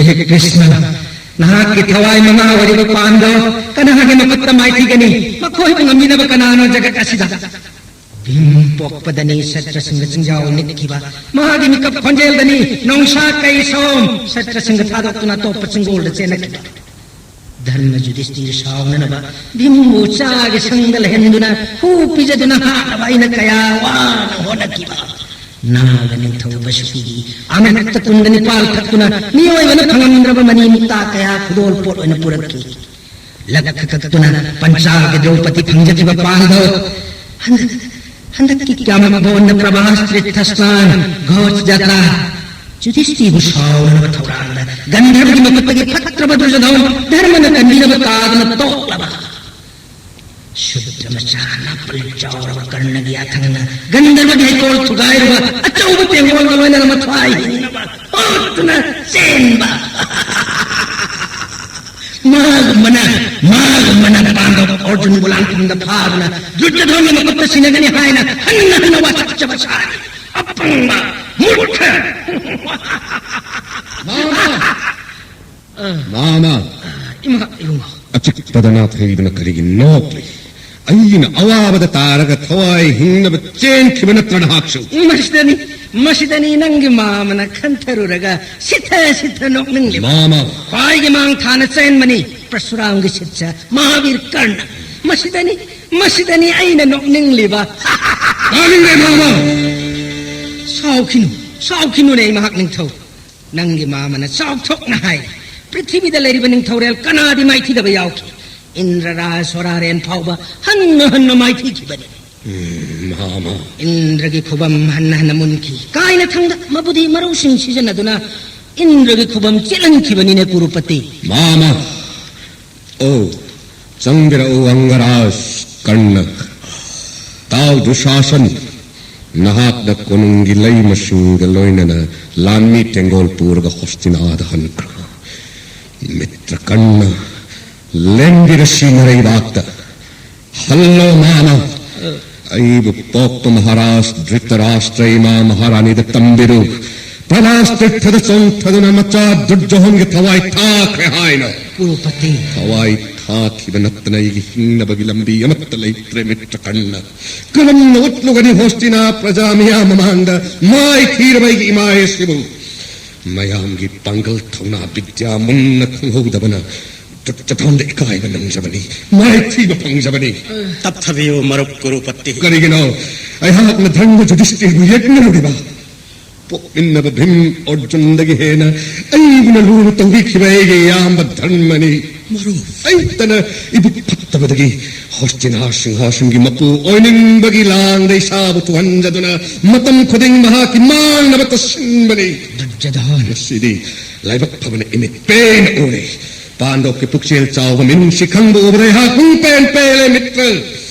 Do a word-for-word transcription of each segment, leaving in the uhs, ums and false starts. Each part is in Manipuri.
ꯍꯦ ꯀ꯭ꯔꯤꯁꯅ, ꯅꯍꯥꯛꯀꯤ ꯊꯋꯥꯏ ꯃꯉꯥ ꯑꯣꯏꯔꯤꯕ ꯄꯥꯟꯗꯣ ꯀꯅꯥꯒꯤ ꯃꯈꯨꯠꯇ ꯃꯥꯏꯊꯤꯒꯅꯤ? ꯃꯈꯣꯏꯕꯨ ꯉꯝꯕꯤꯅꯕ ꯀꯅꯥꯅꯣ ꯖꯒꯠ ꯑꯁꯤꯗ? ꯚꯤꯝ ꯄꯣꯛꯄꯗꯅꯤ ꯁꯠꯇ꯭ꯔꯁꯤꯡꯒ ꯆꯤꯡꯖꯥꯎ ꯅꯤꯛꯈꯤꯕ꯫ ꯃꯍꯥꯛꯀꯤ ꯃꯤꯀꯞ ꯈꯣꯟꯖꯦꯜꯗꯅꯤ ꯅꯣꯡꯁꯥ ꯀꯩ ꯁꯣꯝ ꯁꯠꯇ꯭ꯔꯁꯤꯡꯒ ꯊꯥꯗꯣꯛꯇꯨꯅ ꯑꯇꯣꯞꯄ ꯆꯤꯡꯒꯣꯜꯗ ꯆꯦꯟꯅꯈꯤꯕ꯫ ꯙꯔꯃ ꯌꯨꯙꯤꯁꯇꯤꯔ ꯁꯥꯎꯅꯅꯕ ꯚꯤꯝꯕꯨ ꯆꯥꯒꯤ ꯁꯪꯗ ꯂꯩꯍꯟꯗꯨꯅ ꯍꯨ ꯄꯤꯖꯗꯨꯅ ꯍꯥꯠꯅꯕ ꯑꯩꯅ ꯀꯌꯥ ꯋꯥꯅ ꯍꯣꯠꯅꯈꯤꯕ꯫ ꯅꯥꯒ ꯅꯤꯡꯊꯧ ꯕꯁꯨꯀꯤꯒꯤ ꯑꯃ꯭ꯔꯤꯠꯇ ꯀꯨꯟꯗ ꯅꯤꯄꯥꯜ ꯊꯛꯇꯨꯅ ꯃꯤꯑꯣꯏꯕꯅ ꯐꯪꯉꯝꯗ꯭ꯔꯕ ꯃꯅꯤ ꯃꯨꯛꯇꯥ ꯀꯌꯥ ꯈꯨꯗꯣꯜ ꯄꯣꯠ ꯑꯣꯏꯅ ꯄꯨꯔꯛꯈꯤ꯫ ꯂꯛ ꯀꯛꯇꯨꯅ ꯄꯟꯆꯥꯜꯒꯤ ꯗ꯭ꯔꯧꯄꯗꯤ ꯐꯪꯖꯈꯤꯕ ꯄꯥꯜꯗꯣ ꯍꯟꯗꯛ ꯍꯟꯗꯛꯀꯤ ꯀ꯭ꯌꯥꯃꯛ ꯚꯣꯟꯗ ꯄ꯭ꯔꯚꯥꯁ ꯇꯤꯔꯊ ꯁ꯭ꯅꯥꯟ ꯘꯣꯁ ꯖꯥꯇ꯭ꯔꯥ ꯌꯨꯙꯤꯁꯇꯤꯕꯨ ꯁꯥꯎꯅꯅꯕ ꯊꯧꯔꯥꯡꯗ ꯒꯟꯙꯔꯕꯒꯤ ꯃꯈꯨꯠꯇꯒꯤ ꯐꯠꯇ꯭ꯔꯕ ꯗꯨꯔꯖꯣꯙꯟ ꯙꯔꯃꯅ ꯀꯟꯕꯤꯅꯕ ꯇꯥꯗꯅ ꯇꯣꯛꯂꯕ꯫ ꯁꯨꯗ꯭ꯔ ꯃꯆꯥ ꯅꯥꯄꯜ ꯆꯥꯎꯔꯕ ꯀꯔꯅꯒꯤ ꯌꯥꯊꯪꯅ ꯒꯟꯙꯔꯕꯒꯤ ꯍꯩꯀꯣꯜ ꯊꯨꯒꯥꯏꯔꯨꯕ ꯑꯆꯧꯕ ꯇꯦꯡꯒꯣꯜꯒ ꯂꯣꯏꯅꯅ ꯃꯊ꯭ꯋꯥꯏ ꯍꯤꯡꯅꯕ ꯍꯣꯠꯇꯨꯅ ꯆꯦꯟꯕ꯫ ꯃꯥꯒꯨꯝꯕꯅ ꯃꯥꯒꯨꯝꯕꯅ ꯄꯥꯟꯗꯕ ꯑꯔꯖꯨꯟꯕꯨ ꯂꯥꯟꯐꯝꯗ ꯐꯥꯗꯨꯅ ꯗꯨꯔꯖꯣꯙꯟꯒꯤ ꯃꯈꯨꯠꯇ ꯁꯤꯟꯅꯒꯅꯤ ꯍꯥꯏꯅ ꯍꯟꯅ ꯍꯟꯅ ꯋꯥꯁꯛꯆꯕ ꯁꯥꯔꯤ꯫ ꯑꯄꯪꯕ, ꯃꯨꯔꯈ꯫ ꯃꯥꯃ! ꯃꯥꯃ! ꯏꯃꯥ, ꯏꯕꯨꯡꯉꯣ꯫ ꯑꯆꯤꯛꯄꯗ ꯅꯥꯊꯩꯗꯨꯅ ꯀꯔꯤꯒꯤ ꯅꯣꯛꯂꯤ? ꯑꯩꯅ ꯑꯋꯥꯕꯗ ꯇꯥꯔꯒ ꯊꯋꯥꯏ ꯍꯤꯡꯅꯕ ꯆꯦꯟꯈꯤꯕ ꯅꯠꯇ꯭ꯔ ꯅꯍꯥꯛꯁꯨ? ꯃꯁꯤꯗꯅꯤ, ꯃꯁꯤꯗꯅꯤ ꯅꯪꯒꯤ ꯃꯥꯃꯅ ꯈꯟꯊꯔꯨꯔꯒ ꯁꯤꯊ ꯁꯤꯊ ꯅꯣꯛꯅꯤꯡꯂꯤꯕ꯫ ꯃꯥꯃ! ꯈ꯭ꯋꯥꯏꯒꯤ ꯃꯥꯡ ꯊꯥꯅ ꯆꯦꯟꯕꯅꯤ ꯄ꯭ꯔꯁꯨꯔꯥꯝꯒꯤ ꯁꯤꯠꯁ ꯃꯍꯥꯕꯤꯔ ꯀꯔꯅ꯫ ꯃꯁꯤꯗꯅꯤ, ꯃꯁꯤꯗꯅꯤ ꯑꯩꯅ ꯅꯣꯛꯅꯤꯡꯂꯤꯕ꯫ ꯇꯥꯅꯤꯡꯗꯦ ꯃꯥꯃ! ꯁꯥꯎꯈꯤꯅꯨ, ꯁꯥꯎꯈꯤꯅꯨꯅꯦ ꯃꯍꯥꯛ ꯅꯤꯡꯊꯧ꯫ ꯅꯪꯒꯤ ꯃꯥꯃꯅ ꯆꯥꯎꯊꯣꯛꯅ ꯍꯥꯏ, ꯄ꯭ꯔꯤꯊꯤꯕꯤꯗ ꯂꯩꯔꯤꯕ ꯅꯤꯡꯊꯧꯔꯦꯜ ꯀꯅꯥꯗꯤ ꯃꯥꯏꯊꯤꯗꯕ ꯌꯥꯎꯈꯤ? ꯏꯟꯗ꯭ꯔ ꯔꯥꯖ ꯍꯣꯔꯥꯔꯦꯟ ꯐꯥꯎꯕ ꯍꯟꯅ ꯍꯟꯅ ꯃꯥꯏꯊꯤꯈꯤꯕꯅꯤ꯫ ꯎꯝ, ꯃꯥꯃ꯫ ꯏꯟꯗ꯭ꯔꯒꯤ ꯈꯨꯕꯝ ꯍꯟꯅ ꯍꯟꯅ ꯃꯨꯟꯈꯤ꯫ ꯀꯥꯏꯅ ꯊꯪꯗ ꯃꯕꯨꯗꯤ ꯃꯔꯧꯁꯤꯡ ꯁꯤꯖꯤꯟꯅꯗꯨꯅ ꯏꯟꯗ꯭ꯔꯒꯤ ꯈꯨꯕꯝ ꯆꯦꯜꯍꯟꯈꯤꯕꯅꯤꯅꯦ ꯀꯨꯔꯨꯄꯇꯤ꯫ ꯃꯥꯃ! ꯑꯣ, ꯆꯪꯕꯤꯔꯛꯎ ꯑꯪꯒꯔꯥꯖ ꯀꯔꯅ꯫ ꯇꯥꯎ ꯗꯨꯁꯥꯁꯟ, ꯅꯍꯥꯛꯅ ꯀꯣꯅꯨꯡꯒꯤ ꯂꯩꯃꯁꯤꯡꯒ ꯂꯣꯏꯅꯅ ꯂꯥꯟꯃꯤ ꯇꯦꯡꯒꯣꯜ ꯄꯨꯔꯒ ꯍꯣꯁꯇꯤꯅꯥꯗ ꯍꯟꯈ꯭ꯔꯣ꯫ ꯃꯤꯇ꯭ꯔ ꯀꯔꯅ, ꯂꯦꯡꯕꯤꯔꯁꯤ ꯃꯔꯩꯕꯥꯛꯇ꯫ ꯍꯜꯂꯣ ꯃꯥꯃ, ꯑꯩꯕꯨ ꯄꯣꯛꯄ ꯃꯍꯥꯔꯥꯖ ꯙ꯭ꯔꯤꯇꯔꯥꯁꯇ꯭ꯔ ꯏꯃꯥ ꯃꯍꯥꯔꯥꯅꯤꯗ ꯇꯝꯕꯤꯔꯨ꯫ ꯀꯩꯂꯥꯁ ꯇꯤꯔꯊꯗ ꯆꯣꯡꯊꯗꯨꯅ ꯃꯆꯥ ꯗꯨꯔꯖꯣꯙꯟꯒꯤ ꯊꯋꯥꯏ ꯊꯥꯈ꯭ꯔꯦ ꯍꯥꯏꯅ꯫ ꯀ꯭ꯔꯨꯔꯄꯇꯤ꯫ ꯊꯋꯥꯏ ꯊꯥꯈꯤꯕ ꯅꯠꯇꯅ ꯑꯩꯒꯤ ꯍꯤꯡꯅꯕꯒꯤ ꯂꯝꯕꯤ ꯑꯃꯠꯇ ꯂꯩꯇ꯭ꯔꯦ, ꯃꯤꯇ꯭ꯔꯀꯔꯅ꯫ ꯀꯔꯝꯅ ꯎꯠꯂꯨꯒꯅꯤ ꯍꯣꯁꯇꯤꯅꯥ ꯄ꯭ꯔꯖꯥ ꯃꯤꯌꯥꯝ ꯃꯃꯥꯡꯗ ꯃꯥꯏꯊꯤꯔꯕ ꯑꯩꯒꯤ ꯏꯃꯥ ꯑꯁꯤꯕꯨ? ꯃꯌꯥꯝꯒꯤ ꯄꯥꯡꯒꯜ ꯊꯧꯅꯥ ꯕꯤꯗ꯭ꯌꯥ ꯃꯨꯟꯅ ꯈꯪꯍꯧꯗꯕꯅ ꯗꯨꯔꯖꯣꯙꯟꯗ ꯏꯀꯥꯏꯕ ꯅꯪꯖꯕꯅꯤ, ꯃꯥꯏꯊꯤꯕ ꯐꯪꯖꯕꯅꯤ꯫ ꯇꯞꯊꯕꯤꯌꯨ ꯃꯔꯨꯞ ꯀ꯭ꯔꯨꯔꯄꯇꯤ꯫ ꯀꯔꯤꯒꯤꯅꯣ ꯑꯩꯍꯥꯛꯅ ꯙꯔꯃ ꯌꯨꯙꯤꯁꯇꯤꯔꯕꯨ ꯌꯦꯠꯅꯔꯨꯔꯤꯕ? ꯄꯣꯛꯃꯤꯟꯅꯕ ꯚꯤꯝ ꯑꯔꯖꯨꯟꯗꯒꯤ ꯍꯦꯟꯅ ꯑꯩꯕꯨꯅ ꯂꯨꯅ ꯇꯧꯕꯤꯈꯤꯕ ꯑꯩꯒꯤ ꯏꯌꯥꯝꯕ ꯙꯔꯃꯅꯤ꯫ ꯃꯔꯨꯞ꯫ ꯑꯩꯇꯅ ꯏꯕꯨꯛ ꯐꯠꯇꯕꯗꯒꯤ ꯍꯣꯁꯇꯤꯅꯥ ꯁꯤꯡꯍꯥꯁꯟꯒꯤ ꯃꯄꯨ ꯑꯣꯏꯅꯤꯡꯕꯒꯤ ꯂꯥꯡꯗ ꯏꯁꯥꯕꯨ ꯇꯨꯍꯟꯖꯗꯨꯅ ꯃꯇꯝ ꯈꯨꯗꯤꯡ ꯃꯍꯥꯛꯀꯤ ꯃꯥꯡꯅꯕꯇ ꯁꯤꯟꯕꯅꯤ꯫ ꯗꯨꯔꯖꯣꯙꯟ꯫ ꯉꯁꯤꯗꯤ ꯂꯥꯏꯕꯛ ꯐꯕꯅ ꯏꯃꯤꯠ ꯄꯦꯟꯅ ꯎꯔꯦ꯫ ꯄꯥꯟꯗꯣꯞꯀꯤ ꯄꯨꯛꯆꯦꯜ ꯆꯥꯎꯕ ꯃꯤꯅꯨꯡꯁꯤ ꯈꯪꯕ ꯎꯕꯗ ꯑꯩꯍꯥꯛ ꯄꯨꯡ ꯄꯦꯟ ꯄꯦꯜꯂꯦ, ꯃꯤꯇ꯭ꯔ꯫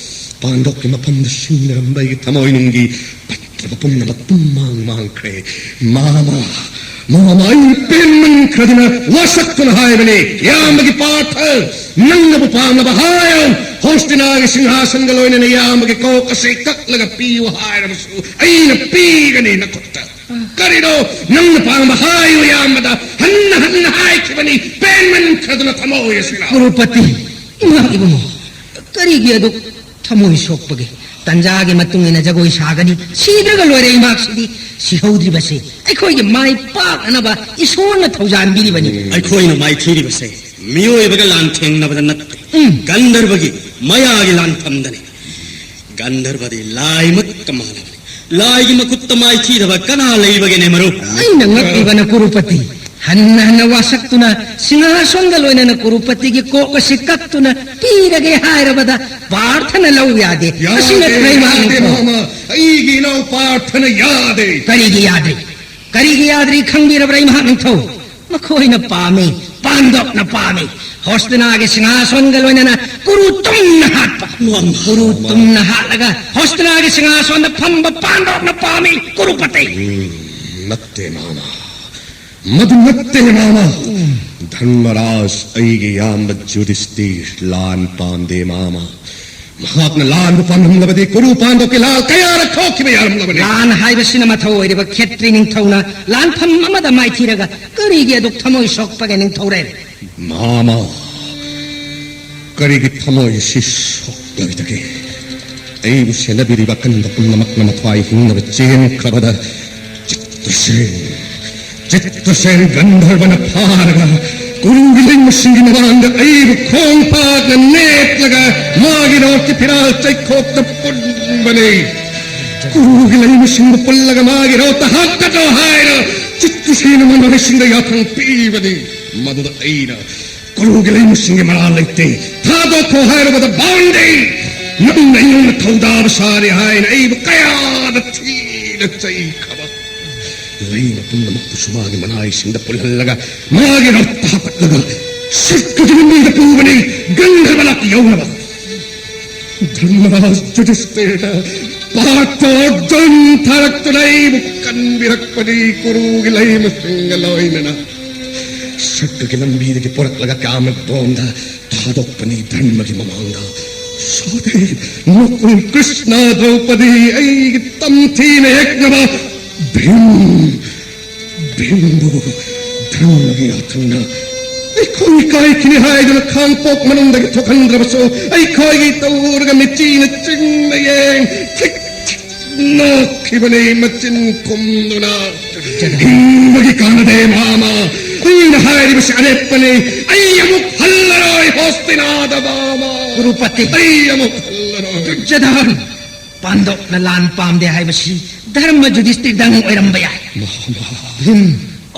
ꯄꯥꯟꯗꯣꯞꯀꯤ ꯃꯐꯝꯗ ꯁꯤꯡꯅꯔꯝꯕ ꯑꯩꯒꯤ ꯊꯃꯣꯏꯅꯨꯡꯒꯤ ꯐꯠꯇ꯭ꯔꯕ ꯄꯨꯝꯅꯃꯛ ꯄꯨꯝꯃꯥꯡ ꯃꯥꯡꯈ꯭ꯔꯦ꯫ ꯃꯥꯃ, ꯃꯥꯃ, ꯑꯩ ꯄꯦꯟꯃꯟꯈ꯭ꯔꯗꯨꯅ ꯋꯥꯁꯛꯇꯨꯅ ꯍꯥꯏꯕꯅꯤ, ꯏꯌꯥꯝꯕꯒꯤ ꯄꯥꯔꯊ, ꯅꯪꯅꯕꯨ ꯄꯥꯝꯂꯕ ꯍꯥꯏꯌꯨ꯫ ꯍꯣꯁꯇꯤꯅꯥꯒꯤ ꯁꯤꯡꯍꯥꯁꯟꯒ ꯂꯣꯏꯅꯅ ꯏꯌꯥꯝꯕꯒꯤ ꯀꯣꯛ ꯑꯁꯤ ꯀꯛꯂꯒ ꯄꯤꯌꯨ ꯍꯥꯏꯔꯕꯁꯨ ꯑꯩꯅ ꯄꯤꯒꯅꯤ ꯅꯈꯨꯠꯇ꯫ ꯀꯔꯤꯅꯣ ꯅꯪꯅ ꯄꯥꯝꯕ ꯍꯥꯏꯌꯨ, ꯏꯌꯥꯝꯕꯗ ꯍꯟꯅ ꯍꯟꯅ ꯍꯥꯏꯈꯤꯕꯅꯤ, ꯄꯦꯟꯃꯟꯈ꯭ꯔꯗꯨꯅ ꯊꯃꯣꯏ ꯑꯁꯤꯅ꯫ ꯀ꯭ꯔꯨꯔꯄꯇꯤ, ꯏꯃꯥ ꯏꯕꯨꯡꯉꯣ, ꯀꯔꯤꯒꯤ ꯑꯗꯨꯛ ꯊꯃꯣꯏ ꯁꯣꯛꯄꯒꯦ? ꯇꯟꯖꯥꯒꯤ ꯃꯇꯨꯡ ꯏꯟꯅ ꯖꯒꯣꯏ ꯁꯥꯒꯅꯤ, ꯁꯤꯗ꯭ꯔꯒ ꯂꯣꯏꯔꯦ꯫ ꯏꯃꯥꯛꯁꯤꯗꯤ ꯁꯤꯍꯧꯗ꯭ꯔꯤꯕꯁꯦ ꯑꯩꯈꯣꯏꯒꯤ ꯃꯥꯏ ꯄꯥꯛꯅꯅꯕ ꯏꯁꯣꯔꯅ ꯊꯧꯖꯥꯟꯕꯤꯔꯤꯕꯅꯤ꯫ ꯑꯩꯈꯣꯏꯅ ꯃꯥꯏꯊꯤꯔꯤꯕꯁꯦ ꯃꯤꯑꯣꯏꯕꯒ ꯂꯥꯟ ꯊꯦꯡꯅꯕꯗ ꯅꯠꯇꯦ, ꯎꯝ꯫ ꯒꯟꯙꯔꯕꯒꯤ ꯃꯌꯥꯒꯤ ꯂꯥꯟꯐꯝꯗꯅꯤ꯫ ꯒꯟꯙꯔꯕꯗꯤ ꯂꯥꯏꯃꯛꯀ ꯃꯥꯟꯅꯕꯅꯤ꯫ ꯂꯥꯏꯒꯤ ꯃꯈꯨꯠꯇ ꯃꯥꯏꯊꯤꯗꯕ ꯀꯅꯥ ꯂꯩꯕꯒꯦꯅꯦ, ꯃꯔꯨꯞ? ꯑꯩꯅ ꯉꯛꯂꯤꯕꯅ ꯀ꯭ꯔꯨꯔꯄꯇꯤ ꯍꯟꯅ ꯍꯟꯅ ꯋꯥꯁꯛꯇꯨꯅ ꯁꯤꯡꯍꯥꯁꯣꯟꯒ ꯂꯣꯏꯅꯅ ꯀ꯭ꯔꯨꯔꯄꯇꯤꯒꯤ ꯀꯣꯛ ꯑꯁꯤ ꯀꯛꯇꯨꯅ ꯄꯤꯔꯒꯦ ꯍꯥꯏꯔꯕꯗ ꯄꯥꯔꯊꯅ ꯂꯧ ꯌꯥꯗꯦ꯫ ꯌꯥꯗꯦ, ꯑꯁꯤꯅ ꯀꯔꯤ ꯌꯥꯗꯦ, ꯃꯥꯅꯣ? ꯃꯥꯃ꯫ ꯑꯩꯒꯤ ꯏꯅꯥꯎ ꯄꯥꯔꯊꯅ ꯌꯥꯗꯦ꯫ ꯀꯔꯤꯒꯤ ꯌꯥꯗ꯭ꯔꯤ? ꯀꯔꯤꯒꯤ ꯌꯥꯗ꯭ꯔꯤ ꯈꯪꯕꯤꯔꯕ꯭ꯔꯥ, ꯏꯃꯥ ꯅꯤꯡꯊꯧ? ꯃꯈꯣꯏꯅ ꯄꯥꯝꯃꯤ, ꯄꯥꯟꯗꯣꯞꯅ ꯄꯥꯝꯃꯤ꯫ ꯍꯣꯁꯇꯤꯅꯥꯒꯤ ꯁꯤꯡꯍꯥꯁꯣꯟꯒ ꯂꯣꯏꯅꯅ ꯀꯨꯔꯨ ꯇꯨꯝꯅ ꯍꯥꯠꯄ꯫ ꯃꯥꯃ꯫ ꯀꯨꯔꯨ ꯇꯨꯝꯅ ꯍꯥꯠꯂꯒ ꯍꯣꯁꯇꯤꯅꯥꯒꯤ ꯁꯤꯡꯍꯥꯁꯣꯟꯗ ꯐꯝꯕ ꯄꯥꯟꯗꯣꯞꯅ ꯄꯥꯝꯃꯤ, ꯀ꯭ꯔꯨꯔꯄꯇꯤ꯫ ꯎꯝ, ꯅꯠꯇꯦ, ꯃꯥꯃ꯫ ꯃꯗꯨ ꯅꯠꯇꯦ, ꯃꯥꯃ꯫ ꯎꯝ꯫ ꯙꯔꯃꯔꯥꯖ, ꯑꯩꯒꯤ ꯏꯌꯥꯝꯕ ꯌꯨꯙꯤꯁꯇꯤꯔ, ꯂꯥꯟ ꯄꯥꯝꯗꯦ, ꯃꯥꯃ꯫ ꯃꯍꯥꯛꯅ ꯂꯥꯟꯕꯨ ꯄꯥꯝꯂꯝꯂꯕꯗꯤ ꯀꯨꯔꯨ ꯄꯥꯟꯗꯣꯞꯀꯤ ꯂꯥꯜ ꯀꯌꯥꯔꯛ ꯊꯣꯛꯈꯤꯕ ꯌꯥꯔꯝꯂꯕꯅꯤ꯫ ꯂꯥꯟ ꯍꯥꯏꯕꯁꯤꯅ ꯃꯊꯧ ꯑꯣꯏꯔꯤꯕ ꯈꯦꯇ꯭ꯔꯤ ꯅꯤꯡꯊꯧꯅ ꯂꯥꯟꯐꯝ ꯑꯃꯗ ꯃꯥꯏꯊꯤꯔꯒ ꯀꯔꯤꯒꯤ ꯑꯗꯨꯛ ꯊꯃꯣꯏ ꯁꯣꯛꯄꯒꯦ ꯅꯤꯡꯊꯧꯔꯦꯜ? ꯃꯥꯃ, ꯀꯔꯤꯒꯤ ꯊꯃꯣꯏ ꯑꯁꯤ ꯁꯣꯛꯂꯣꯏꯗꯒꯦ? ꯑꯩꯕꯨ ꯁꯦꯟꯅꯕꯤꯔꯤꯕ ꯑꯀꯟꯕ ꯄꯨꯝꯅꯃꯛꯅ ꯃꯊ꯭ꯋꯥꯏ ꯍꯤꯡꯅꯕ ꯆꯦꯟꯈ꯭ꯔꯕꯗ ꯆꯤꯠꯇ꯭ꯔꯁꯦꯟ, ꯆꯤꯠꯇ꯭ꯔꯁꯦꯟ ꯒꯟꯙꯔꯕꯅ ꯐꯥꯔꯒ ꯀꯨꯔꯨꯒꯤ ꯂꯩꯃꯁꯤꯡꯒꯤ ꯃꯃꯥꯡꯗ ꯑꯩꯕꯨ ꯈꯣꯡ ꯄꯥꯛꯅ ꯅꯦꯠꯂꯒ ꯃꯥꯒꯤ ꯔꯣꯠꯀꯤ ꯐꯤꯔꯥꯜ ꯆꯩꯈꯣꯛꯇ ꯄꯨꯟꯕꯅꯤ꯫ ꯀꯨꯔꯨꯒꯤ ꯂꯩꯃꯁꯤꯡꯕꯨ ꯄꯨꯜꯂꯒ ꯃꯥꯒꯤ ꯔꯣꯠꯇ ꯍꯥꯞꯀꯠꯂꯣ ꯍꯥꯏꯅ ꯆꯤꯠꯇ꯭ꯔꯁꯦꯟꯅ ꯃꯅꯥꯏꯁꯤꯡꯗ ꯌꯥꯊꯪ ꯄꯤꯕꯅꯤ꯫ ꯃꯗꯨꯗ ꯑꯩꯅ ꯀꯨꯔꯨꯒꯤ ꯂꯩꯃꯁꯤꯡꯒꯤ ꯃꯔꯥꯜ ꯂꯩꯇꯦ, ꯊꯥꯗꯣꯛꯈꯣ ꯍꯥꯏꯔꯨꯕꯗ ꯕꯥꯟꯗꯦ, ꯅꯪꯅ ꯑꯩꯉꯣꯟꯗ ꯊꯧꯗꯥꯕ ꯁꯥꯔꯤ ꯍꯥꯏꯅ ꯑꯩꯕꯨ ꯀꯌꯥꯗ ꯊꯤꯅ ꯆꯩꯈ꯭ꯔꯕ꯫ ꯂꯩꯃ ꯄꯨꯝꯅꯃꯛꯄꯨꯁꯨ ꯃꯥꯒꯤ ꯃꯅꯥꯏꯁꯤꯡꯗ ꯄꯨꯜꯍꯜꯂꯒ ꯃꯥꯒꯤ ꯔꯣꯠꯇ ꯍꯥꯞꯀꯠꯂꯒ ꯁꯔꯒꯒꯤ ꯂꯝꯕꯤꯗ ꯄꯨꯕꯅꯤ, ꯒꯟꯙꯔꯕ ꯂꯥꯛ ꯌꯧꯅꯕ꯫ ꯙꯔꯃꯔꯥꯖ ꯌꯨꯙꯤꯁꯇꯤꯔꯅ ꯄꯥꯊꯣꯔ ꯖꯟ ꯊꯥꯔꯛꯇꯨꯅ ꯑꯩꯕꯨ ꯀꯟꯕꯤꯔꯛꯄꯅꯤ ꯀꯨꯔꯨꯒꯤ ꯂꯩꯃꯁꯤꯡꯒ ꯂꯣꯏꯅꯅ꯫ ꯁꯔꯒꯒꯤ ꯂꯝꯕꯤꯗꯒꯤ ꯄꯨꯔꯛꯂꯒ ꯀꯥꯃ ꯕꯣꯟꯗ ꯊꯥꯗꯣꯛꯄꯅꯤ ꯙꯔꯃꯒꯤ ꯃꯃꯥꯡꯗ꯫ ꯁꯣꯗꯦ, ꯅꯀꯨꯜ, ꯀ꯭ꯔꯤꯁꯅ, ꯗ꯭ꯔꯧꯄꯗꯤ ꯑꯩꯒꯤ ꯇꯝꯊꯤꯅ ꯌꯦꯛꯅꯕ ꯚꯤꯝ, ꯚꯤꯝꯕꯨ ꯙꯔꯃꯒꯤ ꯌꯥꯊꯪꯅ ꯑꯩꯈꯣꯏ ꯏꯀꯥꯏꯈꯤꯅꯤ ꯍꯥꯏꯗꯨꯅ ꯈꯥꯡꯄꯣꯛ ꯃꯅꯨꯡꯗꯒꯤ ꯊꯣꯛꯍꯟꯗ꯭ꯔꯕꯁꯨ ꯑꯩꯈꯣꯏꯒꯤ ꯇꯧꯔꯒ ꯃꯤꯆꯤꯅ ꯆꯤꯡꯅ ꯌꯦꯡ ꯊꯤꯛ ꯊꯤꯛ ꯅꯣꯛꯈꯤꯕꯅꯤ ꯃꯆꯤꯟ ꯈꯨꯝꯗꯨꯅ꯫ ꯍꯤꯡꯕꯒꯤ ꯀꯥꯟꯅꯗꯦ ꯃꯥꯃ, ꯑꯩꯅ ꯍꯥꯏꯔꯤꯕꯁꯤ ꯑꯔꯦꯞꯄꯅꯤ꯫ ꯑꯩ ꯑꯃꯨꯛ ꯍꯜꯂꯔꯣꯏ ꯍꯣꯁꯇꯤꯅꯥꯗ ꯃꯥꯃ꯫ ꯀꯨꯔꯨꯄꯇꯤ꯫ ꯑꯩ ꯑꯃꯨꯛ ꯍꯜꯂꯔꯣꯏ꯫ ꯗꯨꯔꯖꯣꯙꯟ, ꯄꯥꯟꯗꯣꯞꯅ ꯂꯥꯟ ꯄꯥꯝꯗꯦ ꯍꯥꯏꯕꯁꯤ ꯙꯔꯃ ꯌꯨꯙꯤꯁꯇꯤꯔꯗꯪ ꯑꯣꯏꯔꯝꯕ ꯌꯥꯏ꯫ ꯃꯥꯃ꯫ ꯚꯤꯝ,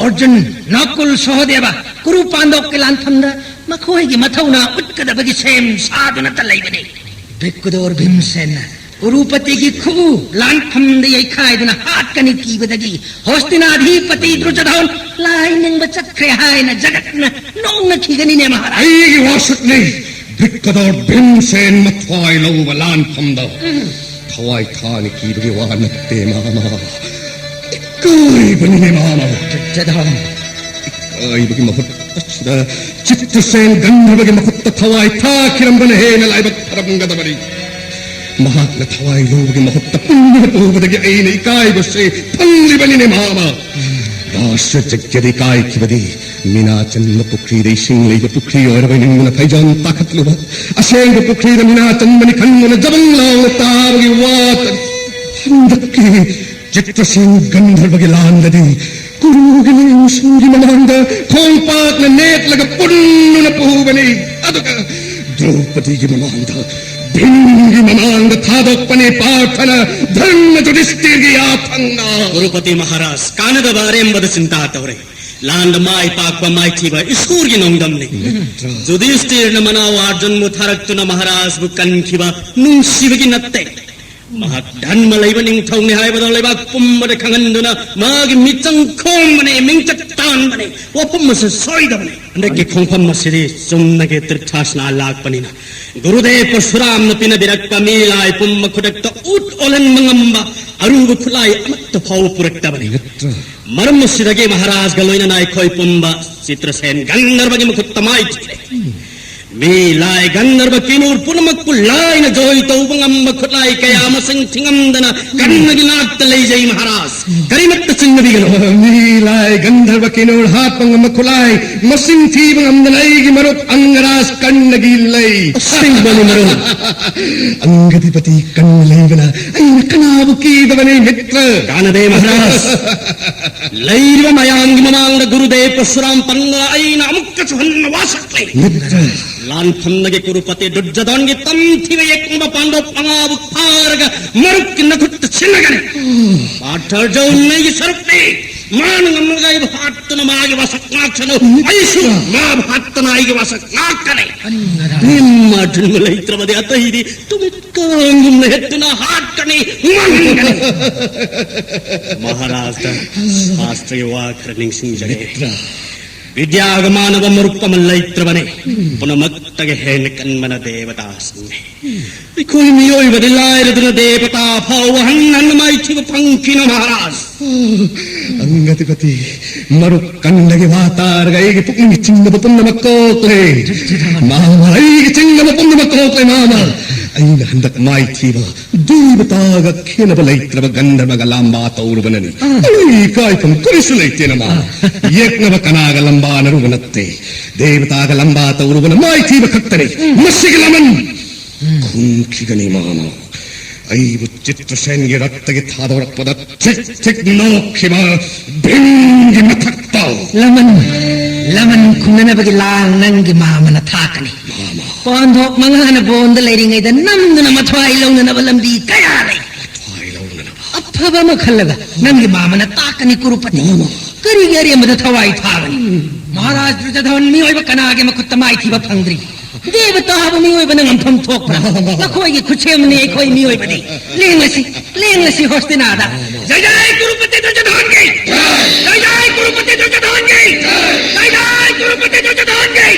ꯑꯔꯖꯨꯟ, ꯅꯀꯨꯜ, ꯁꯍꯗꯦꯕ ꯀꯨꯔꯨ ꯄꯥꯟꯗꯣꯞꯀꯤ ꯂꯥꯟꯐꯝꯗ ꯃꯈꯣꯏꯒꯤ ꯃꯊꯧꯅꯥ ꯎꯠꯀꯗꯕꯒꯤ ꯁꯦꯝ ꯁꯥꯗꯨꯅꯇ ꯂꯩꯕꯅꯤ꯫ ꯚꯤꯛꯀꯨꯗꯣꯔ ꯚꯤꯝꯁꯦꯟꯅ ꯀꯨꯔꯨꯄꯇꯤꯒꯤ ꯈꯨꯎ ꯂꯥꯟꯐꯝꯗ ꯌꯩꯈꯥꯏꯗꯨꯅ ꯍꯥꯠꯀꯅꯤ ꯀꯤꯕꯗꯒꯤ ꯍꯣꯁꯇꯤꯅꯥꯙꯤꯄꯇꯤ ꯗꯨꯔꯖꯣꯙꯟ ꯂꯥꯏ ꯅꯤꯡꯕ ꯆꯠꯈ꯭ꯔꯦ ꯍꯥꯏꯅ ꯖꯒꯠꯅ ꯅꯣꯡꯅꯈꯤꯒꯅꯤꯅꯦ ꯃꯍꯥꯔꯥꯖ꯫ ꯑꯩꯒꯤ ꯋꯥꯁꯛꯅꯤ꯫ ꯚꯤꯛꯀꯗꯣꯔ ꯚꯤꯝꯁꯦꯟ ꯃꯊ꯭ꯋꯥꯏ ꯂꯧꯕ ꯂꯥꯟꯐꯝꯗ ꯊꯋꯥꯏ ꯊꯥꯅ ꯀꯤꯕꯒꯤ ꯋꯥ ꯅꯠꯇꯦ ꯃꯥꯃ꯫ ꯏꯀꯥꯏꯕꯅꯤꯅꯦ ꯃꯥꯃ꯫ ꯗꯨꯔꯖꯣꯙꯟ, ꯍꯥꯏꯕꯒꯤ ꯃꯍꯨꯠ ꯑꯁꯤꯗ ꯆꯤꯇ꯭ꯔꯁꯦꯟ ꯒꯟꯙꯔꯕꯒꯤ ꯃꯈꯨꯠꯇ ꯊꯋꯥꯏ ꯊꯥꯈꯤꯔꯝꯕꯅ ꯍꯦꯟꯅ ꯂꯥꯏꯕꯛ ꯐꯔꯝꯒꯗꯕꯅꯤ꯫ ꯃꯍꯥꯛꯅ ꯊꯋꯥꯏ ꯂꯧꯕꯒꯤ ꯃꯍꯨꯠꯇ ꯄꯨꯟꯗꯨꯅ ꯄꯨꯕꯗꯒꯤ ꯑꯩꯅ ꯏꯀꯥꯏꯕꯁꯦ ꯐꯪꯂꯤꯕꯅꯤꯅꯦ, ꯃꯥꯃ꯫ ꯔꯥꯁ ꯆꯠꯆꯒꯦꯗꯤ ꯀꯥꯏꯈꯤꯕꯗꯤ ꯃꯤꯅꯥ ꯆꯟꯕ ꯄꯨꯈ꯭ꯔꯤꯗ ꯏꯁꯤꯡ ꯂꯩꯕ ꯄꯨꯈ꯭ꯔꯤ ꯑꯣꯏꯔꯕ ꯅꯤꯡꯗꯨꯅ ꯐꯩꯖꯣꯝ ꯇꯥꯈꯠꯂꯨꯕ꯫ ꯑꯁꯦꯡꯕ ꯄꯨꯈ꯭ꯔꯤꯗ ꯃꯤꯅꯥ ꯆꯟꯕꯅꯤ ꯈꯟꯗꯨꯅ ꯖꯕꯪ ꯂꯥꯎꯅ ꯇꯥꯕꯒꯤ ꯋꯥꯇꯅꯤ꯫ ꯍꯟꯗꯛꯀꯤ ꯆꯤꯇ꯭ꯔꯁꯦꯟ ꯒꯟꯙꯔꯕꯒꯤ ꯂꯥꯟꯗꯗꯤ ꯀꯨꯔꯨꯒꯤ ꯂꯤꯡꯁꯤꯡꯒꯤ ꯃꯃꯥꯡꯗ ꯈꯣꯡꯄꯥꯛꯅ ꯅꯦꯠꯂꯒ ꯄꯨꯟꯗꯨꯅ ꯄꯨꯕꯅꯤ꯫ ꯑꯗꯨꯒ ꯗ꯭ꯔꯧꯄꯗꯤꯒꯤ ꯃꯃꯥꯡꯗ, ꯚꯤꯝꯒꯤ ꯃꯃꯥꯡꯗ ꯊꯥꯗꯣꯛꯄꯅꯤ ꯄꯥꯔꯊꯅ ꯙꯔꯃ ꯌꯨꯙꯤꯁꯇꯤꯔꯒꯤ ꯌꯥꯊꯪꯅ꯫ ꯀꯨꯔꯨꯄꯇꯤ ꯃꯍꯥꯔꯥꯖ, ꯀꯥꯟꯅꯗꯕ ꯑꯔꯦꯝꯕꯗ ꯆꯤꯟꯇꯥ ꯇꯧꯔꯦ꯫ ꯂꯥꯟꯗ ꯃꯥꯏ ꯄꯥꯛꯄ ꯃꯥꯏꯊꯤꯕ ꯏꯁꯣꯔꯒꯤ ꯅꯣꯡꯗꯝꯅꯤ꯫ ꯅꯠꯇ꯭ꯔꯥ? ꯌꯨꯙꯤꯁꯇꯤꯔꯅ ꯃꯅꯥꯎ ꯑꯔꯖꯨꯟꯕꯨ ꯊꯥꯔꯛꯇꯨꯅ ꯃꯍꯥꯔꯥꯖꯕꯨ ꯀꯟꯈꯤꯕ ꯅꯨꯡꯁꯤꯕꯒꯤ ꯅꯠꯇꯦ꯫ ꯃꯍꯥꯛ ꯙꯔꯃ ꯂꯩꯕ ꯅꯤꯡꯊꯧꯅꯤ ꯍꯥꯏꯕꯗꯣ ꯂꯩꯕꯥꯛ ꯄꯨꯝꯕꯗ ꯈꯪꯍꯟꯗꯨꯅ ꯃꯥꯒꯤ ꯃꯤꯆꯪ ꯈꯣꯝꯕꯅꯦ, ꯃꯤꯡꯆꯠ ꯇꯥꯟꯕꯅꯦ꯫ ꯋꯥꯐꯝ ꯑꯁꯤ ꯁꯣꯏꯗꯕꯅꯦ꯫ ꯍꯟꯗꯛꯀꯤ ꯈꯣꯡꯐꯝ ꯑꯁꯤꯗꯤ ꯆꯨꯝꯅꯒꯤ ꯇꯤꯔꯊꯥꯁꯅꯥ ꯂꯥꯛꯄꯅꯤꯅ, ꯒꯨꯔꯨꯗꯦꯕ ꯄꯔꯁꯨꯔꯥꯝꯅ ꯄꯤꯅꯕꯤꯔꯛꯄ ꯃꯤ ꯂꯥꯏ ꯄꯨꯝꯕ ꯈꯨꯗꯛꯇ ꯎꯠ ꯑꯣꯜꯍꯟꯕ ꯉꯝꯕ ꯑꯔꯨꯕ ꯈꯨꯠꯂꯥꯏ ꯑꯃꯠꯇ ꯐꯥꯎꯕ ꯄꯨꯔꯛꯇꯕꯅꯤ꯫ ꯅꯠꯇ꯭ꯔꯥ? ꯃꯔꯝ ꯑꯁꯤꯗꯒꯤ ꯃꯍꯥꯔꯥꯖꯒ ꯂꯣꯏꯅꯅ ꯑꯩꯈꯣꯏ ꯄꯨꯝꯕ ꯆꯤꯇ꯭ꯔꯁꯦꯟ ꯒꯟꯙꯔꯕꯒꯤ ꯃꯈꯨꯠꯇ ꯃꯥꯏꯊꯤꯔꯦ꯫ ꯃꯤ ꯂꯥꯏ ꯒꯟꯙꯔꯕ ꯀꯤꯅꯨꯔ ꯄꯨꯝꯅꯃꯛꯄꯨ ꯂꯥꯏꯅ ꯖꯣꯏ ꯇꯧꯕ ꯉꯝꯕ ꯈꯨꯠꯂꯥꯏ ꯀꯌꯥ ꯃꯁꯤꯡ ꯊꯤꯉꯝꯗꯅ ꯀꯟꯅꯒꯤ ꯅꯥꯛꯇ ꯂꯩꯖꯩ ꯃꯍꯥꯔꯥꯖ꯫ ꯀꯔꯤꯃꯠꯇ ꯆꯤꯡꯅꯕꯤꯒꯅꯨ꯫ ꯃꯤ ꯂꯥꯏ ꯒꯟꯙꯔꯕ ꯀꯤꯅꯨꯔ ꯍꯥꯠꯄ ꯉꯝꯕ ꯈꯨꯠꯂꯥꯏ ꯃꯁꯤꯡ ꯊꯤꯕ ꯉꯝꯗꯅ ꯑꯩꯒꯤ ꯃꯔꯨꯞ ꯑꯪꯒꯔꯥꯖ ꯀꯟꯅꯒꯤ ꯂꯩ꯫ ꯑꯁꯦꯡꯕꯅꯤ ꯃꯔꯨꯞ꯫ ꯑꯪꯒꯗꯤꯄꯇꯤ ꯀꯟꯅ ꯂꯩꯕꯅ ꯑꯩꯅ ꯀꯅꯥꯕꯨ ꯀꯤꯗꯕꯅꯤ ꯃꯤꯇ꯭ꯔ? ꯀꯥꯟꯅꯗꯦ ꯃꯍꯥꯔꯥꯖ꯫ ꯂꯩꯔꯤꯕ ꯃꯌꯥꯝꯒꯤ ꯃꯃꯥꯡꯗ ꯒꯨꯔꯨꯗꯦꯕ ꯄꯔꯁꯨꯔꯥꯝ ꯄꯟꯒ ꯑꯩꯅ ꯑꯃꯨꯛꯀꯁꯨ ꯍꯟꯅ ꯋꯥꯁꯛꯂꯦ꯫ ꯃꯤꯇ꯭ꯔ꯫ ꯂꯥꯟꯐꯝꯗꯒꯤ ꯀꯨꯔꯨꯄꯇꯤ ꯗꯨꯔꯖꯣꯙꯟꯒꯤ ꯇꯝꯊꯤꯕ ꯌꯦꯛꯅꯕ ꯄꯥꯟꯗꯕ ꯃꯉꯥꯕꯨ ꯐꯥꯔꯒ ꯃꯔꯨꯞꯀꯤ ꯅꯈꯨꯠꯇ ꯁꯤꯟꯅꯒꯅꯤ꯫ ꯄꯥꯔꯊ ꯑꯔꯖꯨꯟ ꯑꯩꯒꯤ ꯁꯔꯨꯛꯅꯤ꯫ ꯃꯥꯅ ꯉꯝꯂꯒ ꯑꯩꯕꯨ ꯍꯥꯠꯇꯨꯅ ꯃꯥꯒꯤ ꯋꯥꯁꯛ ꯉꯥꯛꯁꯅꯨ꯫ ꯑꯩꯁꯨ ꯃꯥꯕꯨ ꯍꯥꯠꯇꯨꯅ ꯑꯩꯒꯤ ꯋꯥꯁꯛ ꯉꯥꯛꯀꯅꯤ꯫ ꯏꯃꯥ ꯙꯔꯃ ꯂꯩꯇ꯭ꯔꯕꯗꯤ ꯑꯇꯩꯗꯤ ꯇꯨꯃꯤꯠ ꯀꯥꯡꯒꯨꯝꯅ ꯍꯦꯠꯇꯨꯅ ꯍꯥꯠꯀꯅꯤ, ꯃꯥꯡꯍꯟꯒꯅꯤ꯫ ꯃꯍꯥꯔꯥꯖꯇ ꯁꯥꯁꯇ꯭ꯔꯒꯤ ꯋꯥ ꯈꯔ ꯅꯤꯡꯁꯤꯡꯖꯒꯦ꯫ ꯃꯤꯇ꯭ꯔ꯫ ꯕꯤꯗ꯭ꯌꯥꯒ ꯃꯥꯟꯅꯕ ꯃꯔꯨꯞ ꯑꯃ ꯂꯩꯇ꯭ꯔꯕꯅꯤ꯫ ꯄꯨꯝꯅꯃꯛꯇꯒꯤ ꯍꯦꯟꯅ ꯀꯟꯕꯅ ꯗꯦꯕꯗꯥꯁꯅꯤ꯫ ꯑꯩꯈꯣꯏ ꯃꯤꯑꯣꯏꯕꯗꯤ ꯂꯥꯏꯔꯗꯨꯅ ꯗꯦꯕꯇꯥ ꯐꯥꯎꯕ ꯍꯟꯅ ꯍꯟꯅ ꯃꯥꯏꯊꯤꯕ ꯐꯪꯈꯤꯅꯨ ꯃꯍꯥꯔꯥꯖ꯫ ꯑꯪꯒꯗꯤꯄꯇꯤ, ꯃꯔꯨꯞ ꯀꯟꯕꯒꯤ ꯋꯥ ꯇꯥꯔꯒ ꯑꯩꯒꯤ ꯄꯨꯛꯅꯤꯡꯒꯤ ꯆꯤꯡꯅꯕ ꯄꯨꯝꯅꯃꯛ ꯀꯣꯛꯂꯦ꯫ ꯃꯥꯃ, ꯑꯩꯒꯤ ꯆꯤꯡꯅꯕ ꯄꯨꯝꯅꯃꯛ ꯀꯣꯛꯂꯦ ꯃꯥꯃ꯫ ꯑꯩꯅ ꯍꯟꯗꯛ ꯃꯥꯏꯊꯤꯕ ꯗꯦꯕꯇꯥꯒ ꯈꯦꯟꯅꯕ ꯂꯩꯇ꯭ꯔꯕ ꯒꯟꯙꯔꯕꯒ ꯂꯥꯝꯕꯥ ꯇꯧꯔꯨꯕꯅꯅꯤ꯫ ꯑꯥ꯫ ꯑꯩ ꯏꯀꯥꯏꯐꯝ ꯀꯔꯤꯁꯨ ꯂꯩꯇꯦꯅ ꯃꯥ꯫ ꯑꯥ꯫ ꯌꯦꯛꯅꯕ ꯀꯅꯥꯒ ꯂꯝꯕꯥꯅꯔꯨꯕ ꯅꯠꯇꯦ꯫ ꯗꯦꯕꯇꯥꯒ ꯂꯝꯕꯥ ꯇꯧꯔꯨꯕꯅ ꯃꯥꯏꯊꯤꯕ ꯈꯛꯇꯅꯤ꯫ ꯎꯝ꯫ ꯃꯁꯤꯒꯤ ꯂꯃꯟ ꯎꯝ꯫ ꯈꯨꯝꯈꯤꯒꯅꯤ ꯃꯥꯅ꯫ ꯑꯩꯕꯨ ꯆꯤꯇ꯭ꯔꯁꯦꯟꯒꯤ ꯔꯠꯇꯒꯤ ꯊꯥꯗꯣꯔꯛꯄꯗ ꯊꯤꯛ ꯊꯤꯛ ꯅꯣꯛꯈꯤꯕ ꯚꯤꯝꯒꯤ ꯃꯊꯛꯇ꯫ ꯂꯃꯟ, ꯂꯃꯟ ꯈꯨꯝꯅꯅꯕꯒꯤ ꯂꯥꯡ ꯅꯪꯒꯤ ꯃꯥꯃꯅ ꯊꯥꯛꯀꯅꯤ꯫ ꯃꯥꯃ꯫ ꯄꯥꯟꯊꯣꯛ ꯃꯉꯥꯅ ꯕꯣꯟꯗ ꯂꯩꯔꯤꯉꯩꯗ ꯅꯝꯗꯨꯅ ꯃꯊ꯭ꯋꯥꯏ ꯂꯧꯅꯅꯕ ꯂꯝꯕꯤ ꯀꯌꯥ ꯂꯩ꯫ ꯃꯊ꯭ꯋꯥꯏ ꯂꯧꯅꯅꯕ꯫ ꯑꯐꯕ ꯑꯃ ꯈꯜꯂꯒ ꯅꯪꯒꯤ ꯃꯥꯃꯅ ꯇꯥꯛꯀꯅꯤ ꯀꯨꯔꯨꯄꯇꯤ꯫ ꯃꯥꯃ꯫ ꯀꯔꯤꯒꯤ ꯑꯔꯦꯝꯕꯗ ꯊꯋꯥꯏ ꯊꯥꯒꯅꯤ? ꯎꯝ꯫ ꯃꯍꯥꯔꯥꯖ ꯗꯨꯔꯖꯣꯙꯟ ꯃꯤꯑꯣꯏꯕ ꯀꯅꯥꯒꯤ ꯃꯈꯨꯠꯇ ꯃꯥꯏꯊꯤꯕ ꯐꯪꯗ꯭ꯔꯤ? ꯗꯦꯕꯇꯥꯕꯨ ꯃꯤꯑꯣꯏꯕꯅ ꯉꯝꯐꯝ ꯊꯣꯛꯄ꯭ꯔꯥ? ꯃꯥꯃ꯫ ꯅꯈꯣꯏꯒꯤ ꯈꯨꯠꯁꯦꯝꯅꯤ ꯑꯩꯈꯣꯏ ꯃꯤꯑꯣꯏꯕꯗꯤ꯫ ꯂꯦꯡꯂꯁꯤ, ꯂꯦꯡꯂꯁꯤ ꯍꯣꯁꯇꯤꯅꯥꯗ꯫ ꯃꯥꯃ꯫ ꯖꯩ ꯖꯩ ꯀꯨꯔꯨꯄꯇꯤ ꯗꯨꯔꯖꯣꯙꯟꯒꯤ! ꯖꯩ ꯖꯩ ꯀꯨꯔꯨꯄꯇꯤ ꯗꯨꯔꯖꯣꯙꯟꯒꯤ! ꯖꯩ ꯖꯩ ꯀꯨꯔꯨꯄꯇꯤ ꯗꯨꯔꯖꯣꯙꯟꯒꯤ!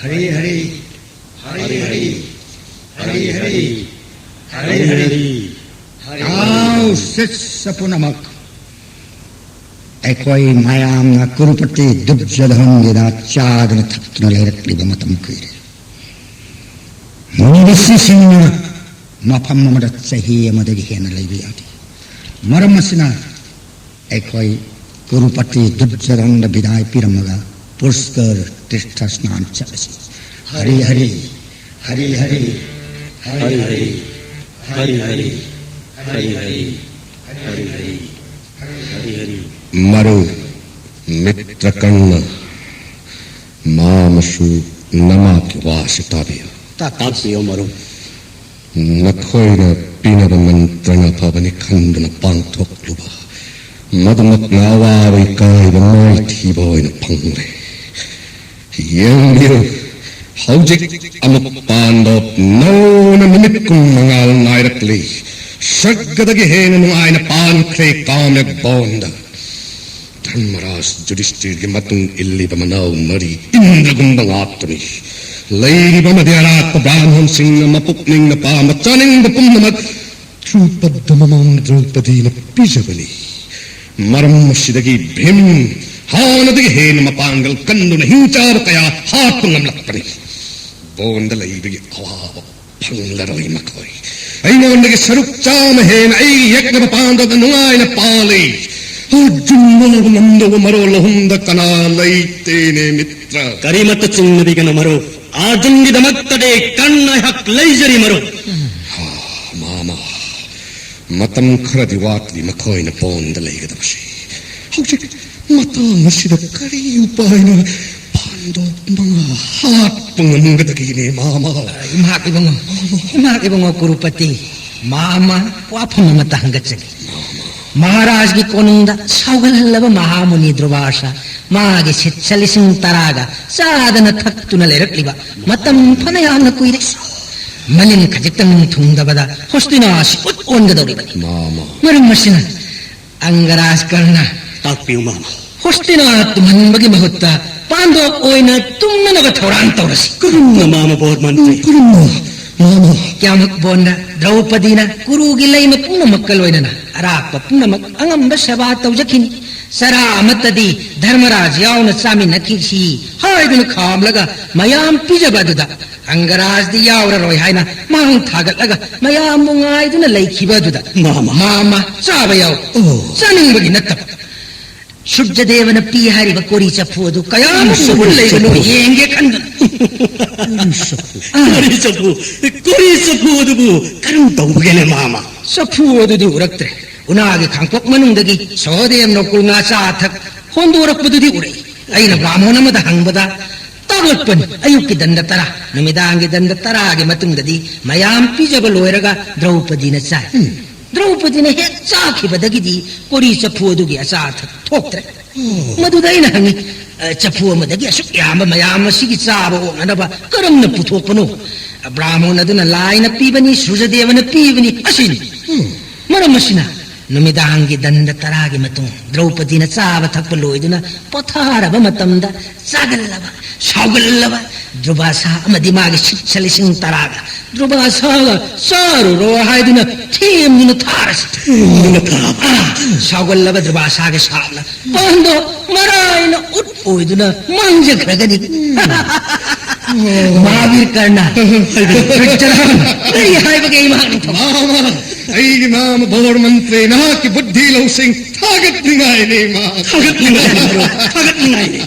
ꯍꯔꯤ ꯍꯔꯤ, ꯍꯔꯤ ꯍꯔꯤ, ꯍꯔꯤ ꯍꯔꯤ, ꯍꯔꯤ ꯍꯔꯤ꯫ ꯍꯥꯎ, ꯁꯤꯠꯁ ꯄꯨꯝꯅꯃꯛ꯫ ꯑꯩꯈꯣꯏ ꯃꯌꯥꯝꯅ ꯀꯨꯔꯨꯄꯇꯤ ꯗꯨꯔꯖꯣꯙꯟꯒꯤꯗ ꯆꯥꯗꯨꯅ ꯊꯛꯇꯨꯅ ꯂꯩꯔꯛꯂꯤꯕ ꯃꯇꯝ ꯀꯨꯏꯔꯦ꯫ ꯃꯨꯅꯤ ꯔꯤꯁꯤꯁꯤꯡꯅ ꯃꯐꯝ ꯑꯃꯗ ꯆꯍꯤ ꯑꯃꯗꯒꯤ ꯍꯦꯟꯅ ꯂꯩꯕ ꯌꯥꯗꯦ꯫ ꯃꯔꯝ ꯑꯁꯤꯅ ꯑꯩꯈꯣꯏ ꯀꯨꯔꯨꯄꯇꯤ ꯗꯨꯔꯖꯣꯙꯟꯗ ꯕꯤꯗꯥꯏ ꯄꯤꯔꯝꯃꯒ ꯄꯨꯁꯀꯔ ꯇꯤꯔꯊ ꯁ꯭ꯅꯥꯟ ꯆꯠꯂꯁꯤ꯫ ꯍꯔꯤ ꯍꯔꯤ, ꯍꯔꯤ ꯍꯔꯤ, ꯍꯔꯤ ꯍꯔꯤ, ꯍꯔꯤ ꯍꯔꯤ, ꯍꯔꯤ ꯍꯔꯤ, ꯍꯔꯤ ꯍꯔꯤ, ꯍꯔꯤ ꯍꯔꯤ꯫ ꯃꯔꯨ ꯃꯤꯇ꯭ꯔꯀꯔꯅ, ꯃꯥꯃꯁꯨ ꯅꯃꯥꯛꯀꯤ ꯋꯥꯁꯤ ꯇꯥꯕꯤꯌꯨ꯫ ꯇꯥꯛꯄꯤꯌꯨ ꯃꯔꯨꯞ꯫ ꯅꯈꯣꯏꯅ ꯄꯤꯅꯕ ꯃꯟꯇ꯭ꯔꯅ ꯑꯐꯕꯅꯤ ꯈꯟꯗꯨꯅ ꯄꯥꯡꯊꯣꯛꯂꯨꯕ, ꯃꯗꯨꯃꯛꯅ ꯑꯋꯥꯕ ꯏꯀꯥꯏꯕ ꯃꯥꯏꯊꯤꯕ ꯑꯣꯏꯅ ꯐꯪꯂꯦ꯫ ꯌꯦꯡꯕꯤꯌꯨ, ꯍꯧꯖꯤꯛ ꯑꯃꯨꯛ ꯄꯥꯟꯗꯣꯞ ꯅꯧꯅ ꯅꯨꯃꯤꯠ ꯀꯨꯝ ꯃꯉꯥꯜ ꯅꯥꯏꯔꯛꯂꯤ꯫ ꯁꯔꯒꯗꯒꯤ ꯍꯦꯟꯅ ꯅꯨꯡꯉꯥꯏꯅ ꯄꯥꯟꯈ꯭ꯔꯦ ꯀꯥꯃꯦꯛ ꯕꯣꯟꯗ꯫ ꯙꯔꯃꯔꯥꯖ ꯌꯨꯙꯤꯁꯇꯤꯔꯒꯤ ꯃꯇꯨꯡ ꯏꯜꯂꯤꯕ ꯃꯅꯥꯎ ꯃꯔꯤ ꯏꯟꯗ꯭ꯔꯒꯨꯝꯕ ꯉꯥꯛꯇꯅꯤ꯫ ꯂꯩꯔꯤꯕ ꯑꯃꯗꯤ ꯑꯔꯥꯛꯄ ꯕ꯭ꯔꯥꯍꯃꯟꯁꯤꯡꯅ ꯃꯄꯨꯛꯅꯤꯡꯅ ꯄꯥꯝꯕ ꯆꯥꯅꯤꯡꯕ ꯄꯨꯝꯅꯃꯛ ꯗ꯭ꯔꯨꯄꯗ ꯃꯃꯥꯡ ꯗ꯭ꯔꯧꯄꯗꯤꯅ ꯄꯤꯖꯕꯅꯤ꯫ ꯃꯔꯝ ꯑꯁꯤꯗꯒꯤ ꯚꯤꯝ ꯍꯥꯟꯅꯗꯒꯤ ꯍꯦꯟꯅ ꯃꯄꯥꯡꯒꯜ ꯀꯟꯗꯨꯅ ꯍꯤꯡꯆꯥꯕ ꯀꯌꯥ ꯍꯥꯠꯄ ꯉꯝꯂꯛꯄꯅꯤ꯫ ꯕꯣꯟꯗ ꯂꯩꯕꯒꯤ ꯑꯋꯥꯕ ꯐꯪꯂꯔꯣꯏ ꯃꯈꯣꯏ꯫ ꯑꯩꯉꯣꯟꯗꯒꯤ ꯁꯔꯨꯛ ꯆꯥꯝꯃ ꯍꯦꯟꯅ ꯑꯩꯒꯤ ꯌꯦꯛꯅꯕ ꯄꯥꯟꯗꯣꯞꯇ ꯅꯨꯡꯉꯥꯏꯅ ꯄꯥꯜꯂꯤ꯫ ꯑꯔꯖꯨꯟ ꯂꯧꯕ ꯉꯝꯗꯧꯕ ꯃꯔꯣꯜ ꯑꯍꯨꯝꯗ ꯀꯅꯥ ꯂꯩꯇꯦꯅꯦ ꯃꯤꯇ꯭ꯔ? ꯀꯔꯤꯃꯠꯇ ꯆꯤꯡꯅꯕꯤꯒꯅꯨ ꯃꯔꯨꯞ꯫ ꯑꯔꯖꯨꯟꯒꯤꯗꯃꯛꯇꯗꯤ ꯀꯟꯅ ꯑꯩꯍꯥꯛ ꯂꯩꯖꯔꯤ ꯃꯔꯨꯞ꯫ ꯃꯥꯃ, ꯃꯇꯝ ꯈꯔꯗꯤ ꯋꯥꯠꯂꯤ ꯃꯈꯣꯏꯅ ꯕꯣꯟꯗ ꯂꯩꯒꯗꯕꯁꯤ꯫ ꯍꯧꯖꯤꯛ ꯃꯇꯥꯡ ꯑꯁꯤꯗ ꯀꯔꯤ ꯎꯄꯥꯏꯅꯣ? ꯄꯥꯟꯗꯣꯞ ꯃꯉꯥ ꯍꯥꯠꯄ ꯉꯝꯒꯗꯒꯦꯅꯦ, ꯃꯥꯃ꯫ ꯏꯃꯥ ꯏꯕꯨꯡꯉꯣ, ꯏꯃꯥ ꯏꯕꯨꯡꯉꯣ ꯀꯨꯔꯨꯄꯇꯤ, ꯃꯥꯃ ꯋꯥꯐꯝ ꯑꯃꯠꯇ ꯍꯪꯒꯠꯆꯒꯦ꯫ ꯃꯍꯥꯔꯥꯖꯒꯤ ꯀꯣꯅꯨꯡꯗ ꯁꯥꯎꯒꯜꯍꯜꯂꯕ ꯃꯍꯥꯃꯨꯅꯤ ꯗ꯭ꯔꯨꯕꯥꯁ ꯃꯥꯒꯤ ꯁꯤꯠꯁ ꯂꯤꯁꯤꯡ ꯇꯔꯥꯒ ꯆꯥꯗꯅ ꯊꯛꯇꯨꯅ ꯂꯩꯔꯛꯂꯤꯕ ꯃꯇꯝ ꯐꯅ ꯌꯥꯝꯅ ꯀꯨꯏꯔꯦ꯫ ꯃꯅꯤꯟ ꯈꯖꯤꯛꯇꯪ ꯊꯨꯡꯗꯕꯗ ꯍꯣꯁꯇꯤꯅꯥꯁꯤ ꯎꯠ ꯑꯣꯟꯒꯗꯧꯔꯤꯕꯅꯤ꯫ ꯃꯥꯃ꯫ ꯃꯔꯝ ꯑꯁꯤꯅ ꯑꯪꯒꯔꯥꯖ ꯀꯔꯅ, ꯇꯥꯛꯄꯤꯌꯨ ꯃꯥꯃ꯫ ꯍꯣꯁꯇꯤꯅꯥ ꯇꯨꯝꯍꯟꯕꯒꯤ ꯃꯍꯨꯠꯇ ꯄꯥꯟꯗꯣꯞ ꯑꯣꯏꯅ ꯇꯨꯝꯅꯅꯕ ꯊꯧꯔꯥꯡ ꯇꯧꯔꯁꯤ꯫ ꯀꯔꯝꯅ ꯃꯥꯃ ꯕꯣꯔ ꯃꯟꯇ꯭ꯔꯤ? ꯀꯔꯝꯅ ꯃꯥꯃ? ꯀꯌꯥꯃꯛ ꯕꯣꯟꯗ ꯗ꯭ꯔꯧꯄꯗꯤꯅ ꯀꯨꯔꯨꯒꯤ ꯂꯩꯃ ꯄꯨꯝꯅꯃꯛꯀ ꯂꯣꯏꯅꯅ ꯑꯔꯥꯛꯄ ꯄꯨꯝꯅꯃꯛ ꯑꯉꯝꯕ ꯁꯦꯕꯥ ꯇꯧꯖꯈꯤꯅꯤ꯫ ꯆꯔꯥ ꯑꯃꯠꯇꯗꯤ ꯙꯔꯃꯔꯥꯖ ꯌꯥꯎꯅ ꯆꯥꯃꯤꯟꯅꯈꯤꯁꯤ ꯍꯥꯏꯗꯨꯅ ꯈꯥꯝꯂꯒ ꯃꯌꯥꯝ ꯄꯤꯖꯕ ꯑꯗꯨꯗ ꯑꯪꯒꯔꯥꯖꯗꯤ ꯌꯥꯎꯔꯔꯣꯏ ꯍꯥꯏꯅ ꯃꯥꯡ ꯊꯥꯒꯠꯂꯒ ꯃꯌꯥꯝꯕꯨ ꯉꯥꯏꯗꯨꯅ ꯂꯩꯈꯤꯕ ꯑꯗꯨꯗ ꯃꯥꯃ꯫ ꯃꯥꯃ ꯆꯥꯕ ꯌꯥꯎ꯫ ꯑꯣ꯫ ꯆꯥꯅꯤꯡꯕꯒꯤ ꯅꯠꯇꯕ꯫ ꯁꯨꯛꯖꯗꯦꯕꯅ ꯄꯤ ꯍꯥꯏꯔꯤꯕ ꯀꯣꯔꯤ ꯆꯐꯨ ꯑꯗꯨ ꯀꯌꯥꯃꯨꯛ ꯁꯐꯨ, ꯃꯒꯨꯟ ꯂꯩꯕꯅꯣ ꯁꯐꯨ꯫ ꯌꯦꯡꯒꯦ ꯈꯟꯗꯨꯅ꯫ ꯀꯣꯔꯤ ꯆꯐꯨ꯫ ꯑꯥ꯫ ꯀꯣꯔꯤ ꯆꯐꯨ, ꯀꯣꯔꯤ ꯆꯐꯨ ꯑꯗꯨꯕꯨ ꯀꯔꯝ ꯇꯧꯕꯒꯦꯅꯦ ꯃꯥꯃ? ꯆꯐꯨ ꯑꯗꯨꯗꯤ ꯎꯔꯛꯇ꯭ꯔꯦ꯫ ꯎꯅꯥꯒꯤ ꯈꯥꯡꯄꯣꯛ ꯃꯅꯨꯡꯗꯒꯤ ꯁꯍꯗꯦꯕ ꯅꯀꯨꯜ ꯉꯥ ꯆꯥ ꯊꯛ ꯍꯣꯟꯗꯣꯔꯛꯄꯗꯨꯗꯤ ꯎꯔꯛꯏ꯫ ꯑꯩꯅ ꯕ꯭ꯔꯥꯍꯃꯣꯟ ꯑꯃꯗ ꯍꯪꯕꯗ, ꯇꯛ ꯉꯛꯄꯅꯤ꯫ ꯑꯌꯨꯛꯀꯤ ꯗꯟꯗ ꯇꯔꯥ, ꯅꯨꯃꯤꯗꯥꯡꯒꯤ ꯗꯟꯗ ꯇꯔꯥꯒꯤ ꯃꯇꯨꯡꯗꯗꯤ ꯃꯌꯥꯝ ꯄꯤꯖꯕ ꯂꯣꯏꯔꯒ ꯗ꯭ꯔꯧꯄꯗꯤꯅ ꯆꯥꯏ꯫ ꯎꯝ꯫ ꯗ꯭ꯔꯧꯄꯗꯤꯅ ꯍꯦꯛ ꯆꯥꯈꯤꯕꯗꯒꯤꯗꯤ ꯀꯣꯔꯤ ꯆꯐꯨ ꯑꯗꯨꯒꯤ ꯑꯆꯥ ꯑꯊꯛ ꯊꯣꯛꯇ꯭ꯔꯦ꯫ ꯑꯣ꯫ ꯃꯗꯨꯗ ꯑꯩꯅ ꯍꯪꯉꯤ, "ꯑ, ꯆꯐꯨ ꯑꯃꯗꯒꯤ ꯑꯁꯨꯛ ꯌꯥꯝꯕ ꯃꯌꯥꯝ ꯑꯁꯤꯒꯤ ꯆꯥꯕ ꯑꯣꯛꯅꯅꯕ ꯀꯔꯝꯅ ꯄꯨꯊꯣꯛꯄꯅꯣ?" ꯕ꯭ꯔꯥꯍꯃꯣꯟ ꯑꯗꯨꯅ ꯂꯥꯏꯅ ꯄꯤꯕꯅꯤ, ꯁꯨꯔꯖꯗꯦꯕꯅ ꯄꯤꯕꯅꯤ ꯑꯁꯤꯅꯤ꯫ ꯎꯝ꯫ ꯃꯔꯝ ꯑꯁꯤꯅ ꯅꯨꯃꯤꯗꯥꯡꯒꯤ ꯗꯟꯗ ꯇꯔꯥꯒꯤ ꯃꯇꯨꯡ ꯗ꯭ꯔꯧꯄꯗꯤꯅ ꯆꯥꯕ ꯊꯛꯄ ꯂꯣꯏꯗꯨꯅ ꯄꯣꯊꯥꯔꯕ ꯃꯇꯝꯗ ꯆꯥꯒꯜꯂꯕ, ꯁꯥꯎꯒꯜꯂꯕ ꯗ꯭ꯔꯨꯕꯥꯁꯥ ꯑꯃꯗꯤ ꯃꯥꯒꯤ ꯁꯤꯠꯁ ꯂꯤꯁꯤꯡ ꯇꯔꯥꯒ ꯗ꯭ꯔꯨꯕꯥꯁꯥꯒ ꯆꯥꯔꯨꯔꯣ ꯍꯥꯏꯗꯨꯅ ꯊꯦꯝꯗꯨꯅ ꯊꯥꯔꯁꯤ꯫ ꯊꯦꯝꯗꯨꯅ ꯊꯥꯕ꯫ ꯑꯥ, ꯁꯥꯎꯒꯜꯂꯕ ꯗ꯭ꯔꯨꯕꯥꯁꯥꯒꯤ ꯁꯥꯞꯅ ꯄꯥꯟꯗꯣ ꯃꯔꯥꯏꯅ ꯎꯠ ꯑꯣꯏꯗꯨꯅ ꯃꯥꯡꯖꯈ꯭ꯔꯒꯅꯤ꯫ ꯃꯍꯥꯕꯤꯔ ꯀꯔꯅ, ꯕ꯭ꯔꯤꯇꯔꯥꯝ, ꯀꯔꯤ ꯍꯥꯏꯕꯒꯦ ꯏꯃꯥ ꯅꯤꯡꯊꯧ? ꯃꯥꯃ, ꯑꯩꯒꯤ ꯃꯥꯃ ꯕꯣꯔ ꯃꯟꯇ꯭ꯔꯤ, ꯅꯍꯥꯛꯀꯤ ꯕꯨꯗꯙꯤ ꯂꯧꯁꯤꯡ ꯊꯥꯒꯠꯅꯤꯡꯉꯥꯏꯅꯤ, ꯏꯃꯥ꯫ ꯊꯥꯒꯠꯅꯤꯡꯉꯥꯏꯅꯤ, ꯊꯥꯒꯠꯅꯤꯡꯉꯥꯏꯅꯤ꯫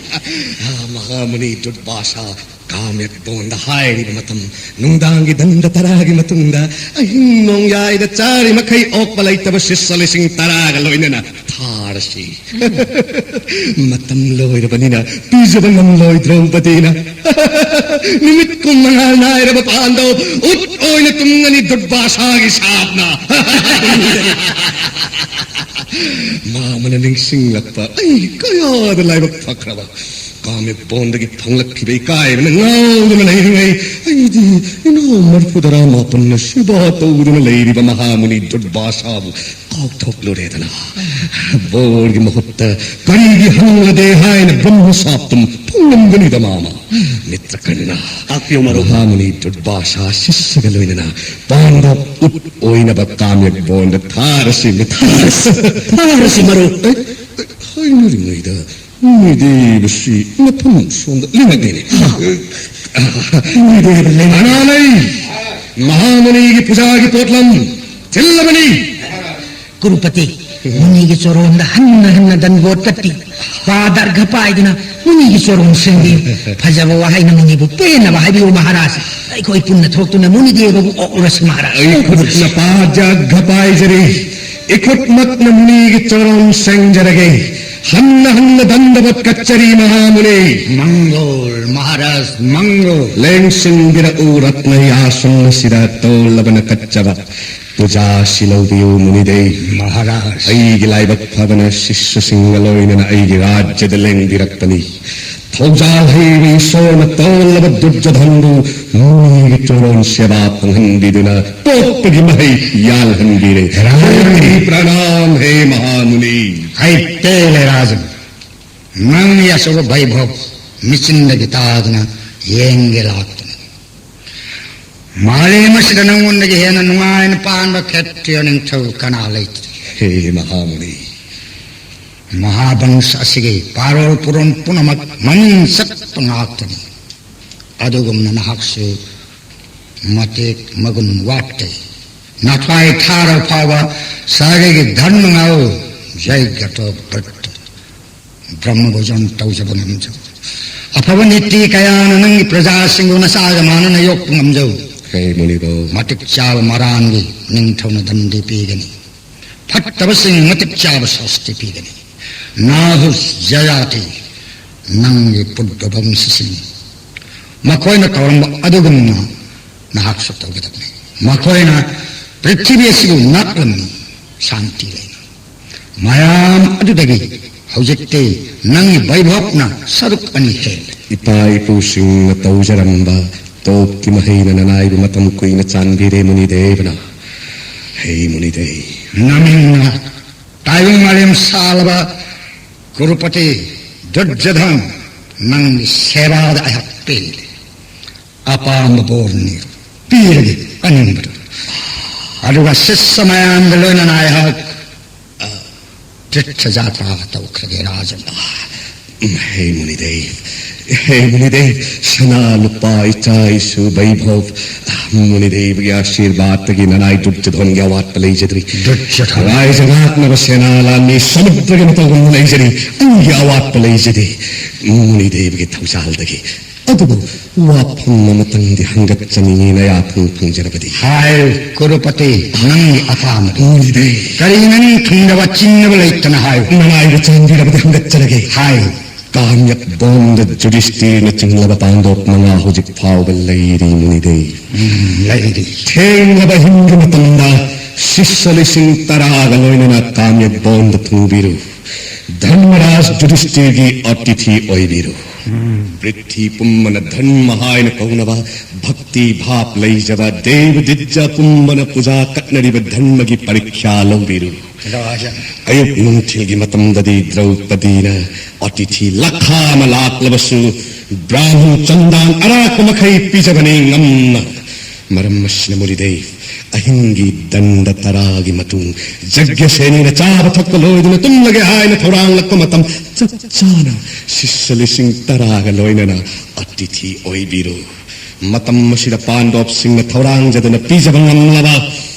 ꯑꯥ, ꯃꯍꯥꯃꯨꯅꯤ ꯗꯨꯔꯕꯥꯁꯥ ꯀꯥꯃꯦꯠ ꯕꯣꯟꯗ ꯍꯥꯏꯔꯤꯕ ꯃꯇꯝ, ꯅꯨꯡꯗꯥꯡꯒꯤ ꯗꯟꯗ ꯇꯔꯥꯒꯤ ꯃꯇꯨꯡꯗ ꯑꯍꯤꯡ ꯅꯣꯡꯌꯥꯏꯗ ꯆꯥꯔꯤ ꯃꯈꯩ ꯑꯣꯛꯄ ꯂꯩꯇꯕ ꯁꯤꯁ ꯂꯤꯁꯤꯡ ꯇꯔꯥꯒ ꯂꯣꯏꯅꯅ ꯊꯥꯔꯁꯤ꯫ ꯃꯇꯝ ꯂꯣꯏꯔꯕꯅꯤꯅ ꯄꯤꯖꯕ ꯉꯝꯂꯣꯏ ꯗ꯭ꯔꯧꯄꯗꯤꯅ꯫ ꯅꯨꯃꯤꯠ ꯀꯨꯟꯃꯉꯥ ꯅꯥꯏꯔꯕ ꯄꯥꯟꯗꯧ ꯎꯠ ꯑꯣꯏꯅ ꯇꯨꯝꯒꯅꯤ ꯗꯨꯔꯕꯥꯁꯥꯒꯤ ꯁꯥꯞꯅ꯫ ꯃꯥꯃꯅ ꯅꯤꯡꯁꯤꯡꯂꯛꯄ, ꯑꯩ ꯀꯌꯥꯗ ꯂꯥꯏꯕꯛ ꯐꯈ꯭ꯔꯕ꯫ ꯀꯥꯃꯦꯠ ꯕꯣꯟꯗꯒꯤ ꯐꯪꯂꯛꯈꯤꯕ ꯏꯀꯥꯏꯕꯅ ꯉꯥꯎꯗꯨꯅ ꯂꯩꯔꯤꯉꯩ, ꯑꯩꯗꯤ ꯏꯅꯥꯎ ꯃꯔꯐꯨ ꯇꯔꯥ ꯃꯥꯄꯟꯅ ꯁꯦꯕꯥ ꯇꯧꯗꯨꯅ ꯂꯩꯔꯤꯕ ꯃꯍꯥꯃꯨꯅꯤ ꯗꯨꯔꯕꯥꯁꯥꯕꯨ ꯀꯥꯎꯊꯣꯛꯂꯨꯔꯦꯗꯅ꯫ ꯕꯣꯔꯒꯤ ꯃꯍꯨꯠꯇ ꯀꯔꯤꯒꯤ ꯍꯪꯂꯗꯦ ꯍꯥꯏꯅ ꯕ꯭ꯔꯍ꯭ꯃ ꯁꯥꯞꯇꯝ ꯐꯪꯂꯝꯒꯅꯤꯗ, ꯃꯥꯃ꯫ ꯃꯤꯇ꯭ꯔ ꯀꯔꯅ, ꯇꯥꯛꯄꯤꯌꯨ, ꯃꯔꯨꯞ꯫ ꯃꯍꯥꯃꯨꯅꯤ ꯗꯨꯔꯕꯥꯁꯥ ꯁꯤꯁꯒ ꯂꯣꯏꯅꯅ ꯄꯥꯟꯗ ꯎꯠ ꯑꯣꯏꯅꯕ ꯀꯥꯃꯦꯠ ꯕꯣꯟꯗ ꯊꯥꯔꯁꯤ, ꯊꯥꯔꯁꯤ, ꯊꯥꯔꯁꯤ, ꯃꯔꯨꯞ꯫ ꯑꯦ, ꯑꯦ, ꯍꯥꯏꯅꯔꯤꯉꯩꯗ ꯃꯤꯗꯦꯕꯁꯤ ꯃꯐꯝ ꯁꯣꯝꯗ ꯂꯦꯡꯉꯛꯇꯦꯅꯦ꯫ ꯃꯤꯗꯦꯕ ꯂꯦꯡꯉꯛ- ꯀꯅꯥ ꯂꯩ? ꯃꯍꯥꯃꯨꯅꯤꯒꯤ ꯄꯨꯖꯥꯒꯤ ꯄꯣꯠꯂꯝ ꯊꯤꯜꯂꯕꯅꯤ꯫ ꯀꯨꯔꯨꯄꯇꯤ, ꯃꯨꯅꯤꯒꯤ ꯆꯣꯔꯣꯟꯗ ꯍꯟꯅ ꯍꯟꯅ ꯗꯟꯕꯣꯠ ꯀꯠꯄꯤ꯫ ꯄꯥ ꯗꯔꯒ ꯄꯥꯏꯗꯨꯅ ꯃꯨꯅꯤꯒꯤ ꯆꯣꯔꯣꯟ ꯁꯦꯡꯕꯤꯌꯨ꯫ ꯐꯖꯕ ꯋꯥꯍꯩꯅ ꯃꯨꯅꯤꯕꯨ ꯄꯦꯟꯅꯕ ꯍꯥꯏꯕꯤꯌꯨ ꯃꯍꯥꯔꯥꯖ꯫ ꯑꯩꯈꯣꯏ ꯄꯨꯟꯅ ꯊꯣꯛꯇꯨꯅ ꯃꯨꯅꯤꯗꯦꯕꯕꯨ ꯑꯣꯛꯂꯨꯔꯁꯤ ꯃꯍꯥꯔꯥꯖ꯫ ꯑꯩ ꯈꯨꯠꯅ ꯄꯥꯖꯈ ꯄꯥꯏꯖꯔꯤ, ꯏꯈꯨꯠꯃꯛꯅ ꯃꯨꯅꯤꯒꯤ ꯆꯣꯔꯣꯟ ꯁꯦꯡꯖꯔꯒꯦ꯫ ꯍꯟꯅ ꯍꯟꯅ ꯗꯟꯗꯕꯠ ꯀꯠꯆꯔꯤ ꯃꯍꯥꯃꯨꯅꯤ꯫ ꯃꯪꯒꯣꯜ ꯃꯍꯥꯔꯥꯖ ꯃꯪꯒꯣꯜ꯫ ꯂꯦꯡꯁꯤꯟꯕꯤꯔꯛꯎ ꯔꯠꯅꯍꯤ ꯑꯥꯁꯟ ꯑꯁꯤꯗ ꯇꯣꯜꯂꯕꯅ ꯀꯠꯆꯕ ꯄꯨꯖꯥꯁꯤ ꯂꯧꯕꯤꯌꯨ ꯃꯨꯅꯤꯗꯦ꯫ ꯃꯍꯥꯔꯥꯖ꯫ ꯑꯩꯒꯤ ꯂꯥꯏꯕꯛ ꯐꯕꯅ ꯁꯤꯁ꯭ꯌꯁꯤꯡꯒ ꯂꯣꯏꯅꯅ ꯑꯩꯒꯤ ꯔꯥꯖ꯭ꯌꯗ ꯂꯦꯡꯕꯤꯔꯛꯄꯅꯤ꯫ ꯊꯧꯖꯥꯜ ꯍꯩꯕ ꯏꯁꯣꯔꯅ ꯇꯣꯜꯂꯕ ꯗꯨꯔꯖꯣꯙꯟꯕꯨ ꯃꯨꯅꯤꯒꯤ ꯆꯣꯔꯣꯟ ꯁꯦꯕꯥ ꯐꯪꯍꯟꯕꯤꯗꯨꯅ ꯄꯣꯛꯄꯒꯤ ꯃꯍꯩ ꯌꯥꯜꯍꯟꯕꯤꯔꯦ꯫ ꯔꯥꯖꯟ꯫ ꯀꯣꯇꯤ ꯄ꯭ꯔꯅꯥꯝ ꯍꯦ ꯃꯍꯥꯃꯨꯅꯤ꯫ ꯑꯩ ꯄꯦꯜꯂꯦ ꯔꯥꯖꯟ꯫ ꯅꯪꯒꯤ ꯑꯆꯧꯕ ꯚꯩꯚꯣꯕ ꯃꯤꯆꯤꯟꯗꯒꯤ ꯇꯥꯗꯨꯅ ꯌꯦꯡꯒꯦ ꯂꯥꯛꯇꯅ꯫ ꯃꯥꯂꯦꯝ ꯑꯁꯤꯗ ꯅꯪꯉꯣꯟꯗꯒꯤ ꯍꯦꯟꯅ ꯅꯨꯡꯉꯥꯏꯅ ꯄꯥꯟꯕ ꯈꯦꯇ꯭ꯔꯤꯌ ꯅꯤꯡꯊꯧ ꯀꯅꯥ ꯂꯩꯇ꯭ꯔꯤ꯫ ꯍꯦ ꯃꯍꯥꯃꯨꯅꯤ꯫ ꯃꯍꯥꯕꯪꯁ ꯑꯁꯤꯒꯤ ꯄꯥꯔꯣꯜ ꯄꯨꯔꯣꯟ ꯄꯨꯝꯅꯃꯛ ꯃꯃꯤꯡ ꯆꯠꯄ ꯉꯥꯛꯇꯅꯤ꯫ ꯑꯗꯨꯒꯨꯝꯅ ꯅꯍꯥꯛꯁꯨ ꯃꯇꯦꯛ ꯃꯒꯨꯟ ꯋꯥꯠꯇꯦ꯫ ꯅꯊ꯭ꯋꯥꯏ ꯊꯥꯔ ꯐꯥꯎꯕ ꯁꯥꯒꯩꯒꯤ ꯙꯔꯃ ꯉꯥꯛꯎ, ꯖꯩꯒ꯭ꯌꯇꯣ ꯕ꯭ꯔꯠꯇ, ꯕ꯭ꯔꯍ꯭ꯃ ꯚꯣꯖꯟ ꯇꯧꯖꯕ ꯉꯝꯖꯧ꯫ ꯑꯐꯕ ꯅꯤꯇꯤ ꯀꯌꯥꯅ ꯅꯪꯒꯤ ꯄ꯭ꯔꯖꯥꯁꯤꯡꯕꯨ ꯅꯆꯥꯒ ꯃꯥꯟꯅꯅ ꯌꯣꯛꯄ ꯉꯝꯖꯧ꯫ ꯍꯦ ꯃꯨꯅꯤꯕꯧ꯫ ꯃꯇꯤꯛ ꯆꯥꯕ ꯃꯔꯥꯟꯒꯤ ꯅꯤꯡꯊꯧꯅ ꯗꯟꯗꯤ ꯄꯤꯒꯅꯤ꯫ ꯐꯠꯇꯕꯁꯤꯡ ꯃꯇꯤꯛ ꯆꯥꯕ ꯁꯥꯁꯇꯤ ꯄꯤꯒꯅꯤ꯫ ꯅꯥꯍꯨ ꯖꯌꯥꯇꯤ, ꯅꯪꯒꯤ ꯄꯨꯠꯕ ꯕꯪꯁꯁꯤꯡ ꯃꯈꯣꯏꯅ ꯇꯧꯔꯝꯕ ꯑꯗꯨꯒꯨꯝꯅ ꯅꯍꯥꯛꯁꯨ ꯇꯧꯒꯗꯕꯅꯤ꯫ ꯃꯈꯣꯏꯅ ꯄ꯭ꯔꯤꯊꯤꯕꯤ ꯑꯁꯤꯕꯨ ꯉꯥꯛꯂꯝꯃꯤ, ꯁꯥꯟꯇꯤ ꯂꯩꯅ꯫ ꯃꯌꯥꯝ ꯑꯗꯨꯗꯒꯤ ꯍꯧꯖꯤꯛꯇꯤ ꯅꯪꯒꯤ ꯚꯩꯚꯣꯕꯅ ꯁꯔꯨꯛ ꯑꯅꯤ ꯍꯦꯜꯂꯦ꯫ ꯏꯄꯥ ꯏꯄꯨꯁꯤꯡꯅ ꯇꯧꯖꯔꯝꯕ ꯇꯣꯞꯀꯤ ꯃꯍꯩꯅ ꯅꯅꯥꯏꯕꯨ ꯃꯇꯝ ꯀꯨꯏꯅ ꯆꯥꯟꯕꯤꯔꯦ ꯃꯨꯅꯤꯗꯦꯕꯅ꯫ ꯍꯦ ꯃꯨꯅꯤꯗꯦ꯫ ꯅꯃꯤꯡꯅ ꯇꯥꯏꯕꯪ ꯃꯥꯂꯦꯝ ꯁꯥꯂꯕ ꯀꯨꯔꯨꯄꯇꯤ ꯗꯨꯔꯖꯣꯙꯟ, ꯅꯪꯒꯤ ꯁꯦꯕꯥꯗ ꯑꯩꯍꯥꯛ ꯄꯦꯜꯂꯦ꯫ ꯑꯄꯥꯝꯕ ꯕꯣꯔꯅꯤ ꯄꯤꯔꯒꯦ ꯑꯅꯤꯡꯕꯗꯨ꯫ ꯑꯗꯨꯒ ꯁꯤꯁ꯭ꯌ ꯃꯌꯥꯝꯒ ꯂꯣꯏꯅꯅ ꯑꯩꯍꯥꯛ, ꯑ, ꯇꯤꯔꯊ ꯖꯥꯇ꯭ꯔꯥ ꯇꯧꯈ꯭ꯔꯒꯦ ꯔꯥꯖꯟ꯫ ꯍꯦ ꯃꯨꯅꯤꯗꯦ, ꯍꯦ ꯃꯨꯅꯤꯗꯦ, ꯁꯅꯥ ꯂꯨꯄꯥ, ꯏꯆꯥ ꯏꯁꯨ, ꯕꯩꯚꯣꯕ, ꯃꯨꯅꯤꯗꯦꯕꯒꯤ ꯑꯥꯁꯤꯔꯕꯥꯗꯇꯒꯤ ꯅꯅꯥꯏ ꯗꯨꯔꯖꯣꯙꯟꯒꯤ ꯑꯋꯥꯠꯄ ꯂꯩꯖꯗ꯭ꯔꯤ꯫ ꯗꯨꯔꯖꯣꯙꯟ꯫ ꯔꯥꯏꯖ ꯉꯥꯛꯅꯕ ꯁꯦꯅꯥ ꯂꯥꯟꯃꯤ ꯁꯃꯨꯗ꯭ꯔꯒꯤ ꯃꯇꯧꯒꯨꯝꯅ ꯂꯩꯖꯔꯤ꯫ ꯑꯩꯒꯤ ꯑꯋꯥꯠꯄ ꯂꯩꯖꯗꯦ꯫ ꯃꯨꯅꯤꯗꯦꯕꯒꯤ ꯊꯧꯖꯥꯜꯗꯒꯤ꯫ ꯑꯗꯨꯕꯨ ꯋꯥꯐꯝ ꯑꯃꯇꯪꯗꯤ ꯍꯪꯒꯠꯆꯅꯤꯡꯉꯤ, ꯅꯌꯥ ꯐꯪ ꯐꯪꯖꯔꯕꯗꯤ꯫ ꯍꯥꯏꯌꯨ, ꯀꯨꯔꯨꯄꯇꯤ, ꯅꯪꯒꯤ ꯑꯄꯥꯝꯕꯗꯨ꯫ ꯃꯨꯅꯤꯗꯦ꯫ ꯀꯔꯤ ꯅꯪ ꯊꯨꯡꯗꯕ ꯆꯤꯡꯅꯕ ꯂꯩꯇꯅ ꯍꯥꯏꯌꯨ꯫ ꯅꯅꯥꯏꯕꯨ ꯆꯥꯟꯕꯤꯔꯕꯗꯤ ꯍꯪꯒꯠꯆꯔꯒꯦ꯫ ꯍꯥꯏꯌꯨ꯫ ꯀꯥꯝꯌꯛ ꯕꯣꯟꯗ ꯖꯨꯗꯤꯁꯇꯤꯔꯅ ꯆꯤꯡꯂꯕ ꯄꯥꯟꯗꯣꯞ ꯃꯉꯥ ꯍꯧꯖꯤꯛ ꯐꯥꯎꯕ ꯂꯩꯔꯤ, ꯃꯨꯅꯤꯗꯦ꯫ ꯎꯝ, ꯂꯩꯔꯤ꯫ ꯊꯦꯡꯂꯕ ꯑꯍꯤꯡꯒꯤ ꯃꯇꯝꯗ ꯁꯤꯁ꯭ꯌ ꯂꯤꯁꯤꯡ ꯇꯔꯥꯒ ꯂꯣꯏꯅꯅ ꯀꯥꯝꯌꯛ ꯕꯣꯟꯗ ꯊꯨꯡꯕꯤꯔꯨ꯫ ꯙꯔꯃꯔꯥꯖ ꯖꯨꯗꯤꯁꯇꯤꯔꯒꯤ ꯑꯇꯤꯊꯤ ꯑꯣꯏꯕꯤꯔꯨ꯫ ꯎꯝ꯫ ꯄ꯭ꯔꯤꯊꯤ ꯄꯨꯝꯕꯅ ꯙꯔꯃ ꯍꯥꯏꯅ ꯀꯧꯅꯕ ꯚꯛꯇꯤ ꯚꯥꯕ ꯂꯩꯖꯕ ꯗꯦꯕ ꯗꯤꯗ꯭ꯌꯥ ꯄꯨꯝꯕꯅ ꯄꯨꯖꯥ ꯀꯠꯅꯔꯤꯕ ꯙꯔꯃꯒꯤ ꯄꯔꯤꯈ꯭ꯌꯥ ꯂꯧꯕꯤꯔꯨ꯫ ꯔꯥꯖꯟ꯫ ꯑꯌꯨꯛ ꯅꯨꯡꯊꯤꯜꯒꯤ ꯃꯇꯝꯗꯗꯤ ꯗ꯭ꯔꯧꯄꯗꯤꯅ ꯑꯇꯤꯊꯤ ꯂꯥꯈꯥ ꯑꯃ ꯂꯥꯛꯂꯕꯁꯨ ꯕ꯭ꯔꯥꯍ꯭ꯃꯟ ꯆꯟꯗꯥꯟ ꯑꯔꯥꯛꯄ ꯃꯈꯩ ꯄꯤꯖꯕꯅꯤ ꯉꯝꯅ꯫ ꯃꯔꯝ ꯑꯁꯤꯅ ꯃꯨꯅꯤꯗꯦ, ꯑꯍꯤꯡꯒꯤ ꯗꯟꯗ ꯇꯔꯥꯒꯤ ꯃꯇꯨꯡ ꯖꯒ꯭ꯌꯁꯦꯅꯤꯅ ꯆꯥꯕ ꯊꯛꯄ ꯂꯣꯏꯗꯨꯅ ꯇꯨꯝꯂꯒꯦ ꯍꯥꯏꯅ ꯊꯧꯔꯥꯡꯂꯛꯄ ꯃꯇꯝ ꯆꯞ ꯆꯥꯅ ꯁꯤꯁ꯭ꯌ ꯂꯤꯁꯤꯡ ꯇꯔꯥꯒ ꯂꯣꯏꯅꯅ ꯑꯇꯤꯊꯤ ꯑꯣꯏꯕꯤꯔꯨ꯫ ꯃꯇꯝ ꯑꯁꯤꯗ ꯄꯥꯟꯗꯣꯞꯁꯤꯡꯅ ꯊꯧꯔꯥꯡꯖꯗꯅ ꯄꯤꯖꯕ ꯉꯝꯂꯕ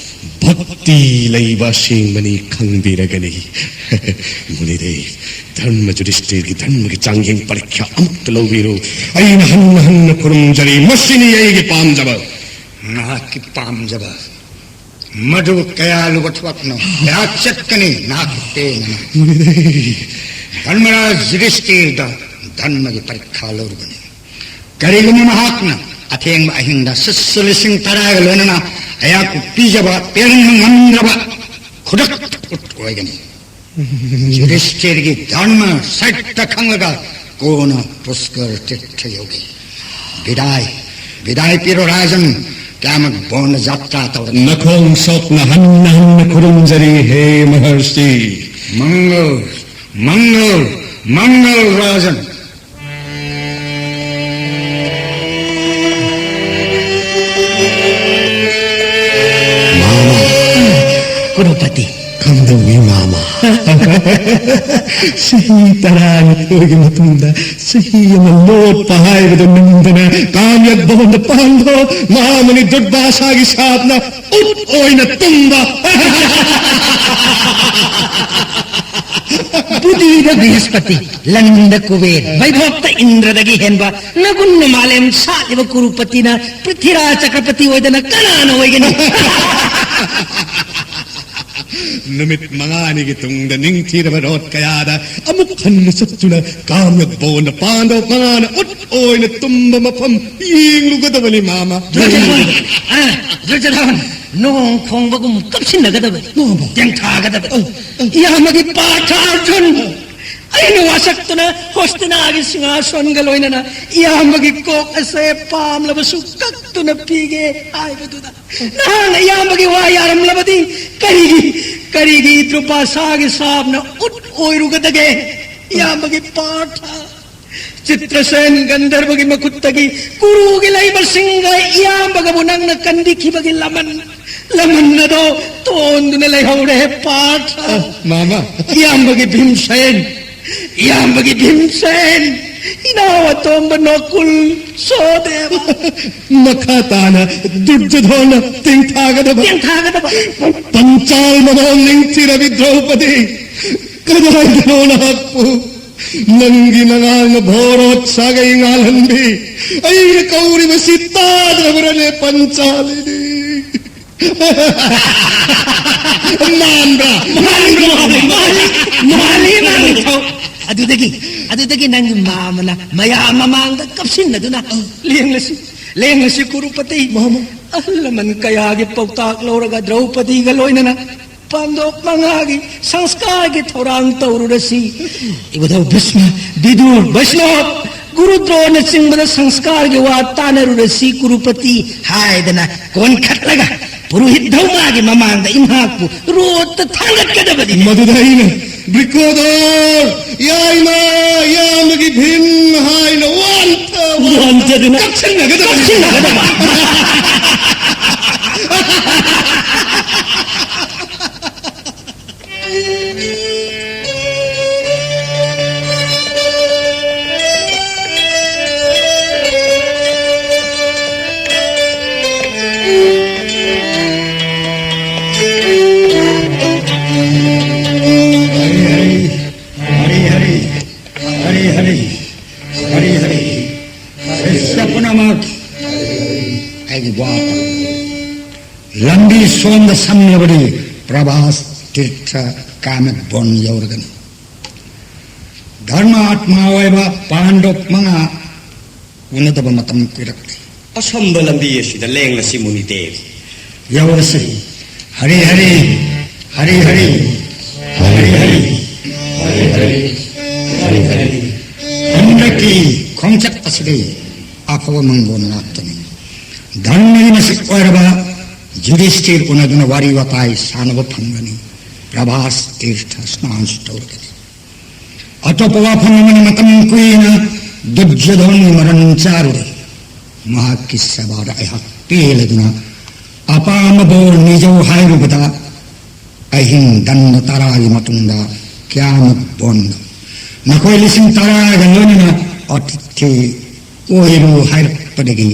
ꯚꯛꯇꯤ ꯂꯩꯕ ꯑꯁꯦꯡꯕꯅꯤ ꯈꯪꯕꯤꯔꯒꯅꯤ꯫ ꯃꯨꯅꯤꯗꯦ, ꯙꯔꯃ ꯖꯨꯗꯤꯁꯇꯤꯔꯒꯤ ꯙꯔꯃꯒꯤ ꯆꯥꯡꯌꯦꯡ ꯄꯔꯤꯈ꯭ꯌꯥ ꯑꯃꯨꯛꯇ ꯂꯧꯕꯤꯔꯨ꯫ ꯑꯩꯅ ꯍꯟꯅ ꯍꯟꯅ ꯈꯨꯔꯨꯝꯖꯔꯤ, ꯃꯁꯤꯅꯤ ꯑꯩꯒꯤ ꯄꯥꯝꯖꯕ꯫ ꯅꯍꯥꯛꯀꯤ ꯄꯥꯝꯖꯕ ꯃꯗꯨ ꯀꯌꯥ ꯂꯨꯕ ꯊꯕꯛꯅꯣ? ꯑꯩꯍꯥꯛ ꯆꯠꯀꯅꯤ, ꯅꯍꯥꯛꯀꯤ ꯄꯦꯟꯅꯅ꯫ ꯃꯨꯅꯤꯗꯦ꯫ ꯙꯔꯃꯔꯥꯖ ꯌꯨꯙꯤꯁꯇꯤꯔꯗ ꯙꯔꯃꯒꯤ ꯄꯔꯤꯈꯥ ꯂꯧꯔꯨꯕꯅꯤ꯫ ꯀꯔꯤꯒꯨꯝꯕ ꯃꯍꯥꯛꯅ ꯑꯊꯦꯡꯕ ꯑꯍꯤꯡꯗ ꯁꯤꯁ꯭ꯌ ꯂꯤꯁꯤꯡ ꯇꯔꯥꯒ ꯂꯣꯏꯅꯅ ꯑꯩꯍꯥꯛꯄꯨ ꯄꯤꯖꯕ ꯄꯦꯟꯍꯟꯕ ꯉꯝꯗ꯭ꯔꯕ ꯈꯨꯗꯛꯇ ꯎꯠ ꯑꯣꯏꯒꯅꯤ꯫ ꯌꯨꯙꯤꯁꯇꯤꯔꯒꯤ ꯙꯔꯃ ꯁꯠꯇ ꯈꯪꯂꯒ ꯀꯣꯟꯅ ꯄꯨꯁꯀꯔ ꯇꯤꯔꯊ ꯌꯧꯒꯦ꯫ ꯕꯤꯗꯥꯏ, ꯕꯤꯗꯥꯏ ꯄꯤꯔꯣ ꯔꯥꯖꯟ, ꯀꯌꯥꯃꯛ ꯕꯣꯟꯅ ꯖꯥꯇ꯭ꯔꯥ ꯇꯧꯔꯦ꯫ ꯅꯈꯣꯡ ꯁꯣꯛꯅ ꯍꯟꯅ ꯍꯟꯅ ꯈꯨꯔꯨꯝꯖꯔꯤ ꯍꯦ ꯃꯍꯔꯁꯤ꯫ ꯃꯪꯒꯜ, ꯃꯪꯒꯜ, ꯃꯪꯒꯜ ꯔꯥꯖꯟ꯫ ꯃꯥꯃ꯫ ꯀ꯭ꯔꯣꯄꯇꯤ꯫ ꯀꯝꯗꯧꯏ ꯃꯥꯃ? ꯆꯍꯤ ꯇꯔꯥꯅꯤꯊꯣꯏꯒꯤ ꯃꯇꯨꯡꯗ ꯆꯍꯤ ꯑꯃ ꯂꯣꯠꯄ ꯍꯥꯏꯕꯗꯨ ꯅꯪꯗꯅ ꯀꯥꯝꯌꯛ ꯚꯕꯟꯗ ꯄꯥꯟꯗꯣ ꯃꯥꯃꯅꯤ ꯗꯨꯔꯕꯥꯁꯥꯒꯤ ꯁꯥꯞꯅ ꯎꯠ ꯑꯣꯏꯅ ꯇꯨꯝꯕ꯫ ꯕꯨꯙꯤꯗ ꯕ꯭ꯔꯤꯍꯁꯄꯇꯤ, ꯂꯟꯗ ꯀꯨꯕꯦꯔ, ꯕꯩꯚꯣꯛꯇ ꯏꯟꯗ꯭ꯔꯗꯒꯤ ꯍꯦꯟꯕ ꯅꯒꯨꯟꯅ ꯃꯥꯂꯦꯝ ꯁꯥꯠꯂꯤꯕ ꯀꯨꯔꯨꯄꯇꯤꯅ ꯄ꯭ꯔꯤꯊꯤꯔꯥꯖ ꯆꯀ꯭ꯔꯄꯇꯤ ꯑꯣꯏꯗꯅ ꯀꯅꯥꯅ ꯑꯣꯏꯒꯅꯤ? ꯅꯨꯃꯤꯠ ꯃꯉꯥꯅꯤꯒꯤ ꯇꯨꯡꯗ ꯅꯤꯡꯊꯤꯔꯕ ꯔꯣꯠ ꯀꯌꯥꯗ ꯑꯃꯨꯛ ꯍꯟꯅ ꯆꯠꯇꯨꯅ ꯀꯥꯝꯌꯛ ꯚꯕꯟꯗ ꯄꯥꯟꯗꯣ ꯃꯉꯥꯅ ꯎꯠ ꯑꯣꯏꯅ ꯇꯨꯝꯕ ꯃꯐꯝ ꯌꯦꯡꯂꯨꯒꯗꯕꯅꯤ ꯃꯥꯃ꯫ ꯗꯨꯔꯖꯣꯙꯟ, ꯑ, ꯗꯨꯔꯖꯣꯙꯟ, ꯅꯣꯡ ꯈꯣꯡꯕꯒꯨꯝ ꯀꯞꯁꯤꯟꯅꯒꯗꯕꯅꯤ꯫ ꯃꯥꯃ꯫ ꯇꯦꯡꯊꯥꯒꯗꯕꯅꯤ꯫ ꯑ, ꯑ꯫ ꯏꯌꯥꯝꯕꯒꯤ ꯄꯥꯔꯊ ꯑꯔꯖꯨꯟ, ꯑꯩꯅ ꯋꯥꯁꯛꯇꯨꯅ ꯍꯣꯁꯇꯤꯅꯥꯒꯤ ꯁꯤꯡꯍꯥꯁꯣꯟꯒ ꯂꯣꯏꯅꯅ ꯏꯌꯥꯝꯕꯒꯤ ꯀꯣꯛ ꯑꯁꯦ ꯄꯥꯝꯂꯕꯁꯨ ꯀꯛꯇꯨꯅ ꯄꯤꯒꯦ ꯍꯥꯏꯕꯗꯨꯗ ꯅꯍꯥꯛꯅ ꯏꯌꯥꯝꯕꯒꯤ ꯋꯥ ꯌꯥꯔꯝꯂꯕꯗꯤ ꯀꯔꯤꯒꯤ, ꯀꯔꯤꯒꯤ ꯗꯨꯔꯕꯥꯁꯥꯒꯤ ꯁꯥꯞꯅ ꯎꯠ ꯑꯣꯏꯔꯨꯒꯗꯒꯦ? ꯏꯌꯥꯝꯕꯒꯤ ꯄꯥꯔꯊ, ꯆꯤꯇ꯭ꯔꯁꯦꯟ ꯒꯟꯙꯔꯕꯒꯤ ꯃꯈꯨꯠꯇꯒꯤ ꯀꯨꯔꯨꯒꯤ ꯂꯩꯃꯁꯤꯡꯒ ꯏꯌꯥꯝꯕꯒꯕꯨ ꯅꯪꯅ ꯀꯟꯕꯤꯈꯤꯕꯒꯤ ꯂꯃꯟ, ꯂꯃꯟ ꯑꯗꯣ ꯇꯣꯟꯗꯨꯅ ꯂꯩꯍꯧꯔꯦ ꯄꯥꯔꯊ꯫ ꯑ, ꯃꯥꯃ꯫ ꯏꯌꯥꯝꯕꯒꯤ ꯚꯤꯝꯁꯦꯟ, ꯏꯌꯥꯝꯕꯒꯤ ꯚꯤꯝꯁꯦꯟ, ꯏꯅꯥꯎ ꯑꯇꯣꯝꯕ ꯅꯣꯀꯨꯜ, ꯁꯣꯗꯦꯕ꯫ ꯃꯈꯥ ꯇꯥꯅ ꯗꯨꯔꯖꯣꯙꯣꯟꯅ ꯇꯦꯡꯊꯥꯒꯗꯕ꯫ ꯇꯦꯡꯊꯥꯒꯗꯕ꯫ ꯄꯟꯆꯥꯜ ꯃꯃꯣꯟ ꯅꯤꯡꯊꯤꯔꯕꯤ ꯗ꯭ꯔꯧꯄꯗꯤ, ꯀꯗꯥꯏꯗꯅꯣ ꯅꯍꯥꯛꯄꯨ? ꯅꯪꯒꯤ ꯅꯉꯥꯜꯅ ꯚꯣꯔꯣꯠ ꯁꯥꯒꯩ ꯉꯥꯜꯍꯟꯕꯤ꯫ ꯑꯩꯅ ꯀꯧꯔꯤꯕꯁꯤ ꯇꯥꯗ꯭ꯔꯕ꯭ꯔꯅꯦ ꯄꯟꯆꯥꯂꯤꯅꯤ? ꯃꯥꯟꯕ꯭ꯔꯥ? ꯃꯥꯜꯂꯤ, ꯃꯥꯜꯂꯤ, ꯃꯥꯜꯂꯤ, ꯃꯥꯜꯂꯤ, ꯃꯥꯜꯂꯤ꯫ ꯑꯗꯨꯗꯒꯤ, ꯑꯗꯨꯗꯒꯤ ꯅꯪꯒꯤ ꯃꯥꯃꯅ ꯃꯌꯥꯝ ꯃꯃꯥꯡꯗ ꯀꯞꯁꯤꯟꯅꯗꯨꯅ, "ꯂꯦꯡꯂꯁꯤ, ꯂꯦꯡꯂꯁꯤ ꯀꯨꯔꯨꯄꯇꯤ꯫ ꯃꯥꯃ꯫ ꯑꯍꯜ ꯂꯃꯟ ꯀꯌꯥꯒꯤ ꯄꯥꯎꯇꯥꯛ ꯂꯧꯔꯒ ꯗ꯭ꯔꯧꯄꯗꯤꯒ ꯂꯣꯏꯅꯅ ꯄꯥꯟꯗꯣꯞ ꯃꯉꯥꯒꯤ ꯁꯪꯁꯀꯥꯔꯒꯤ ꯊꯧꯔꯥꯡ ꯇꯧꯔꯨꯔꯁꯤ꯫ ꯏꯕꯨꯙꯧ ꯚꯤꯁꯃ, ꯕꯤꯗꯨꯔ, ꯕꯩꯁꯅꯣꯞ, ꯒꯨꯔꯨ ꯗ꯭ꯔꯣꯅꯆꯤꯡꯕꯗ ꯁꯪꯁꯀꯥꯔꯒꯤ ꯋꯥ ꯇꯥꯅꯔꯨꯔꯁꯤ ꯀꯨꯔꯨꯄꯇꯤ" ꯍꯥꯏꯗꯅ ꯀꯣꯟꯈꯠꯂꯒ ꯄꯨꯔꯣꯍꯤꯠ ꯙꯧꯃꯥꯒꯤ ꯃꯃꯥꯡꯗ ꯏꯝꯍꯥꯛꯄꯨ ꯔꯣꯠꯇ ꯊꯥꯡꯒꯠꯀꯗꯕꯅꯤ꯫ ꯃꯗꯨꯗ ꯑꯩꯅ, "ꯕ꯭ꯔꯤꯀꯣꯗꯣꯔ, ꯌꯥꯏꯃ, ꯏꯌꯥꯝꯕꯒꯤ ꯚꯤꯝ" ꯍꯥꯏꯅ ꯋꯥꯟꯊ ꯋꯥꯟꯊꯗꯨꯅ ꯀꯞꯁꯤꯟꯅꯒꯗꯕꯅꯤ꯫ ꯀꯞꯁꯤꯟꯅꯒꯗꯕ꯫ ꯍꯔꯤ ꯍꯔꯤ, ꯍꯔꯤ ꯍꯔꯤ, ꯍꯔꯤ ꯍꯔꯤ, ꯍꯔꯤ ꯍꯔꯤ꯫ ꯁ꯭ꯔꯦꯁ꯭ꯇ ꯄꯨꯝꯅꯃꯛ, ꯑꯩꯒꯤ ꯋꯥ ꯂꯝꯕꯤ ꯁꯣꯝꯗ ꯁꯝꯂꯕꯗꯤ ꯄ꯭ꯔꯚꯥꯁ ꯇꯤꯔꯊ ꯀꯥꯃꯦꯠ ꯕꯣꯟ ꯌꯧꯔꯒꯅꯤ꯫ ꯙꯔꯃ ꯑꯥꯠꯃꯥ ꯑꯣꯏꯕ ꯄꯥꯟꯗꯕ ꯃꯉꯥ ꯎꯅꯗꯕ ꯃꯇꯝ ꯀꯨꯏꯔꯛꯂꯦ꯫ ꯑꯁꯝꯕ ꯂꯝꯕꯤ ꯑꯁꯤꯗ ꯂꯦꯡꯂꯁꯤ ꯃꯨꯅꯤꯗꯦꯕ꯫ ꯌꯧꯔꯁꯤ꯫ ꯍꯔꯤ ꯍꯔꯤ, ꯍꯔꯤ ꯍꯔꯤ, ꯍꯔꯤ ꯍꯔꯤ, ꯍꯔꯤ ꯍꯔꯤ, ꯍꯔꯤ ꯍꯔꯤ꯫ ꯍꯟꯗꯛꯀꯤ ꯈꯣꯡꯆꯠ ꯑꯁꯤꯗꯤ ꯑꯐꯕ ꯃꯪꯒꯣꯜ ꯉꯥꯛꯇꯅꯤ꯫ ꯙꯔꯃꯒꯤ ꯃꯁꯛ ꯑꯣꯏꯔꯕ ꯌꯨꯙꯤꯁꯊꯤꯔ ꯎꯅꯗꯨꯅ ꯋꯥꯔꯤ ꯋꯥꯇꯥꯏ ꯁꯥꯟꯅꯕ ꯐꯪꯒꯅꯤ꯫ ꯄ꯭ꯔꯚꯥꯁ ꯇꯤꯔꯊ ꯁ꯭ꯅꯥꯟꯁꯨ ꯇꯧꯔꯒꯅꯤ꯫ ꯑꯇꯣꯞꯄ ꯋꯥꯐꯝ ꯑꯃꯅ, ꯃꯇꯝ ꯀꯨꯏꯅ ꯗꯨꯔꯖꯣꯙꯟꯒꯤ ꯃꯔꯟ ꯆꯥꯔꯨꯔꯦ꯫ ꯃꯍꯥꯛꯀꯤ ꯁꯦꯕꯥꯗ ꯑꯩꯍꯥꯛ ꯄꯦꯜꯂꯗꯨꯅ ꯑꯄꯥꯝꯕ ꯕꯣꯔ ꯅꯤꯖꯧ ꯍꯥꯏꯔꯨꯕꯗ, ꯑꯍꯤꯡ ꯗꯟꯗ ꯇꯔꯥꯒꯤ ꯃꯇꯨꯡꯗ ꯀ꯭ꯌꯥꯃꯠ ꯕꯣꯟꯗ ꯅꯈꯣꯏ ꯂꯤꯁꯤꯡ ꯇꯔꯥꯒ ꯂꯣꯏꯅꯅ ꯑꯇꯤꯊꯤ ꯑꯣꯏꯔꯨ ꯍꯥꯏꯔꯛꯄꯗꯒꯤ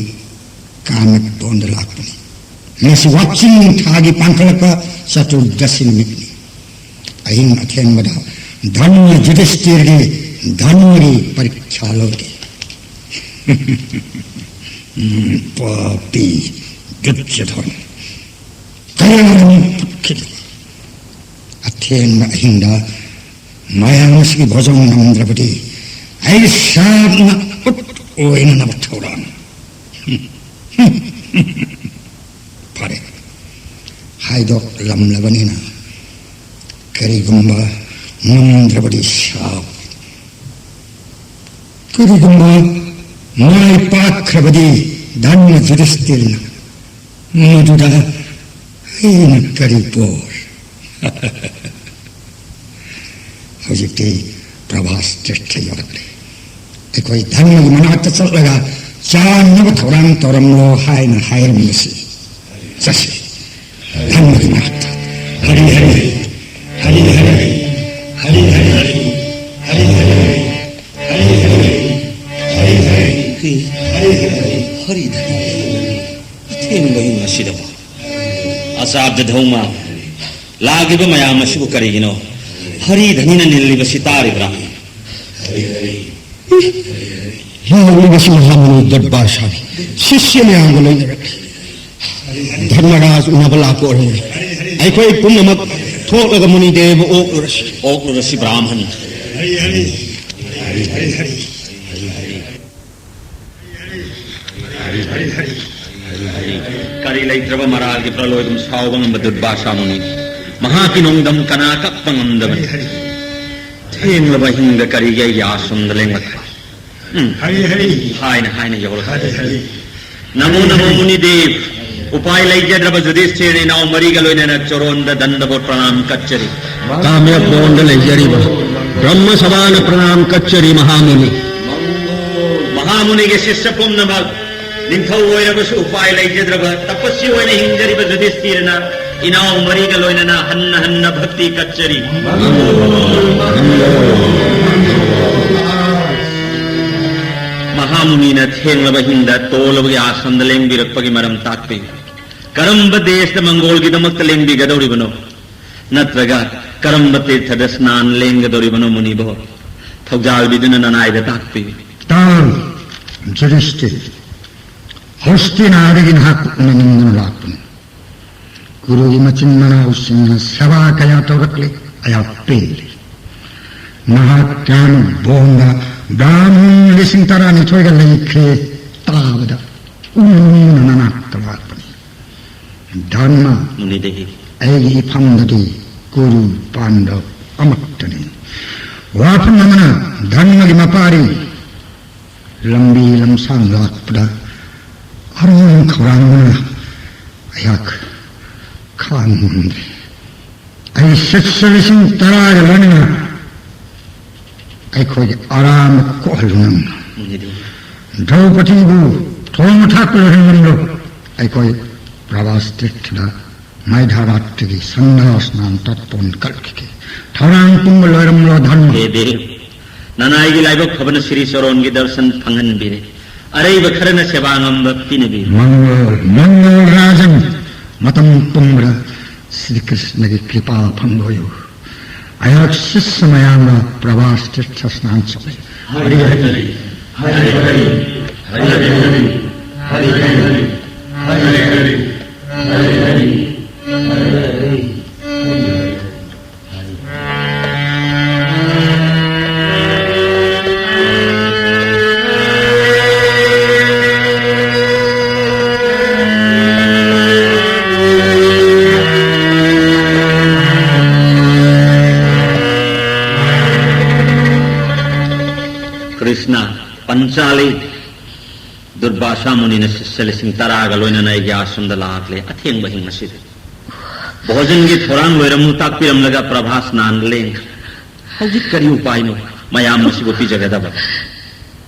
ꯀꯥꯃꯠ ꯕꯣꯟꯗ ꯂꯥꯛꯄꯅꯤ꯫ ꯉꯁꯤ ꯋꯥꯛꯆꯤꯡ ꯊꯥꯒꯤ ꯄꯥꯡꯈꯠꯂꯛꯄ ꯆꯇꯨꯔꯗꯁꯤ ꯅꯨꯃꯤꯠꯅꯤ꯫ ꯑꯍꯤꯡ ꯑꯊꯦꯡꯕꯗ ꯙꯔꯃ ꯌꯨꯙꯤꯁꯊꯤꯔꯒꯤ ꯙꯔꯃꯒꯤ ꯄꯔꯤꯈ꯭ꯌꯥ ꯂꯧꯔꯤ꯫ ꯎꯝ, ꯄꯥꯄꯤ ꯗꯨꯔꯖꯣꯙꯟ, ꯀꯌꯥꯅ ꯐꯠꯈꯤꯗꯕ꯫ ꯑꯊꯦꯡꯕ ꯑꯍꯤꯡꯗ ꯃꯌꯥꯝ ꯑꯁꯤꯒꯤ ꯚꯣꯖꯟ ꯉꯝꯗ꯭ꯔꯕꯗꯤ ꯑꯩ ꯁꯥꯞꯅ ꯎꯠ ꯑꯣꯏꯅꯅꯕ ꯊꯧꯔꯥꯡ꯫ ꯐꯔꯦ, ꯍꯥꯏꯗꯣꯛꯂꯝꯂꯕꯅꯤꯅ ꯀꯔꯤꯒꯨꯝꯕ ꯉꯝꯗ꯭ꯔꯕꯗꯤ ꯁꯥꯞ, ꯀꯔꯤꯒꯨꯝꯕ ꯃꯥꯏ ꯄꯥꯛꯈ꯭ꯔꯕꯗꯤ ꯙꯔꯃ ꯌꯨꯙꯤꯁꯊꯤꯔꯅ ꯃꯗꯨꯗ ꯑꯩꯅ ꯀꯔꯤ ꯄꯣ? ꯍꯧꯖꯤꯛꯇꯤ ꯄ꯭ꯔꯚꯥꯁ ꯇꯤꯔꯊ ꯌꯧꯔꯛꯂꯦ꯫ ꯑꯩꯈꯣꯏ ꯙꯔꯃꯒꯤ ꯃꯅꯥꯛꯇ ꯆꯠꯂꯒ ꯆꯥꯅꯅꯕ ꯊꯧꯔꯥꯡ ꯇꯧꯔꯝꯂꯣ ꯍꯥꯏꯅ ꯍꯥꯏꯔꯝꯕꯁꯤ꯫ ꯆꯠꯁꯤ꯫ ꯙꯔꯃꯒꯤ ꯃꯅꯥꯛꯇ꯫ ꯍꯔꯤ ꯍꯔꯤ, ꯍꯔꯤ ꯍꯔꯤ꯫ ꯇꯥꯕꯗ ꯙꯧꯃ, ꯂꯥꯛꯂꯤꯕ ꯃꯌꯥꯝ ꯑꯁꯤꯕꯨ ꯀꯔꯤꯒꯤꯅꯣ ꯍꯔꯤ ꯙꯅꯤꯅ ꯅꯤꯜꯂꯤꯕꯁꯤ ꯇꯥꯔꯤꯕ꯭ꯔꯥ? ꯂꯥꯛꯂꯤꯕꯁꯤ ꯃꯍꯥꯃꯨꯅꯤ ꯗꯨꯔꯕꯥꯁꯥꯅꯤ꯫ ꯁꯤꯁ꯭ꯌ ꯃꯌꯥꯝꯒ ꯂꯣꯏꯅꯔꯛꯂꯤ꯫ ꯙꯔꯃꯔꯥꯖ ꯎꯅꯕ ꯂꯥꯛꯄ ꯑꯣꯏꯔꯝꯒꯅꯤ꯫ ꯑꯩꯈꯣꯏ ꯄꯨꯝꯅꯃꯛ ꯊꯣꯛꯂꯒ ꯃꯨꯅꯤꯗꯦꯕ ꯑꯣꯛꯂꯨꯔꯁꯤ꯫ ꯑꯣꯛꯂꯨꯔꯁꯤ ꯕ꯭ꯔꯥꯍꯃꯟ꯫ ꯀꯔꯤ ꯂꯩꯇ꯭ꯔꯕ ꯃꯔꯥꯜꯒꯤ ꯄ꯭ꯔꯂꯣꯏꯗꯨꯝ ꯁꯥꯎꯕ ꯉꯝꯕ ꯗꯨꯔꯕꯥꯁꯥ ꯃꯨꯅꯤ꯫ ꯃꯍꯥꯛꯀꯤ ꯅꯣꯡꯗꯝ ꯀꯅꯥ ꯀꯞꯄ ꯉꯝꯗꯕꯅꯤ꯫ ꯊꯦꯡꯂꯕ ꯑꯍꯤꯡꯗ ꯀꯔꯤꯒꯤ ꯑꯩꯒꯤ ꯑꯥꯁ꯭ꯔꯝꯗ ꯂꯦꯡꯂꯛꯄ? ꯎꯝ꯫ ꯍꯔꯤ, ꯍꯔꯤ꯫ ꯍꯥꯏꯅ ꯍꯥꯏꯅ ꯌꯧꯔꯛꯄ꯫ ꯍꯔꯤ, ꯍꯔꯤ꯫ ꯅꯃꯣ ꯅꯃꯣ ꯃꯨꯅꯤꯗꯦꯕ꯫ ꯎꯄꯥꯏ ꯂꯩꯖꯗ꯭ꯔꯕ ꯌꯨꯙꯤꯁꯊꯤꯔꯅ ꯏꯅꯥꯎ ꯃꯔꯤꯒ ꯂꯣꯏꯅꯅ ꯆꯣꯔꯣꯟꯗ ꯗꯟꯗꯕ ꯄ꯭ꯔꯅꯥꯝ ꯀꯠꯆꯔꯤ꯫ ꯀꯥꯃ꯭ꯌꯥ ꯀꯣꯟꯗ ꯂꯩꯖꯔꯤꯕ ꯕ꯭ꯔꯍ꯭ꯃ ꯁꯚꯥꯅ ꯄ꯭ꯔꯅꯥꯝ ꯀꯠꯆꯔꯤ ꯃꯍꯥꯃꯨꯅꯤ꯫ ꯃꯍꯥꯃꯨꯅꯤꯒꯤ ꯁꯤꯁ꯭ꯌ ꯄꯨꯝꯅꯃꯛ, ꯅꯤꯡꯊꯧ ꯑꯣꯏꯔꯕꯁꯨ ꯎꯄꯥꯏ ꯂꯩꯖꯗ꯭ꯔꯕ ꯇꯄꯁꯤ ꯑꯣꯏꯅ ꯍꯤꯡꯖꯔꯤꯕ ꯌꯨꯙꯤꯁꯊꯤꯔꯅ ꯏꯅꯥꯎ ꯃꯔꯤꯒ ꯂꯣꯏꯅꯅ ꯍꯟꯅ ꯍꯟꯅ ꯚꯛꯇꯤ ꯀꯠꯆꯔꯤ꯫ ꯃꯍꯥꯃꯨꯅꯤꯅ ꯊꯦꯡꯂꯕ ꯑꯍꯤꯡꯗ ꯇꯣꯜꯂꯕꯒꯤ ꯑꯥꯁ꯭ꯔꯝꯗ ꯂꯦꯡꯕꯤꯔꯛꯄꯒꯤ ꯃꯔꯝ ꯇꯥꯛꯄꯤꯌꯨ꯫ ꯀꯔꯝꯕ ꯗꯦꯁꯇ ꯃꯪꯒꯣꯜꯒꯤꯗꯃꯛꯇ ꯂꯦꯡꯕꯤꯒꯗꯧꯔꯤꯕꯅꯣ? ꯅꯠꯇ꯭ꯔꯒ ꯀꯔꯝꯕ ꯇꯤꯔꯊꯗ ꯁ꯭ꯅꯥꯟ ꯂꯦꯡꯒꯗꯧꯔꯤꯕꯅꯣ ꯃꯨꯅꯤꯕꯣ? ꯊꯧꯖꯥꯜꯕꯤꯗꯨꯅ ꯅꯅꯥꯏꯗ ꯇꯥꯛꯄꯤꯌꯨ꯫ ꯇꯥꯎ, ꯌꯨꯙꯤꯁꯊꯤꯔ, ꯍꯣꯁꯇꯤꯅꯥꯗꯒꯤ ꯅꯍꯥꯛ ꯎꯅꯅꯤꯡꯗꯨꯅ ꯂꯥꯛꯄꯅꯤ꯫ ꯀꯨꯔꯨꯒꯤ ꯃꯆꯤꯟ ꯃꯅꯥꯎꯁꯤꯡꯅ ꯁꯦꯕꯥ ꯀꯌꯥ ꯇꯧꯔꯛꯂꯦ, ꯑꯩꯍꯥꯛ ꯄꯦꯜꯂꯦ꯫ ꯃꯍꯥꯛ ꯀꯌꯥꯅ ꯕꯣꯝꯗ ꯕ꯭ꯔꯥꯍꯃꯟ ꯂꯤꯁꯤꯡ ꯇꯔꯥꯅꯤꯊꯣꯏꯒ ꯂꯩꯈ꯭ꯔꯦ ꯇꯥꯕꯗ ꯎꯅꯅꯤꯡꯗꯨꯅ ꯅꯅꯥꯛꯇ ꯂꯥꯛꯄꯅꯤ꯫ ꯙꯔꯃ, ꯃꯨꯅꯤꯗꯦꯕ꯫ ꯑꯩꯒꯤ ꯏꯐꯝꯗꯗꯤ ꯀꯨꯔꯨ ꯄꯥꯟꯗꯕ ꯑꯃꯠꯇꯅꯤ꯫ ꯋꯥꯐꯝ ꯑꯃꯅ, ꯙꯔꯃꯒꯤ ꯃꯄꯥꯔꯤ ꯂꯝꯕꯤ ꯂꯝꯁꯥꯡ ꯂꯥꯛꯄꯗ ꯑꯔꯣꯝ ꯈꯧꯔꯥꯡꯕꯅ ꯑꯩꯍꯥꯛ ꯈꯥꯡꯕ ꯉꯝꯗ꯭ꯔꯦ꯫ ꯑꯩ ꯁꯤꯁ꯭ꯌ ꯂꯤꯁꯤꯡ ꯇꯔꯥꯒ ꯂꯣꯏꯅꯅ ꯑꯩꯈꯣꯏꯒꯤ ꯑꯔꯥꯝꯕ ꯀꯣꯛꯍꯜꯂꯨ ꯅꯪꯅ꯫ ꯃꯨꯅꯤꯗꯦꯕ꯫ ꯗ꯭ꯔꯧꯄꯗꯤꯕꯨ ꯊꯣꯡ ꯊꯥꯛꯄ ꯂꯣꯏꯍꯟꯂꯝꯂꯣ꯫ ꯑꯩꯈꯣꯏ ꯄ꯭ꯔꯚꯥꯁ ꯇꯤꯔꯊꯗ ꯃꯥꯏꯙꯥꯔꯥꯠꯇꯒꯤ ꯁꯟꯙꯥ ꯁ꯭ꯅꯥꯟ ꯇꯠꯄꯣꯟ ꯀꯠꯈꯤꯒꯦ꯫ ꯊꯧꯔꯥꯡ ꯄꯨꯝꯕ ꯂꯣꯏꯔꯝꯂꯣ ꯙꯔꯃ꯫ ꯍꯦ ꯗꯦꯕ, ꯅꯅꯥꯏꯒꯤ ꯂꯥꯏꯕꯛ ꯐꯕꯅ ꯁ꯭ꯔꯤ ꯆꯣꯔꯣꯟꯒꯤ ꯗꯔꯁꯟ ꯐꯪꯍꯟꯕꯤꯔꯦ꯫ ꯑꯔꯩꯕ ꯈꯔꯅ ꯁꯦꯕꯥ ꯉꯝꯕ ꯄꯤꯅꯕꯤꯌꯨ꯫ ꯃꯪꯒꯣꯜ, ꯃꯪꯒꯣꯜ ꯔꯥꯖꯟ꯫ ꯃꯇꯝ ꯄꯨꯝꯕꯗ ꯁ꯭ꯔꯤ ꯀ꯭ꯔꯤꯁꯅꯒꯤ ꯀ꯭ꯔꯤꯄꯥ ꯐꯪꯕ ꯑꯣꯏꯌꯨ꯫ ꯑꯩꯍꯥꯛ ꯁꯤꯁ꯭ꯌ ꯃꯌꯥꯝꯒ ꯄ꯭ꯔꯚꯥꯁ ꯇꯤꯔꯊ ꯁ꯭ꯅꯥꯟ ꯆꯠꯂꯤ꯫ ꯍꯔꯤ ꯍꯔꯤ, ꯍꯔꯤ ꯍꯔꯤ, ꯍꯔꯤ ꯍꯔꯤ, ꯍꯔꯤ ꯍꯔꯤ, ꯍꯔꯤ ꯍꯔꯤ, ꯍꯔꯤ ꯍꯔꯤ, ꯍꯔꯤ ꯍꯔꯤ꯫ ꯀ꯭ꯔꯤꯁꯅ, ꯄꯟꯆꯥꯂꯤ, ꯗꯨꯔꯕꯥꯁꯥ ꯃꯨꯅꯤꯅ ꯁꯤꯁ꯭ꯌ ꯂꯤꯁꯤꯡ ꯇꯔꯥꯒ ꯂꯣꯏꯅꯅ ꯑꯩꯒꯤ ꯑꯥꯁ꯭ꯔꯝꯗ ꯂꯥꯛꯂꯦ ꯑꯊꯦꯡꯕ ꯑꯍꯤꯡ ꯑꯁꯤꯗ꯫ ꯚꯣꯖꯟꯒꯤ ꯊꯧꯔꯥꯡ ꯂꯣꯏꯔꯝꯃꯨ ꯇꯥꯛꯄꯤꯔꯝꯂꯒ ꯄ꯭ꯔꯚꯥꯁ ꯅꯥꯟ ꯂꯦꯡ꯫ ꯍꯧꯖꯤꯛ ꯀꯔꯤ ꯎꯄꯥꯏꯅꯣ ꯃꯌꯥꯝ ꯑꯁꯤꯕꯨ ꯄꯤꯖꯒꯗꯕ?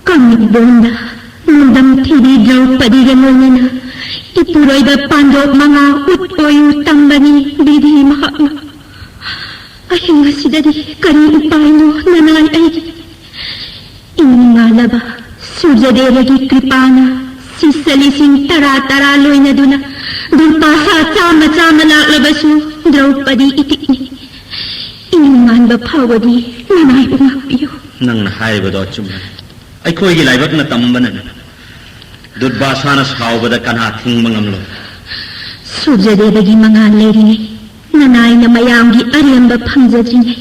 ꯀꯥꯡꯂꯨꯞꯂꯣꯟꯗ ꯅꯣꯡꯗꯝ ꯊꯤꯕꯤ ꯗ꯭ꯔꯧꯄꯗꯤꯒ ꯂꯣꯏꯅꯅ ꯏꯄꯨꯔꯣꯏꯕ ꯄꯥꯟꯗꯣꯞ ꯃꯉꯥ ꯎꯠ ꯑꯣꯏꯌꯨ ꯇꯝꯕꯅꯤ ꯕꯤꯙꯤ ꯃꯍꯥꯛꯅ꯫ ꯑꯍꯤꯡ ꯑꯁꯤꯗꯗꯤ ꯀꯔꯤ ꯎꯄꯥꯏꯅꯣ ꯅꯅꯥꯏ ꯑꯩꯒꯤ? ꯏꯅꯤꯡꯉꯥꯂꯕ ꯁꯨꯔꯖꯗꯦꯕꯒꯤ ꯀ꯭ꯔꯤꯄꯥꯅ ꯁꯤꯁ꯭ꯌ ꯂꯤꯁꯤꯡ ꯇꯔꯥ ꯇꯔꯥ ꯂꯣꯏꯅꯗꯨꯅ ꯗꯨꯔꯄꯥꯁꯥ ꯆꯥꯝꯃ ꯆꯥꯝꯃ ꯂꯥꯛꯂꯕꯁꯨ ꯗ꯭ꯔꯧꯄꯗꯤ ꯏꯇꯤꯛꯅꯤ꯫ ꯏꯅꯤꯡꯉꯥꯟꯕ ꯐꯥꯎꯕꯗꯤ ꯅꯅꯥꯏꯕꯨ ꯉꯥꯛꯄꯤꯌꯨ꯫ ꯅꯪꯅ ꯍꯥꯏꯔꯤꯕꯗꯣ ꯑꯆꯨꯝꯕꯅꯤ꯫ ꯑꯩꯈꯣꯏꯒꯤ ꯂꯥꯏꯕꯛꯅ ꯇꯝꯕꯅꯅꯤ꯫ ꯗꯨꯔꯕꯥꯁꯥꯅ ꯁꯥꯎꯕꯗ ꯀꯅꯥ ꯊꯤꯡꯕ ꯉꯝꯂꯣꯏ? ꯁꯨꯔꯖꯗꯦꯕꯒꯤ ꯃꯉꯥꯜ ꯂꯩꯔꯤꯉꯩ, ꯅꯅꯥꯏꯅ ꯃꯌꯥꯝꯒꯤ ꯑꯔꯦꯝꯕ ꯐꯪꯖꯗ꯭ꯔꯤꯉꯩ,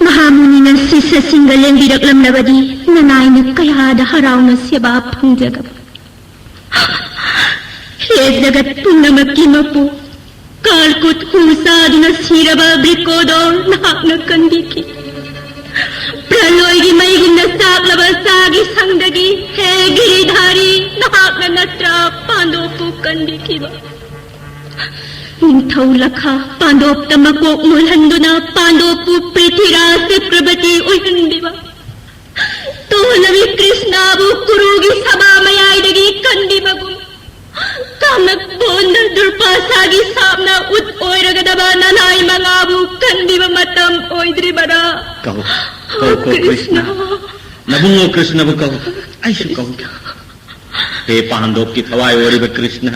ꯃꯍꯥꯃꯨꯅꯤꯅ ꯁꯤꯁ꯭ꯌꯁꯤꯡꯒ ꯂꯦꯡꯕꯤꯔꯛꯂꯝꯂꯕꯗꯤ ꯅꯅꯥꯏꯅ ꯀꯌꯥꯗ ꯍꯔꯥꯎꯅ ꯁꯦꯕꯥ ꯐꯪꯖꯒꯕ꯫ ꯍꯦ ꯖꯒꯠ ꯄꯨꯝꯅꯃꯛꯀꯤ ꯃꯄꯨ, ꯀꯥꯜꯀꯨꯠ ꯍꯨ ꯆꯥꯗꯨꯅ ꯁꯤꯔꯕ ꯕ꯭ꯔꯤꯀꯣꯗꯣꯔ ꯅꯍꯥꯛꯅ ꯀꯟꯕꯤꯈꯤ꯫ ꯄ꯭ꯔꯂꯣꯏꯒꯤ ꯃꯩꯒꯨꯝꯅ ꯆꯥꯛꯂꯕ ꯆꯥꯒꯤ ꯁꯪꯗꯒꯤ ꯍꯦ ꯒꯤꯔꯤꯙꯥꯔꯤ ꯅꯍꯥꯛꯅ ꯅꯠꯇ꯭ꯔꯥ ꯄꯥꯟꯗꯣꯞꯄꯨ ꯀꯟꯕꯤꯈꯤꯕ꯫ ꯅꯤꯡꯊꯧ ꯂꯈꯥ ꯄꯥꯟꯗꯣꯞꯇ ꯃꯀꯣꯛ ꯃꯣꯜꯍꯟꯗꯨꯅ ꯄꯥꯟꯗꯣꯞꯄꯨ ꯄ꯭ꯔꯤꯊꯤꯔꯥꯖ ꯆꯀ꯭ꯔꯕꯇꯤ ꯑꯣꯏꯍꯟꯕꯤꯕ꯫ ꯇꯣꯜꯂꯕꯤ ꯀ꯭ꯔꯤꯁꯅꯕꯨ ꯀꯨꯔꯨꯒꯤ ꯁꯚꯥ ꯃꯌꯥꯏꯗꯒꯤ ꯀꯟꯕꯤꯕꯒꯨꯝ, ꯀꯥꯃꯛ ꯕꯣꯟꯗ ꯗꯨꯔꯄꯥꯁꯥꯒꯤ ꯁꯥꯞꯅ ꯎꯠ ꯑꯣꯏꯔꯒꯗꯕ ꯅꯅꯥꯏ ꯃꯉꯥꯕꯨ ꯀꯟꯕꯤꯕ ꯃꯇꯝ ꯑꯣꯏꯗ꯭ꯔꯤꯕꯔꯥ? ꯀꯧ, ꯀꯧ, ꯀꯧ, ꯀ꯭ꯔꯤꯁꯅ꯫ ꯀ꯭ꯔꯤꯁꯅ꯫ ꯅꯕꯨꯡꯉꯣ ꯀ꯭ꯔꯤꯁꯅꯕꯨ ꯀꯧ꯫ ꯑꯩꯁꯨ ꯀꯧꯒꯦ꯫ ꯍꯦ ꯄꯥꯟꯗꯣꯞꯀꯤ ꯊꯋꯥꯏ ꯑꯣꯏꯔꯤꯕ ꯀ꯭ꯔꯤꯁꯅ,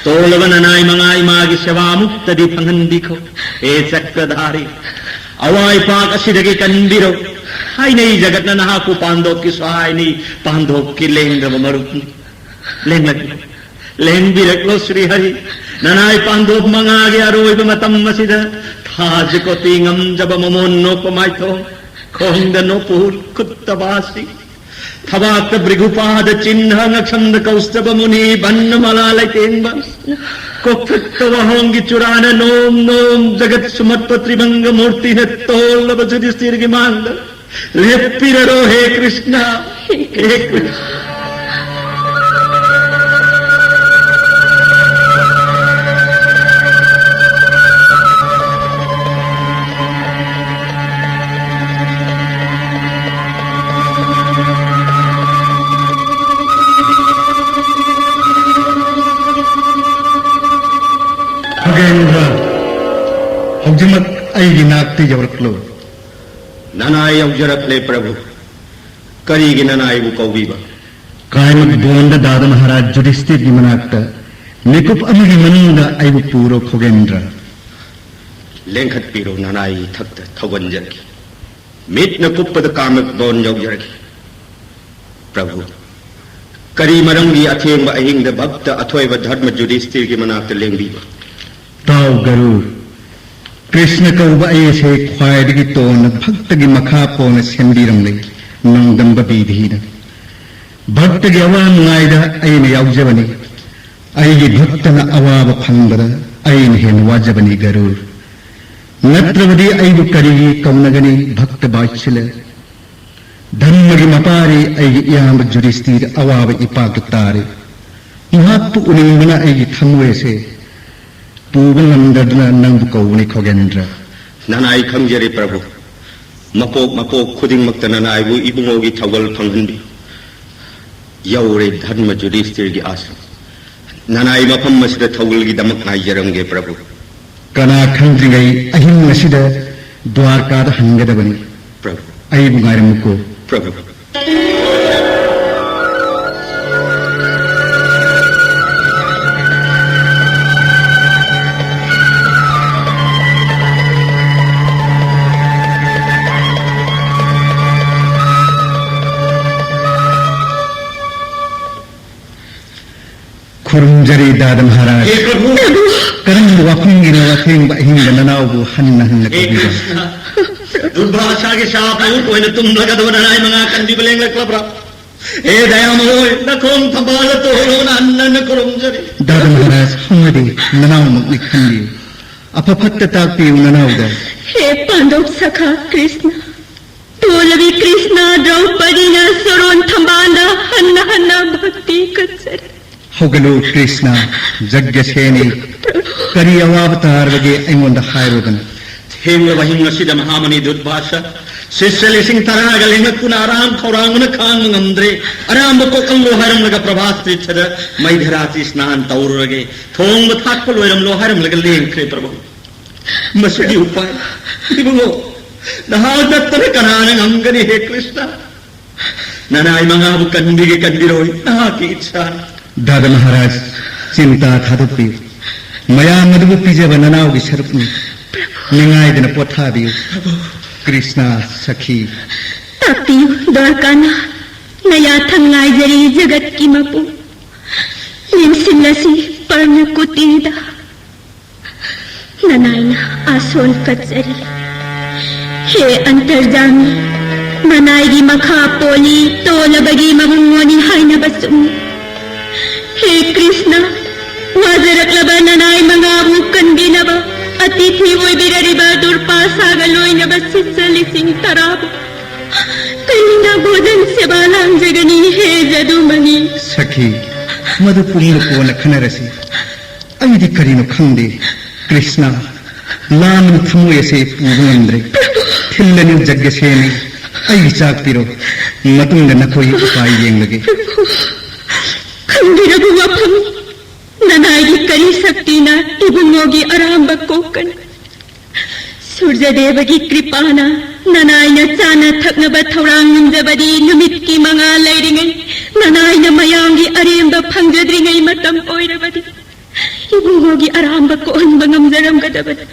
ꯇꯣꯜꯂꯕ ꯅꯅꯥꯏ ꯃꯉꯥ ꯏꯃꯥꯒꯤ ꯁꯦꯕꯥ ꯑꯃꯨꯛꯇꯗꯤ ꯐꯪꯍꯟꯕꯤꯈꯣ꯫ ꯍꯦ ꯆꯀ꯭ꯔꯙꯥꯔꯤ, ꯑꯋꯥ ꯏꯄꯥꯛ ꯑꯁꯤꯗꯒꯤ ꯀꯟꯕꯤꯔꯣ꯫ ꯍꯥꯏꯅꯩ ꯖꯒꯠꯅ ꯅꯍꯥꯛꯄꯨ ꯄꯥꯟꯗꯣꯞꯀꯤ ꯁꯍꯥꯏꯅꯤ, ꯄꯥꯟꯗꯣꯞꯀꯤ ꯂꯦꯡꯗꯕ ꯃꯔꯨꯞꯅꯤ꯫ ꯂꯦꯡꯂꯛꯂꯣ, ꯂꯦꯡꯕꯤꯔꯛꯂꯣ ꯁ꯭ꯔꯤ ꯍꯔꯤ꯫ ꯅꯅꯥꯏ ꯄꯥꯟꯗꯣꯞ ꯃꯉꯥꯒꯤ ꯑꯔꯣꯏꯕ ꯃꯇꯝ ꯑꯁꯤꯗ ꯊꯥꯖ ꯀꯣꯇꯤ ꯉꯝꯖꯕ ꯃꯃꯣꯟ ꯅꯣꯛꯄ ꯃꯥꯏꯊꯣꯡ, ꯈꯣꯡꯗ ꯅꯣꯄꯨꯔ, ꯈꯨꯠꯇ ꯕꯥꯁꯤ, ꯊꯕꯥꯛꯇ ꯚ꯭ꯔꯤꯒꯨꯄꯥꯗ ꯆꯤꯟꯍ, ꯉꯛꯁꯝꯗ ꯀꯧꯁ꯭ꯇꯕ ꯃꯨꯅꯤ, ꯕꯟꯅꯃꯥꯂꯥ ꯂꯩꯇꯦꯡꯕ, ꯀꯣꯛꯊꯛꯇ ꯋꯥꯍꯣꯡꯒꯤ ꯆꯨꯔꯥꯅ ꯅꯣꯝ ꯅꯣꯝ ꯖꯒꯠ ꯁꯨꯃꯠꯄ ꯇ꯭ꯔꯤꯚꯪꯒ ꯃꯨꯔꯇꯤꯅ ꯇꯣꯜꯂꯕ ꯌꯨꯙꯤꯁꯊꯤꯔꯒꯤ ꯃꯥꯡꯗ ꯂꯦꯞꯄꯤꯔꯔꯣ ꯍꯦ ꯀ꯭ꯔꯤꯁꯅ, ꯍꯦ ꯀ꯭ꯔꯤꯁꯅ꯫ ꯈꯣꯒꯦꯟꯗ꯭ꯔ, ꯍꯧꯖꯤꯛꯃꯛ ꯑꯩꯒꯤ ꯅꯥꯛꯇ ꯌꯧꯔꯛꯂꯨ꯫ ꯅꯅꯥꯏ ꯌꯧꯖꯔꯛꯂꯦ ꯄ꯭ꯔꯚꯨ꯫ ꯀꯔꯤꯒꯤ ꯅꯅꯥꯏꯕꯨ ꯀꯧꯕꯤꯕ? ꯀꯥꯏꯃꯛ ꯕꯣꯟꯗ ꯗꯥꯗ ꯃꯍꯥꯔꯥꯖ ꯌꯨꯙꯤꯁꯊꯤꯔꯒꯤ ꯃꯅꯥꯛꯇ ꯃꯤꯀꯨꯞ ꯑꯃꯒꯤ ꯃꯅꯨꯡꯗ ꯑꯩꯕꯨ ꯄꯨꯔꯣ ꯈꯣꯒꯦꯟꯗ꯭ꯔ꯫ ꯂꯦꯡꯈꯠꯄꯤꯔꯣ ꯅꯅꯥꯏ ꯏꯊꯛꯇ ꯊꯧꯒꯟꯖꯔꯒꯦ꯫ ꯃꯤꯠꯅ ꯀꯨꯞꯄꯗ ꯀꯥꯃꯛ ꯕꯣꯟ ꯌꯧꯖꯔꯒꯦ꯫ ꯄ꯭ꯔꯚꯨ, ꯀꯔꯤ ꯃꯔꯝꯒꯤ ꯑꯊꯦꯡꯕ ꯑꯍꯤꯡꯗ ꯚꯛꯇ ꯑꯊꯣꯏꯕ ꯙꯔꯃ ꯌꯨꯙꯤꯁꯊꯤꯔꯒꯤ ꯃꯅꯥꯛꯇ ꯂꯦꯡꯕꯤꯕ? ꯇꯥꯎ ꯒꯔꯨꯔ, ꯀ꯭ꯔꯤꯁꯅ ꯀꯧꯕ ꯑꯩ ꯑꯁꯦ ꯈ꯭ꯋꯥꯏꯗꯒꯤ ꯇꯣꯟꯅ ꯚꯛꯇꯒꯤ ꯃꯈꯥ ꯄꯣꯟꯅ ꯁꯦꯝꯕꯤꯔꯝꯂꯦ ꯅꯣꯡꯗꯝꯕ ꯕꯤꯙꯤꯅ꯫ ꯚꯛꯇꯒꯤ ꯑꯋꯥ ꯅꯨꯡꯉꯥꯏꯗ ꯑꯩꯅ ꯌꯥꯎꯖꯕꯅꯤ꯫ ꯑꯩꯒꯤ ꯚꯛꯇꯅ ꯑꯋꯥꯕ ꯐꯪꯕꯗ ꯑꯩꯅ ꯍꯦꯟꯅ ꯋꯥꯖꯕꯅꯤ ꯒꯔꯨꯔ꯫ ꯅꯠꯇ꯭ꯔꯕꯗꯤ ꯑꯩꯕꯨ ꯀꯔꯤꯒꯤ ꯀꯧꯅꯒꯅꯤ ꯚꯛꯇ ꯕꯥꯠꯁꯂ? ꯙꯔꯃꯒꯤ ꯃꯄꯥꯔꯤ ꯑꯩꯒꯤ ꯏꯌꯥꯝꯕ ꯌꯨꯙꯤꯁꯊꯤꯔ ꯑꯋꯥꯕ ꯏꯄꯥꯛꯇ ꯇꯥꯔꯤ꯫ ꯃꯍꯥꯛꯄꯨ ꯎꯅꯤꯡꯕꯅ ꯑꯩꯒꯤ ꯊꯃꯣꯏ ꯑꯁꯦ ꯄꯨꯕ ꯉꯝꯗꯗꯨꯅ ꯅꯪꯕꯨ ꯀꯧꯕꯅꯤ ꯈꯣꯒꯦꯟꯗ꯭ꯔ꯫ ꯅꯅꯥꯏ ꯈꯪꯖꯔꯦ ꯄ꯭ꯔꯚꯨ꯫ ꯃꯄꯣꯛ ꯃꯄꯣꯛ ꯈꯨꯗꯤꯡꯃꯛꯇ ꯅꯅꯥꯏꯕꯨ ꯏꯕꯨꯡꯉꯣꯒꯤ ꯊꯧꯒꯜ ꯐꯪꯍꯟꯕꯤꯌꯨ꯫ ꯌꯧꯔꯦ ꯙꯔꯃ ꯌꯨꯙꯤꯁꯊꯤꯔꯒꯤ ꯑꯥꯁ꯭ꯔꯝ꯫ ꯅꯅꯥꯏ ꯃꯐꯝ ꯑꯁꯤꯗ ꯊꯧꯒꯜꯒꯤꯗꯃꯛ ꯉꯥꯏꯖꯔꯝꯒꯦ ꯄ꯭ꯔꯚꯨ꯫ ꯀꯅꯥ ꯈꯪꯗ꯭ꯔꯤꯉꯩ ꯑꯍꯤꯡ ꯑꯁꯤꯗ ꯗ꯭ꯋꯥꯔꯀꯥꯗ ꯍꯟꯒꯗꯕꯅꯤ꯫ ꯄ꯭ꯔꯚꯨ꯫ ꯑꯩꯕꯨ ꯉꯥꯏꯔꯝꯃꯨꯀꯣ꯫ ꯄ꯭ꯔꯚꯨ꯫ ꯈꯨꯔꯨꯝꯖꯔꯤ ꯗꯥꯗ ꯃꯍꯥꯔꯥꯖ꯫ ꯍꯦ ꯄ꯭ꯔꯚꯨ! ꯀꯔꯝꯕ ꯋꯥꯐꯝꯒꯤꯅꯣ ꯑꯊꯦꯡꯕ ꯑꯍꯤꯡꯗ ꯅꯅꯥꯎꯕꯨ ꯍꯟꯅ ꯍꯟꯅ ꯍꯦ ꯀꯧꯕꯤꯕ? ꯀ꯭ꯔꯤꯁꯅ! ꯗꯨꯔꯚꯥꯁꯥꯒꯤ ꯁꯥꯞ ꯃꯍꯨꯠ ꯑꯣꯏꯅ ꯇꯨꯝꯂꯒꯗꯕ ꯅꯅꯥꯏ ꯃꯉꯥ ꯀꯟꯕꯤꯕ ꯂꯦꯡꯂꯛꯂꯕ꯭ꯔꯥ? ꯍꯦ ꯗꯌꯥꯃꯣꯏ, ꯅꯈꯣꯡ ꯊꯝꯕꯥꯜꯗ ꯇꯣꯏꯔꯣꯅ ꯍꯟꯅ ꯍꯟꯅ ꯈꯨꯔꯨꯝꯖꯔꯤ꯫ ꯗꯥꯗ ꯃꯍꯥꯔꯥꯖ, ꯍꯧꯅꯗꯦ, ꯅꯅꯥꯎꯃꯛꯅꯤ ꯈꯟꯕꯤꯌꯨ꯫ ꯑꯐ ꯐꯠꯇ ꯇꯥꯛꯄꯤꯌꯨ ꯅꯅꯥꯎꯗ꯫ ꯍꯦ ꯄꯥꯟꯗꯣꯞ ꯁꯈꯥ ꯀ꯭ꯔꯤꯁꯅ, ꯇꯣꯜꯂꯕꯤ ꯀ꯭ꯔꯤꯁꯅ, ꯗ꯭ꯔꯧꯄꯗꯤꯅ ꯁꯣꯔꯣꯟ ꯊꯝꯕꯥꯜꯗ ꯍꯟꯅ ꯍꯟꯅ ꯚꯛꯇꯤ ꯀꯠꯆꯔꯤ꯫ ꯍꯧꯒꯠꯂꯨ ꯀ꯭ꯔꯤꯁꯅ, ꯖꯒ꯭ꯌꯁꯦꯅꯤ, ꯀꯔꯤ ꯑꯋꯥꯕ ꯇꯥꯔꯕꯒꯦ ꯑꯩꯉꯣꯟꯗ ꯍꯥꯏꯔꯨꯗꯅ꯫ ꯊꯦꯡꯂꯕ ꯑꯍꯤꯡ ꯑꯁꯤꯗ ꯃꯍꯥꯃꯅꯤ ꯗꯨꯔꯚꯥꯁ ꯁꯤꯁ꯭ꯌ ꯂꯤꯁꯤꯡ ꯇꯔꯥꯒ ꯂꯦꯡꯂꯛꯇꯨꯅ ꯑꯔꯥꯝ ꯈꯧꯔꯥꯡꯕꯅ ꯈꯥꯡꯕ ꯉꯝꯗ꯭ꯔꯦ꯫ ꯑꯔꯥꯝꯕ ꯀꯣꯛꯍꯜꯂꯣ ꯍꯥꯏꯔꯝꯂꯒ ꯄ꯭ꯔꯚꯥꯁ ꯇꯤꯔꯊꯗ ꯃꯩꯙꯔꯥꯇꯤ ꯁ꯭ꯅꯥꯟ ꯇꯧꯔꯨꯔꯒꯦ, ꯊꯣꯡꯕ ꯊꯥꯛꯄ ꯂꯣꯏꯔꯝꯂꯣ ꯍꯥꯏꯔꯝꯂꯒ ꯂꯦꯡꯈ꯭ꯔꯦ ꯄ꯭ꯔꯚꯨ꯫ ꯃꯁꯤꯒꯤ ꯎꯄꯥꯏ, ꯏꯕꯨꯡꯉꯣ, ꯅꯍꯥꯛ ꯅꯠꯇꯅ ꯀꯅꯥꯅ ꯉꯝꯒꯅꯤ? ꯍꯦ ꯀ꯭ꯔꯤꯁꯅ, ꯅꯅꯥꯏ ꯃꯉꯥꯕꯨ ꯀꯟꯕꯤꯒꯦ ꯀꯟꯕꯤꯔꯣꯏ, ꯅꯍꯥꯛꯀꯤ ꯏꯆꯥ꯫ ꯗꯥꯗ ꯃꯍꯥꯔꯥꯖ, ꯆꯤꯟꯇꯥ ꯊꯥꯗꯣꯛꯄꯤꯌꯨ꯫ ꯃꯌꯥꯝ ꯑꯗꯨꯕꯨ ꯄꯤꯖꯕ ꯅꯅꯥꯎꯒꯤ ꯁꯔꯨꯛꯅꯤ꯫ ꯅꯤꯡꯉꯥꯏꯗꯅ ꯄꯣꯊꯥꯕꯤꯌꯨ꯫ ꯀ꯭ꯔꯤꯁꯅ ꯁꯈꯤ꯫ ꯇꯥꯛꯄꯤꯌꯨ ꯗ꯭ꯋꯥꯔꯀꯥꯅ, ꯅꯌꯥꯊꯪ ꯉꯥꯏꯖꯔꯤ ꯖꯒꯠꯀꯤ ꯃꯄꯨ꯫ ꯂꯦꯡꯁꯤꯜꯂꯁꯤ ꯄꯔꯃ ꯀꯨꯇꯤꯗ꯫ ꯅꯅꯥꯏꯅ ꯑꯥꯁꯣꯜ ꯀꯠꯆꯔꯤ꯫ ꯍꯦ ꯑꯟꯇꯔꯖꯥꯃꯤ, ꯃꯅꯥꯏꯒꯤ ꯃꯈꯥ ꯄꯣꯜꯂꯤ, ꯇꯣꯜꯂꯕꯒꯤ ꯃꯕꯨꯡꯉꯣꯅꯤ ꯍꯥꯏꯅꯕ ꯆꯨꯝꯃꯤ꯫ ꯍꯦ ꯀ꯭ꯔꯤꯁꯅ, ꯋꯥꯖꯔꯛꯂꯕ ꯅꯅꯥꯏ ꯃꯉꯥꯕꯨ ꯀꯟꯕꯤꯅꯕ ꯑꯇꯤꯊꯤ ꯑꯣꯏꯕꯤꯔꯔꯤꯕ ꯗꯨꯔꯄꯥꯁꯥꯒ ꯂꯣꯏꯅꯕ ꯁꯤꯁ꯭ꯌ ꯂꯤꯁꯤꯡ ꯇꯔꯥꯕꯨ ꯀꯔꯤꯅ ꯚꯣꯖꯟ ꯁꯦꯕꯥ ꯂꯥꯡꯖꯒꯅꯤ? ꯍꯦ ꯖꯗꯨꯃꯅꯤ꯫ ꯁꯈꯤ, ꯃꯗꯨ ꯄꯨꯝꯅ ꯀꯣꯟꯅ ꯈꯟꯅꯔꯁꯤ꯫ ꯑꯩꯗꯤ ꯀꯔꯤꯅꯣ ꯈꯪꯗꯦ꯫ ꯀ꯭ꯔꯤꯁꯅ, ꯂꯥꯝꯕꯅ ꯊꯃꯣꯏ ꯑꯁꯦ ꯄꯨꯕ ꯉꯝꯗ꯭ꯔꯦ꯫ ꯊꯤꯜꯂꯅꯨ ꯖꯒ꯭ꯌꯁꯦꯅꯤ, ꯑꯩꯒꯤ ꯆꯥꯛ ꯄꯤꯔꯣ꯫ ꯃꯇꯨꯡꯗ ꯅꯈꯣꯏꯒꯤ ꯎꯄꯥꯏ ꯌꯦꯡꯂꯒꯦ꯫ ꯈꯪꯕꯤꯔꯕ ꯋꯥꯐꯝ, ꯅꯅꯥꯏꯒꯤ ꯀꯔꯤ ꯁꯛꯇꯤꯅ ꯏꯕꯨꯡꯉꯣꯒꯤ ꯑꯔꯥꯝꯕ ꯀꯣꯛꯀꯅꯤ? ꯁꯨꯔꯖꯗꯦꯕꯒꯤ ꯀ꯭ꯔꯤꯄꯥꯅ ꯅꯅꯥꯏꯅ ꯆꯥꯅ ꯊꯛꯅꯕ ꯊꯧꯔꯥꯡ ꯉꯝꯖꯕꯗꯤ ꯅꯨꯃꯤꯠꯀꯤ ꯃꯉꯥ ꯂꯩꯔꯤꯉꯩ, ꯅꯅꯥꯏꯅ ꯃꯌꯥꯝꯒꯤ ꯑꯔꯦꯝꯕ ꯐꯪꯖꯗ꯭ꯔꯤꯉꯩ ꯃꯇꯝ ꯑꯣꯏꯔꯕꯗꯤ ꯏꯕꯨꯡꯉꯣꯒꯤ ꯑꯔꯥꯝꯕ ꯀꯣꯛꯍꯟꯕ ꯉꯝꯖꯔꯝꯒꯗꯕꯅꯤ꯫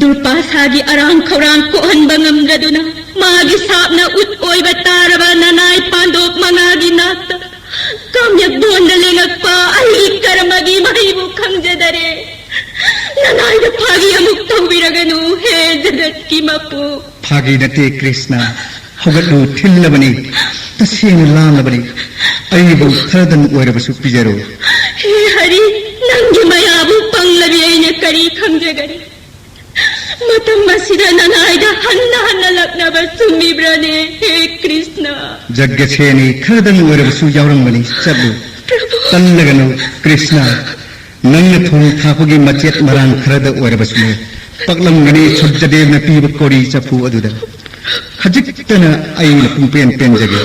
ꯗꯨꯔꯄꯥꯁꯥꯒꯤ ꯑꯔꯥꯝ ꯈꯧꯔꯥꯡ ꯀꯣꯛꯍꯟꯕ ꯉꯝꯗ꯭ꯔꯗꯨꯅ ꯃꯥꯒꯤ ꯁꯥꯞꯅ ꯎꯠ ꯑꯣꯏꯕ ꯇꯥꯔꯕ ꯅꯅꯥꯏ ꯄꯥꯟꯗꯣꯞ ꯃꯉꯥꯒꯤ ꯅꯥꯛꯇ ꯌꯥꯝꯅ ꯕꯣꯟꯗ ꯂꯦꯡꯉꯛꯄ ꯑꯩꯒꯤ ꯀꯔꯃꯒꯤ ꯃꯍꯩꯕꯨ ꯈꯪꯖꯗꯔꯦ꯫ ꯅꯅꯥꯏꯗ ꯐꯥꯒꯤ ꯑꯃꯨꯛ ꯇꯧꯕꯤꯔꯒꯅꯨ, ꯍꯦ ꯖꯒꯠꯀꯤ ꯃꯄꯨ꯫ ꯐꯥꯒꯤ ꯅꯠꯇꯦ ꯀ꯭ꯔꯤꯁꯅ, ꯍꯧꯒꯠꯂꯨ, ꯊꯤꯜꯂꯕꯅꯤ, ꯇꯁꯦꯡꯅ ꯂꯥꯝꯂꯕꯅꯤ꯫ ꯑꯩꯕꯨ ꯈꯔꯗꯪ ꯑꯣꯏꯔꯕꯁꯨ ꯄꯤꯖꯔꯣ꯫ ꯍꯦ ꯍꯔꯤ, ꯅꯪꯒꯤ ꯃꯌꯥꯕꯨ ꯄꯪꯂꯕꯤ ꯑꯩꯅ ꯀꯔꯤ ꯈꯪꯖꯒꯅꯤ? ꯃꯇꯝ ꯑꯁꯤꯗ ꯅꯅꯥꯏꯗ ꯍꯟꯅ ꯍꯟꯅ ꯂꯛꯅꯕ ꯆꯨꯝꯃꯤꯕ꯭ꯔꯥꯅꯦ, ꯍꯦ ꯀ꯭ꯔꯤꯁꯅ? ꯖꯒ꯭ꯌꯁꯦꯅꯤ, ꯈꯔꯗꯪ ꯑꯣꯏꯔꯕꯁꯨ ꯌꯥꯎꯔꯝꯒꯅꯤ, ꯆꯠꯂꯨ꯫ ꯄ꯭ꯔꯚꯨ꯫ ꯇꯜꯂꯒꯅꯨ ꯀ꯭ꯔꯤꯁꯅ, ꯅꯪꯅ ꯊꯣꯡ ꯊꯥꯛꯄꯒꯤ ꯃꯆꯦꯠ ꯃꯔꯥꯡ ꯈꯔꯗ ꯑꯣꯏꯔꯕꯁꯨꯅꯦ ꯄꯛꯂꯝꯒꯅꯤ ꯁꯨꯛꯗꯦꯕꯅ ꯄꯤꯕ ꯀꯣꯔꯤ ꯆꯐꯨ ꯑꯗꯨꯗ꯫ ꯈꯖꯤꯛꯇꯅ ꯑꯩꯅ ꯄꯨꯡꯄꯦꯟ ꯄꯦꯟꯖꯒꯦ꯫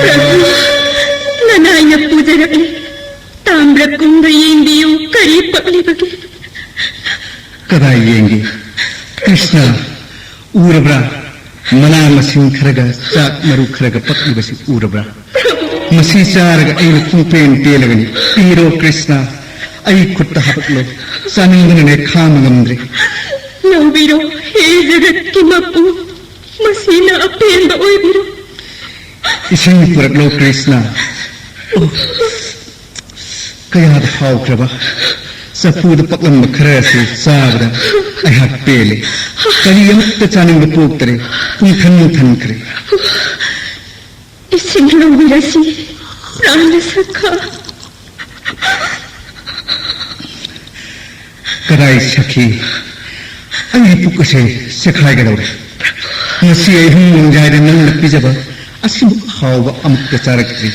ꯄ꯭ꯔꯚꯨ, ꯅꯅꯥꯏꯅ ꯄꯨꯖꯔꯛꯂꯤ꯫ ꯇꯥꯝꯕ꯭ꯔ ꯀꯨꯝꯕ ꯌꯦꯡꯕꯤꯌꯨ, ꯀꯔꯤ ꯄꯛꯂꯤꯕꯒꯦ? ꯀꯗꯥꯏ ꯌꯦꯡꯒꯦ? ꯀ꯭ꯔꯤꯁꯅ, ꯎꯔꯕ꯭ꯔꯥ? ꯃꯅꯥ ꯃꯁꯤꯡ ꯈꯔꯒ ꯆꯥꯛ ꯃꯔꯨ ꯈꯔꯒ ꯄꯛꯂꯤꯕꯁꯤ ꯎꯔꯕ꯭ꯔꯥ? ꯃꯁꯤ ꯆꯥꯔꯒ ꯑꯩꯅ ꯄꯨꯡꯄꯦꯟ ꯄꯦꯜꯂꯒꯅꯤ꯫ ꯄꯤꯔꯣ ꯀ꯭ꯔꯤꯁꯅ, ꯑꯩ ꯈꯨꯠꯇ ꯍꯥꯄꯛꯂꯣ꯫ ꯆꯥꯅꯤꯡꯕꯅꯅꯦ ꯈꯥꯡꯕ ꯉꯝꯗ꯭ꯔꯦ꯫ ꯂꯧꯕꯤꯔꯣ, ꯍꯦ ꯖꯒꯠꯀꯤ ꯃꯄꯨ, ꯃꯁꯤꯅ ꯑꯄꯦꯟꯕ ꯑꯣꯏꯕꯤꯔꯣ꯫ ꯏꯁꯤꯡ ꯄꯨꯔꯛꯂꯣ ꯀ꯭ꯔꯤꯁꯅ꯫ ꯑꯣ, ꯀꯌꯥꯗ ꯍꯥꯎꯈ꯭ꯔꯕ! ꯆꯐꯨꯗ ꯄꯛꯂꯝꯕ ꯈꯔ ꯑꯁꯤ ꯆꯥꯕꯗ ꯑꯩꯍꯥꯛ ꯄꯦꯜꯂꯦ꯫ ꯀꯔꯤ ꯑꯃꯠꯇ ꯆꯥꯅꯤꯡꯕ ꯄꯣꯛꯇꯔꯦ꯫ ꯄꯨꯡꯊꯟ ꯊꯟꯈ꯭ꯔꯦ꯫ ꯏꯁꯤꯡ ꯂꯧꯕꯤꯔꯁꯤ, ꯄ꯭ꯔꯥꯟ ꯁꯈꯥ꯫ ꯀꯗꯥꯏ ꯁꯈꯤ? ꯑꯩꯒꯤ ꯄꯨꯛ ꯑꯁꯦ ꯆꯦꯈꯥꯏꯒꯗꯧꯔꯦ꯫ ꯉꯁꯤ ꯑꯍꯤꯡ ꯅꯣꯡꯌꯥꯏꯗ ꯅꯪꯅ ꯄꯤꯖꯕ ꯑꯁꯤꯃꯨꯛ ꯍꯥꯎꯕ ꯑꯃꯨꯛꯇ ꯆꯥꯔꯛꯇ꯭ꯔꯤ꯫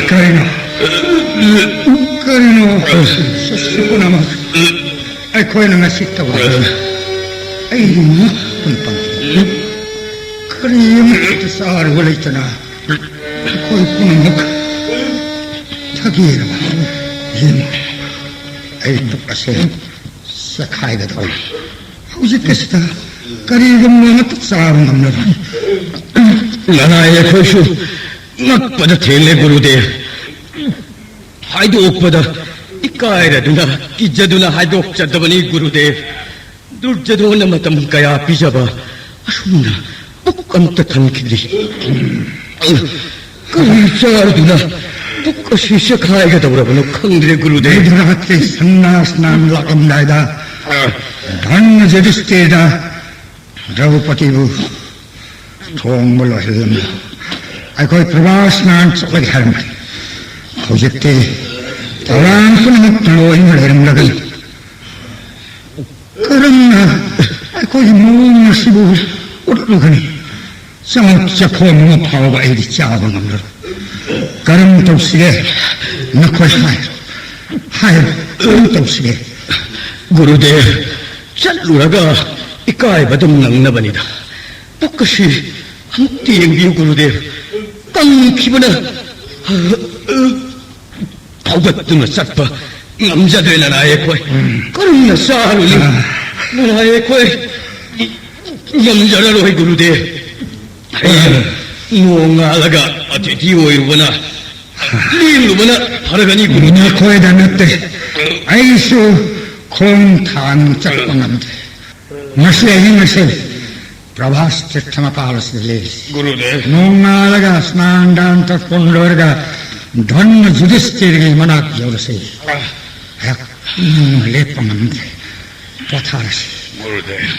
ꯀꯔꯤꯅꯣ? ꯀꯔꯤꯅꯣ? ꯁꯤ ꯄꯨꯝꯅꯃꯛ ꯑꯩꯈꯣꯏꯅ ꯉꯁꯤ ꯇꯧꯔꯤꯕ? ꯑꯩꯗꯤ ꯉꯛꯄꯅ ꯄꯪꯈꯤ꯫ ꯀꯔꯤ ꯑꯃꯠꯇ ꯆꯥꯔꯨꯕ ꯂꯩꯇꯅ ꯑꯩꯈꯣꯏ ꯄꯨꯝꯅꯃꯛ ꯊꯛꯈꯤꯔꯕ? ꯌꯦꯡꯉꯨ, ꯑꯩ ꯄꯨꯛ ꯑꯁꯦ ꯆꯦꯈꯥꯏꯒꯗꯧꯔꯦ꯫ ꯍꯧꯖꯤꯛꯀꯤꯁꯤꯗ ꯀꯔꯤꯒꯨꯝꯕ ꯑꯃꯠꯇ ꯆꯥꯕ ꯉꯝꯂꯔꯣꯏ꯫ ꯂꯅꯥꯏ ꯑꯩꯈꯣꯏꯁꯨ ꯉꯛꯄꯗ ꯊꯦꯡꯂꯦ, ꯒꯨꯔꯨꯗꯦꯕ꯫ ꯍꯥꯏꯗꯣꯛꯄꯗ ꯏꯀꯥꯏꯔꯗꯨꯅ, ꯀꯤꯖꯗꯨꯅ ꯍꯥꯏꯗꯣꯛꯆꯗꯕꯅꯤ, ꯒꯨꯔꯨꯗꯦꯕ꯫ ꯗꯨꯔꯖꯣꯙꯅ ꯃꯇꯝ ꯀꯌꯥ ꯄꯤꯖꯕ ꯑꯁꯨꯝꯅ ꯄꯨꯛ ꯑꯝꯇ ꯊꯟꯈꯤꯗ꯭ꯔꯤ꯫ ꯀꯔꯤ ꯆꯥꯔꯗꯨꯅ ꯄꯨꯛ ꯑꯁꯤ ꯆꯦꯈꯥꯏꯒꯗꯧꯔꯕꯅꯣ ꯈꯪꯗ꯭ꯔꯦ, ꯒꯨꯔꯨꯗꯦꯕ꯫ ꯃꯦꯙꯥꯔꯥꯖꯀꯤ ꯁꯟꯅ꯭ꯌꯥꯁ ꯅꯥꯟ ꯂꯥꯛꯂꯝꯗꯥꯏꯗ ꯙꯔꯃ ꯌꯨꯙꯤꯁꯇꯤꯔꯅ ꯗ꯭ꯔꯧꯄꯗꯤꯕꯨ ꯊꯣꯡꯕ ꯂꯣꯏꯍꯜꯂꯝꯃꯤ꯫ ꯑꯩꯈꯣꯏ ꯄ꯭ꯔꯚꯥꯁ ꯅꯥꯟ ꯆꯠꯂꯒꯦ ꯍꯥꯏꯔꯝꯕꯅꯤ꯫ ꯍꯧꯖꯤꯛꯇꯤ ꯊꯧꯔꯥꯡ ꯄꯨꯝꯅꯃꯛ ꯂꯣꯏꯅ ꯂꯩꯔꯝꯂꯒꯅꯤ꯫ ꯀꯔꯝꯅ ꯑꯩꯈꯣꯏꯒꯤ ꯃꯑꯣꯡ ꯑꯁꯤꯕꯨ ꯎꯠꯂꯨꯒꯅꯤ? ꯆꯥꯛ ꯆꯈꯣꯝ ꯑꯃ ꯐꯥꯎꯕ ꯑꯩꯗꯤ ꯆꯥꯕ ꯉꯝꯂꯔꯣꯏ꯫ ꯀꯔꯝ ꯇꯧꯁꯤꯒꯦ? ꯅꯈꯣꯏ ꯍꯥꯏꯔꯣ, ꯍꯥꯏꯔꯣ, ꯀꯔꯝ ꯇꯧꯁꯤꯒꯦ? ꯒꯨꯔꯨꯗꯦꯕ, ꯆꯠꯂꯨꯔꯒ ꯏꯀꯥꯏꯕ ꯑꯗꯨꯝ ꯅꯪꯅꯕꯅꯤꯗ꯫ ꯄꯨꯛ ꯑꯁꯤ ꯑꯃꯨꯛꯇ ꯌꯦꯡꯕꯤꯌꯨ, ꯒꯨꯔꯨꯗꯦꯕ꯫ ꯀꯪꯈꯤꯕꯅ ꯍꯧꯒꯠꯇꯨꯅ ꯆꯠꯄ ꯉꯝꯖꯗ꯭ꯔꯦ, ꯅꯅꯥꯏ ꯑꯩꯈꯣꯏ꯫ ꯎꯝ꯫ ꯀꯔꯝꯅ ꯆꯥꯔꯨꯅꯤ? ꯑꯥ꯫ ꯅꯅꯥꯏ ꯑꯩꯈꯣꯏ ꯉꯝꯖꯔꯔꯣꯏ, ꯒꯨꯔꯨꯗꯦꯕ꯫ ꯑꯩ ꯅꯣꯡꯉꯥꯜꯂꯒ ꯑꯇꯤꯊꯤ ꯑꯣꯏꯔꯨꯕꯅ, ꯂꯦꯡꯂꯨꯕꯅ ꯐꯔꯒꯅꯤ, ꯒꯨꯔꯨꯗꯦꯕ꯫ ꯅꯈꯣꯏꯗ ꯅꯠꯇꯦ, ꯑꯩꯁꯨ ꯈꯣꯡ ꯊꯥꯡ ꯆꯠꯄ ꯉꯝꯗꯦ꯫ ꯉꯁꯤ ꯑꯍꯤꯡ ꯑꯁꯤ ꯄ꯭ꯔꯚꯥꯁ ꯇꯤꯔꯊ ꯃꯄꯥꯜ ꯑꯁꯤꯗ ꯂꯦꯛꯁꯤ꯫ ꯒꯨꯔꯨꯗꯦꯕ꯫ ꯅꯣꯡꯉꯥꯜꯂꯒ ꯁ꯭ꯅꯥꯟ ꯗꯥꯟ ꯇꯧꯊꯣꯛ ꯂꯣꯏꯔꯒ ꯙꯔꯃ ꯌꯨꯙꯤꯁꯇꯤꯔꯒꯤ ꯃꯅꯥꯛ ꯌꯧꯔꯁꯤ꯫ ꯑꯥ꯫ ꯑꯩꯍꯥꯛ ꯅꯤꯡꯅ ꯂꯦꯞꯄ ꯉꯝꯗ꯭ꯔꯦ꯫ ꯄꯣꯊꯥꯔꯁꯤ꯫ ꯒꯨꯔꯨꯗꯦꯕ꯫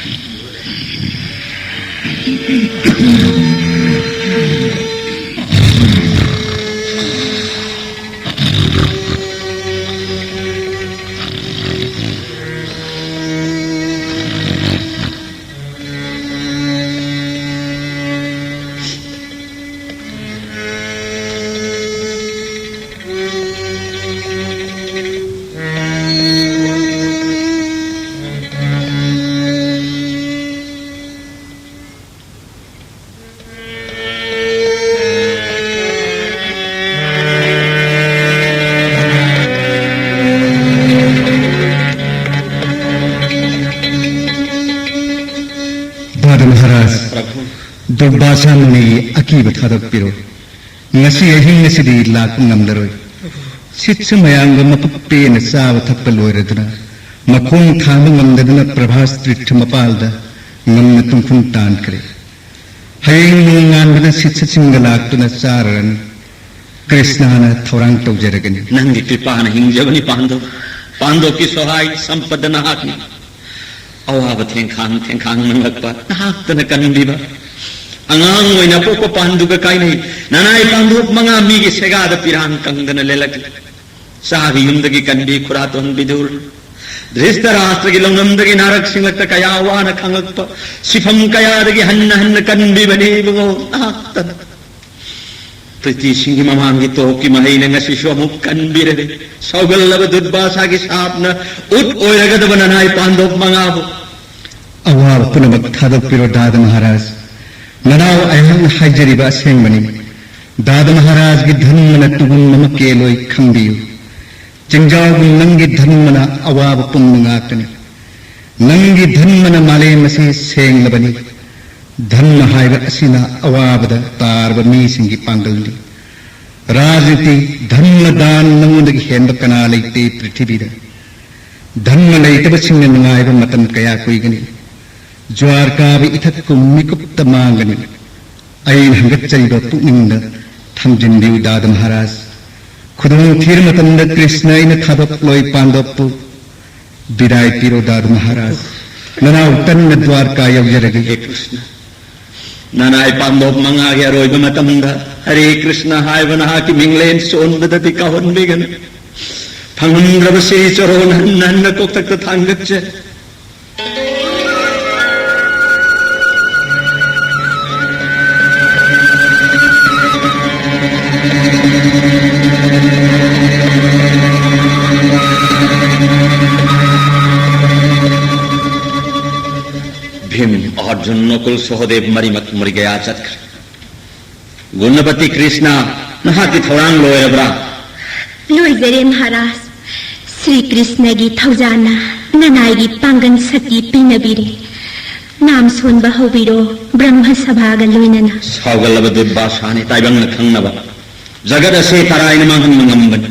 ꯗꯨꯔꯕꯥꯁꯥ ꯃꯨꯅꯤꯒꯤ ꯑꯀꯤꯕ ꯊꯥꯗꯣꯛꯄꯤꯔꯣ꯫ ꯉꯁꯤ ꯑꯍꯤꯡ ꯑꯁꯤꯗꯤ ꯂꯥꯛꯄ ꯉꯝꯂꯔꯣꯏ꯫ ꯁꯤꯠꯁꯨ ꯃꯌꯥꯝꯒ ꯃꯄꯨꯛ ꯄꯦꯟꯅ ꯆꯥꯕ ꯊꯛꯄ ꯂꯣꯏꯔꯗꯨꯅ ꯃꯈꯣꯡ ꯊꯥꯡꯕ ꯉꯝꯗꯗꯨꯅ ꯄ꯭ꯔꯚꯥꯁ ꯇꯤꯔꯊ ꯃꯄꯥꯜꯗ ꯉꯝꯅ ꯇꯨꯝꯐꯝ ꯇꯥꯟꯈ꯭ꯔꯦ꯫ ꯍꯌꯦꯡ ꯅꯣꯡꯉꯥꯟꯕꯗ ꯁꯤꯠꯁꯁꯤꯡꯒ ꯂꯥꯛꯇꯨꯅ ꯆꯥꯔꯔꯅꯤ꯫ ꯀ꯭ꯔꯤꯁꯅꯅ ꯊꯧꯔꯥꯡ ꯇꯧꯖꯔꯒꯅꯤ꯫ ꯅꯪꯒꯤ ꯀ꯭ꯔꯤꯄꯥꯅ ꯍꯤꯡꯖꯕꯅꯤ ꯄꯥꯟꯗꯣꯞ꯫ ꯄꯥꯟꯗꯣꯞꯀꯤ ꯁꯣꯍꯥꯏ ꯁꯝꯄꯗ ꯅꯍꯥꯛꯅꯤ꯫ ꯑꯋꯥꯕ ꯊꯦꯡꯈꯥꯡ ꯊꯦꯡꯈꯥꯡ ꯅꯪꯂꯛꯄ ꯅꯍꯥꯛꯇꯅ ꯀꯟꯕꯤꯕ꯫ ꯑꯉꯥꯡ ꯑꯣꯏꯅ ꯑꯄꯣꯛꯄ ꯄꯥꯟꯗꯨꯒ ꯀꯥꯏꯅꯩ꯫ ꯅꯅꯥꯏ ꯄꯥꯟꯗꯣꯞ ꯃꯉꯥ ꯃꯤꯒꯤ ꯁꯦꯒꯥꯗ ꯄꯤꯔꯥꯡ ꯀꯪꯗꯅ ꯂꯦꯜꯂꯛꯂꯤ꯫ ꯆꯥꯒꯤ ꯌꯨꯝꯗꯒꯤ ꯀꯟꯕꯤ ꯈꯨꯔꯥ ꯇꯣꯟꯕꯤꯗꯨ ꯙ꯭ꯔꯤꯁꯇꯔꯥꯁꯇ꯭ꯔꯒꯤ ꯂꯧꯅꯝꯗꯒꯤ ꯅꯥꯔꯛ ꯁꯤꯡꯂꯛꯇ ꯀꯌꯥ ꯋꯥꯅ ꯈꯥꯡꯂꯛꯄ ꯁꯤꯐꯝ ꯀꯌꯥꯗꯒꯤ ꯍꯟꯅ ꯍꯟꯅ ꯀꯟꯕꯤꯕꯅꯤ ꯏꯕꯨꯡꯉꯣ ꯅꯍꯥꯛꯇꯅ꯫ ꯄ꯭ꯔꯤꯇꯤꯁꯤꯡꯒꯤ ꯃꯃꯥꯡꯒꯤ ꯇꯣꯞꯀꯤ ꯃꯍꯩꯅ ꯉꯁꯤꯁꯨ ꯑꯃꯨꯛ ꯀꯟꯕꯤꯔꯦ꯫ ꯁꯥꯎꯒꯜꯂꯕ ꯗꯨꯔꯕꯥꯁꯥꯒꯤ ꯁꯥꯞꯅ ꯎꯠ ꯑꯣꯏꯔꯒꯗꯕ ꯅꯅꯥꯏ ꯄꯥꯟꯗꯣꯞ ꯃꯉꯥꯕꯨ꯫ ꯑꯋꯥꯕ ꯄꯨꯝꯅꯃꯛ ꯊꯥꯗꯣꯛꯄꯤꯔꯣ ꯗꯥꯗ ꯃꯍꯥꯔꯥꯖ꯫ ꯅꯅꯥꯎ ꯑꯩꯍꯥꯛꯅ ꯍꯥꯏꯖꯔꯤꯕ ꯑꯁꯦꯡꯕꯅꯤ꯫ ꯗꯥꯗ ꯃꯍꯥꯔꯥꯖꯒꯤ ꯙꯔꯃꯅ ꯇꯨꯒꯨꯝ ꯑꯃ ꯀꯦꯜꯂꯣꯏ ꯈꯪꯕꯤꯌꯨ꯫ ꯆꯤꯡꯖꯥꯎꯒꯤ ꯅꯪꯒꯤ ꯙꯔꯃꯅ ꯑꯋꯥꯕ ꯄꯨꯝꯅ ꯉꯥꯛꯀꯅꯤ꯫ ꯅꯪꯒꯤ ꯙꯔꯃꯅ ꯃꯥꯂꯦꯝ ꯑꯁꯤ ꯁꯦꯡꯂꯕꯅꯤ꯫ ꯙꯔꯃ ꯍꯥꯏꯕ ꯑꯁꯤꯅ ꯑꯋꯥꯕꯗ ꯇꯥꯔꯕ ꯃꯤꯁꯤꯡꯒꯤ ꯄꯥꯡꯒꯜꯅꯤ꯫ ꯔꯥꯖꯅꯤꯇꯤ, ꯙꯔꯃ ꯗꯥꯟ ꯅꯉꯣꯟꯗꯒꯤ ꯍꯦꯟꯕ ꯀꯅꯥ ꯂꯩꯇꯦ ꯄ꯭ꯔꯤꯊꯤꯕꯤꯗ꯫ ꯙꯔꯃ ꯂꯩꯇꯕꯁꯤꯡꯅ ꯅꯨꯡꯉꯥꯏꯕ ꯃꯇꯝ ꯀꯌꯥ ꯀꯨꯏꯒꯅꯤ? ꯖ꯭ꯋꯥꯔ ꯀꯥꯕ ꯏꯊꯠꯀꯨꯝ ꯃꯤꯀꯨꯞꯇ ꯃꯥꯡꯒꯅꯤ꯫ ꯑꯩꯅ ꯍꯪꯒꯠꯆꯔꯤꯕ ꯄꯨꯛꯅꯤꯡꯗ ꯊꯝꯖꯤꯟꯕꯤꯌꯨ ꯗꯥꯗ ꯃꯍꯥꯔꯥꯖ꯫ ꯈꯨꯗꯣꯡ ꯊꯤꯔ ꯃꯇꯝꯗ ꯀ꯭ꯔꯤꯁꯅ ꯑꯩꯅ ꯊꯥꯗꯣꯛꯂꯣꯏ ꯄꯥꯟꯗꯣꯞꯄꯨ꯫ ꯕꯤꯗꯥꯏ ꯄꯤꯔꯣ ꯗꯥꯗ ꯃꯍꯥꯔꯥꯖ꯫ ꯅꯅꯥꯎ ꯇꯟꯅ ꯗ꯭ꯋꯥꯔꯀꯥ ꯌꯧꯖꯔꯒꯦ꯫ ꯍꯦ ꯀ꯭ꯔꯤꯁꯅ, ꯅꯅꯥꯏ ꯄꯥꯟꯗꯣꯞ ꯃꯉꯥꯒꯤ ꯑꯔꯣꯏꯕ ꯃꯇꯝꯗ ꯍꯔꯦ ꯀ꯭ꯔꯤꯁꯅ ꯍꯥꯏꯕ ꯅꯍꯥꯛꯀꯤ ꯃꯤꯡꯂꯦꯟ ꯆꯣꯟꯕꯗꯗꯤ ꯀꯥꯎꯍꯟꯕꯤꯒꯅꯨ꯫ ꯐꯪꯉꯝꯗ꯭ꯔꯕ ꯁꯤꯔꯤ ꯆꯣꯔꯣꯟ ꯍꯟꯅ ꯍꯟꯅ ꯀꯣꯛꯊꯛꯇ ꯊꯥꯡꯒꯠꯆꯩ꯫ ꯚꯤꯝ, ꯑꯔꯖꯨꯟ, ꯅꯀꯨꯜ, ꯁꯍꯗꯦꯕ ꯃꯔꯤꯃꯛ ꯃ꯭ꯔꯤꯒꯌꯥ ꯆꯠꯈ꯭ꯔꯦ꯫ ꯒꯨꯅꯄꯇꯤ ꯀ꯭ꯔꯤꯁꯅ, ꯅꯍꯥꯛꯀꯤ ꯊꯧꯔꯥꯡ ꯂꯣꯏꯔꯕ꯭ꯔꯥ? ꯂꯣꯏꯖꯔꯦ ꯃꯍꯥꯔꯥꯖ꯫ ꯁ꯭ꯔꯤ ꯀ꯭ꯔꯤꯁꯅꯒꯤ ꯊꯧꯖꯥꯜꯅ ꯅꯅꯥꯏꯒꯤ ꯄꯥꯡꯒꯜ ꯁꯛꯇꯤ ꯄꯤꯅꯕꯤꯔꯦ꯫ ꯅꯥꯝ ꯁꯣꯟꯕ ꯍꯧꯕꯤꯔꯣ, ꯕ꯭ꯔꯍ꯭ꯃ ꯁꯚꯥꯒ ꯂꯣꯏꯅꯅ꯫ ꯁꯥꯎꯒꯜꯂꯕ ꯗꯨꯔꯕꯥꯁꯥꯅꯤ, ꯇꯥꯏꯕꯪꯅ ꯈꯪꯅꯕ ꯖꯒꯠ ꯑꯁꯦ ꯇꯔꯥꯏꯅ ꯃꯥꯡꯍꯟꯕ ꯉꯝꯕꯅꯤ꯫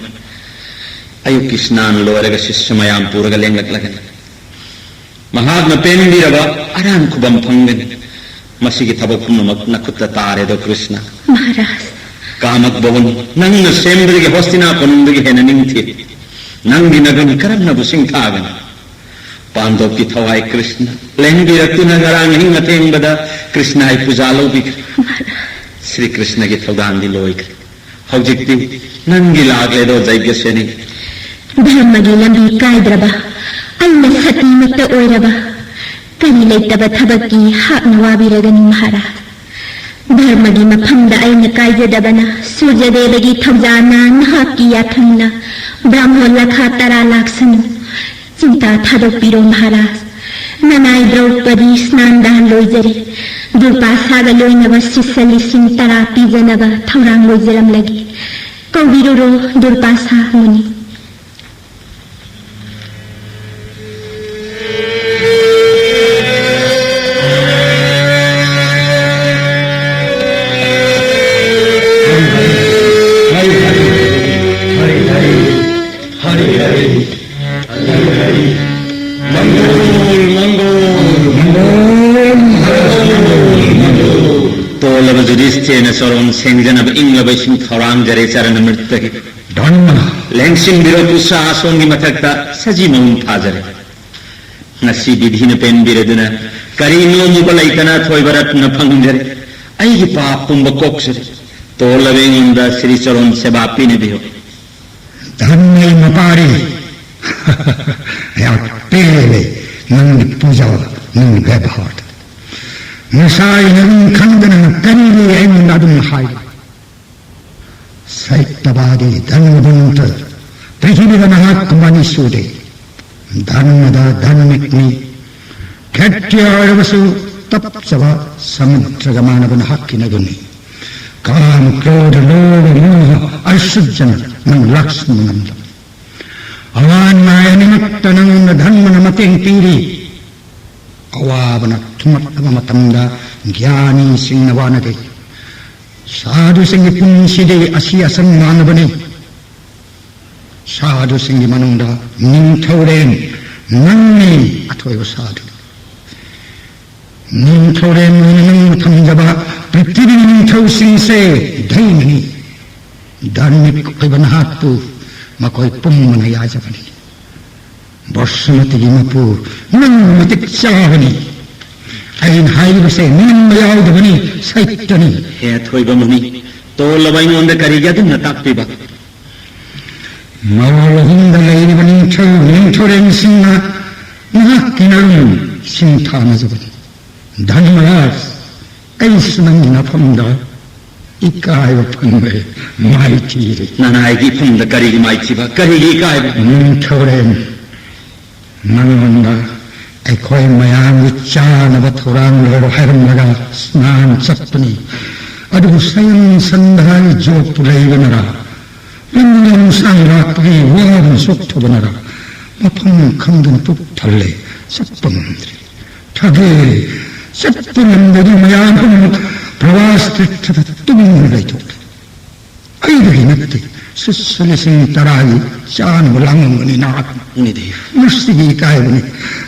ꯑꯌꯨꯛꯀꯤ ꯁ꯭ꯅꯥꯟ ꯂꯣꯏꯔꯒ ꯁꯤꯁ꯭ꯌ ꯃꯌꯥꯝ ꯄꯨꯔꯒ ꯂꯦꯡꯂꯛꯂꯒꯅꯤ꯫ ꯃꯍꯥꯛꯅ ꯄꯦꯟꯕꯤꯔꯕ ꯑꯔꯥꯟ ꯈꯨꯕꯝ ꯐꯪꯒꯅꯤ꯫ ꯃꯁꯤꯒꯤ ꯊꯕꯛ ꯄꯨꯝꯅꯃꯛ ꯅꯈꯨꯠꯇ ꯇꯥꯔꯦꯗꯣ ꯀ꯭ꯔꯤꯁꯅ꯫ ꯃꯍꯥꯔꯥꯖ꯫ ꯀꯥꯃꯛ ꯚꯋꯟ, ꯅꯪꯅ ꯁꯦꯝꯕꯗꯒꯤ ꯍꯣꯁꯇꯤꯅꯥ ꯀꯣꯅꯨꯡꯗꯒꯤ ꯍꯦꯟꯅ ꯅꯤꯡꯊꯤ꯫ ꯅꯪꯒꯤ ꯅꯒꯨꯟ ꯀꯔꯝꯅꯕꯨ ꯁꯤꯡꯊꯥꯒꯅꯤ? ꯄꯥꯟꯗꯣꯞꯀꯤ ꯊꯋꯥꯏ ꯀ꯭ꯔꯤꯁꯅ, ꯂꯦꯡꯕꯤꯔꯛꯇꯨꯅ ꯉꯔꯥꯡ ꯑꯍꯤꯡ ꯑꯊꯦꯡꯕꯗ ꯀ꯭ꯔꯤꯁꯅ ꯑꯩ ꯄꯨꯖꯥ ꯂꯧꯕꯤꯈ꯭ꯔꯦ꯫ ꯃꯍꯥꯔꯥꯖ꯫ ꯁ꯭ꯔꯤ ꯀ꯭ꯔꯤꯁꯅꯒꯤ ꯊꯧꯗꯥꯡꯗꯤ ꯂꯣꯏꯈ꯭ꯔꯦ꯫ ꯍꯧꯖꯤꯛꯇꯤ ꯅꯪꯒꯤ ꯂꯥꯛꯂꯦꯗꯣ ꯖꯩꯒ꯭ꯌꯁꯦꯅꯤ꯫ ꯙꯔꯃꯒꯤ ꯂꯝꯕꯤ ꯀꯥꯏꯗ꯭ꯔꯕ, ꯑꯩꯅ ꯁꯇꯤꯃꯛꯇ ꯑꯣꯏꯔꯕ, ꯀꯔꯤ ꯂꯩꯇꯕ ꯊꯕꯛꯀꯤ ꯍꯥꯞꯅ ꯋꯥꯕꯤꯔꯒꯅꯤ ꯃꯍꯥꯔꯥꯖ? ꯙꯔꯃꯒꯤ ꯃꯐꯝꯗ ꯑꯩꯅ ꯀꯥꯏꯖꯗꯕꯅ ꯁꯨꯔꯖꯗꯦꯕꯒꯤ ꯊꯧꯖꯥꯜꯅ ꯅꯍꯥꯛꯀꯤ ꯌꯥꯊꯪꯅ ꯕ꯭ꯔꯥꯍꯃꯣꯟ ꯂꯥꯈꯥ ꯇꯔꯥ ꯂꯥꯛꯁꯅꯨ꯫ ꯆꯤꯟꯇꯥ ꯊꯥꯗꯣꯛꯄꯤꯔꯣ ꯃꯍꯥꯔꯥꯖ꯫ ꯅꯅꯥꯏ ꯗ꯭ꯔꯧꯄꯗꯤ ꯁ꯭ꯅꯥꯟ ꯗꯥꯟ ꯂꯣꯏꯖꯔꯦ꯫ ꯗꯨꯔꯄꯥꯁꯥꯒ ꯂꯣꯏꯅꯕ ꯁꯤꯁ꯭ꯌ ꯂꯤꯁꯤꯡ ꯇꯔꯥ ꯄꯤꯖꯅꯕ ꯊꯧꯔꯥꯡ ꯂꯣꯏꯖꯔꯝꯂꯒꯦ꯫ ꯀꯧꯕꯤꯔꯨꯔꯣ ꯗꯨꯔꯄꯥꯁꯥ ꯃꯨꯅꯤ꯫ ꯍꯔꯤ ꯍꯔꯤ, ꯍꯔꯤ ꯍꯔꯤ, ꯍꯔꯤ ꯍꯔꯤ, ꯍꯔꯤ ꯍꯔꯤ꯫ ꯃꯪꯒꯣꯜ, ꯃꯪꯒꯣꯜ, ꯃꯪꯒꯣꯜ, ꯃꯪꯒꯣꯜ, ꯃꯪꯒꯣꯜ꯫ ꯇꯣꯜꯂꯕ ꯌꯨꯙꯤꯁꯊꯤꯔꯅ ꯆꯔꯣꯟ ꯁꯦꯡꯖꯅꯕ ꯏꯪꯂꯕ ꯏꯁꯤꯡ ꯊꯧꯔꯥꯡꯖꯔꯦ ꯆꯔꯟ ꯑꯃ꯭ꯔꯤꯠꯇꯒꯤ꯫ ꯙꯔꯃ꯫ ꯂꯦꯡꯁꯤꯟꯕꯤꯔꯣ ꯀꯨꯁꯥ ꯑꯁꯣꯝꯒꯤ ꯃꯊꯛꯇ ꯁꯖꯤ ꯃꯍꯨꯝ ꯊꯥꯖꯔꯦ꯫ ꯉꯁꯤ ꯕꯤꯙꯤꯅ ꯄꯦꯟꯕꯤꯔꯗꯨꯅ ꯀꯔꯤ ꯅꯣꯝꯃꯨꯕ ꯂꯩꯇꯅ ꯑꯊꯣꯏꯕ ꯔꯠꯅ ꯐꯪꯖꯔꯦ꯫ ꯑꯩꯒꯤ ꯄꯥꯞ ꯄꯨꯝꯕ ꯀꯣꯛꯆꯔꯦ꯫ ꯇꯣꯜꯂꯕ ꯑꯩꯉꯣꯟꯗ ꯁ꯭ꯔꯤ ꯆꯔꯣꯟ ꯁꯦꯕꯥ ꯄꯤꯅꯕꯤꯌꯨ꯫ ꯙꯔꯃꯩ ꯃꯄꯥꯔꯤ꯫ ꯑꯩꯍꯥꯛ ꯄꯦꯜꯂꯦ ꯅꯪꯒꯤ ꯄꯨꯖꯥ, ꯅꯪꯒꯤ ꯕꯦꯕꯥꯔꯗ꯫ ꯉꯁꯥꯏ ꯅꯪ ꯈꯪꯗꯅ ꯀꯔꯤꯒꯤ ꯑꯩꯉꯣꯟꯗ ꯑꯗꯨꯝ ꯍꯥꯏꯕ? ꯁꯩꯇꯕꯥꯗꯤ ꯙꯔꯃꯗꯨ ꯅꯠꯇ꯭ꯔ ꯄ꯭ꯔꯤꯊꯤꯕꯤꯗ ꯅꯍꯥꯛ ꯃꯅꯤ ꯁꯨꯗꯦ꯫ ꯙꯔꯃꯗ ꯙꯔꯃꯤꯛꯅꯤ꯫ ꯈꯦꯇ꯭ꯔꯤꯌ ꯑꯣꯏꯔꯕꯁꯨ ꯇꯞꯆꯕ ꯁꯃꯨꯗ꯭ꯔꯒ ꯃꯥꯟꯅꯕ ꯅꯍꯥꯛꯀꯤ ꯅꯒꯨꯟꯅꯤ꯫ ꯀꯥꯝ, ꯀ꯭ꯔꯣꯙ, ꯂꯣꯚ, ꯃꯣꯍ, ꯑꯩꯁꯨꯖꯅ ꯅꯪ ꯂꯥꯛꯁꯟꯕ ꯉꯝꯂꯕ꯫ ꯑꯋꯥ ꯅꯨꯡꯉꯥꯏ ꯑꯅꯤꯃꯛꯇ ꯅꯉꯣꯟꯗ ꯙꯔꯃꯅ ꯃꯇꯦꯡ ꯄꯤꯔꯤ꯫ ꯑꯋꯥꯕꯅ ꯃꯠꯂꯕ ꯃꯇꯝꯗ ꯒ꯭ꯌꯥꯅꯤꯁꯤꯡꯅ ꯋꯥꯅꯗꯦ꯫ ꯁꯥꯗꯨꯁꯤꯡꯒꯤ ꯄꯨꯟꯁꯤꯗꯤ ꯑꯁꯤ ꯑꯁꯪ ꯃꯥꯟꯅꯕꯅꯤ꯫ ꯁꯥꯗꯨꯁꯤꯡꯒꯤ ꯃꯅꯨꯡꯗ ꯅꯤꯡꯊꯧꯔꯦꯟ ꯅꯪꯅꯤ ꯑꯊꯣꯏꯕ ꯁꯥꯗꯨ꯫ ꯅꯤꯡꯊꯧꯔꯦꯟ ꯑꯣꯏꯅ ꯅꯪꯕꯨ ꯊꯝꯖꯕ ꯄ꯭ꯔꯤꯊꯤꯕꯤꯒꯤ ꯅꯤꯡꯊꯧꯁꯤꯡꯁꯦ ꯙꯩꯃꯅꯤ꯫ ꯙꯥꯔꯃꯤꯛ ꯑꯣꯏꯕ ꯅꯍꯥꯛꯄꯨ ꯃꯈꯣꯏ ꯄꯨꯝꯕꯅ ꯌꯥꯖꯕꯅꯤ꯫ ꯕꯁꯃꯇꯤꯒꯤ ꯃꯄꯨ ꯅꯪ ꯃꯇꯤꯛ ꯆꯥꯕꯅꯤ꯫ ꯑꯩꯅ ꯍꯥꯏꯔꯤꯕꯁꯦ ꯅꯤꯡꯕ ꯌꯥꯎꯗꯕꯅꯤ, ꯁꯩꯇꯅꯤ꯫ ꯍꯦ ꯑꯊꯣꯏꯕ ꯃꯨꯅꯤ, ꯇꯣꯜꯂꯕ ꯑꯩꯉꯣꯟꯗ ꯀꯔꯤꯒꯤ ꯑꯗꯨꯝꯅ ꯇꯥꯛꯄꯤꯕ? ꯃꯔꯣꯜ ꯑꯍꯨꯝꯗ ꯂꯩꯔꯤꯕ ꯅꯤꯡꯊꯧ ꯅꯤꯡꯊꯧꯔꯦꯜꯁꯤꯡꯅ ꯅꯍꯥꯛꯀꯤ ꯅꯔꯨꯝ ꯁꯤꯡꯊꯥꯅꯖꯕꯅꯤ꯫ ꯙꯔꯃꯔꯥꯖ, ꯑꯩꯁꯨ ꯅꯪꯒꯤ ꯅꯐꯝꯗ ꯏꯀꯥꯏꯕ ꯐꯪꯂꯦ, ꯃꯥꯏꯊꯤꯔꯦ꯫ ꯅꯅꯥꯏꯒꯤ ꯏꯐꯝꯗ ꯀꯔꯤꯒꯤ ꯃꯥꯏꯊꯤꯕ, ꯀꯔꯤꯒꯤ ꯏꯀꯥꯏꯕ? ꯅꯤꯡꯊꯧꯔꯦꯜ, ꯅꯉꯣꯟꯗ ꯑꯩꯈꯣꯏ ꯃꯌꯥꯝꯒꯤ ꯆꯥꯅꯕ ꯊꯧꯔꯥꯡ ꯂꯣꯏꯔꯣ ꯍꯥꯏꯔꯝꯂꯒ ꯁ꯭ꯅꯥꯟ ꯆꯠꯄꯅꯤ꯫ ꯑꯗꯨꯕꯨ ꯁꯌꯟ ꯁꯟꯙꯥꯒꯤ ꯖꯣꯕꯇꯨ ꯂꯩꯕꯅꯔꯥ, ꯂꯝꯕꯤ ꯂꯝꯁꯥꯡ ꯂꯥꯛꯄꯒꯤ ꯋꯥꯗꯨꯅ ꯆꯣꯛꯊꯕꯅꯔꯥ, ꯃꯐꯝ ꯈꯪꯗꯅ ꯄꯨꯛ ꯊꯜꯂꯦ, ꯆꯠꯄ ꯉꯝꯗ꯭ꯔꯦ꯫ ꯊꯥꯒꯦ ꯆꯠꯄ ꯉꯝꯗꯗꯨꯅ ꯃꯌꯥꯝ ꯄꯨꯝꯅꯃꯛ ꯄ꯭ꯔꯚꯥꯁ ꯇꯤꯔꯊꯗ ꯇꯨꯝꯗꯨꯅ ꯂꯩꯊꯣꯛꯂꯦ꯫ ꯑꯩꯗꯒꯤ ꯅꯠꯇꯦ, ꯁꯤꯁ ꯂꯤꯁꯤꯡ ꯇꯔꯥꯒꯤ ꯆꯥꯅꯕ ꯂꯥꯡꯂꯝꯒꯅꯤ ꯅꯍꯥꯛ꯫ ꯃꯨꯅꯤꯗꯦꯕ꯫ ꯃꯁꯤꯒꯤ ꯏꯀꯥꯏꯕꯅꯤ꯫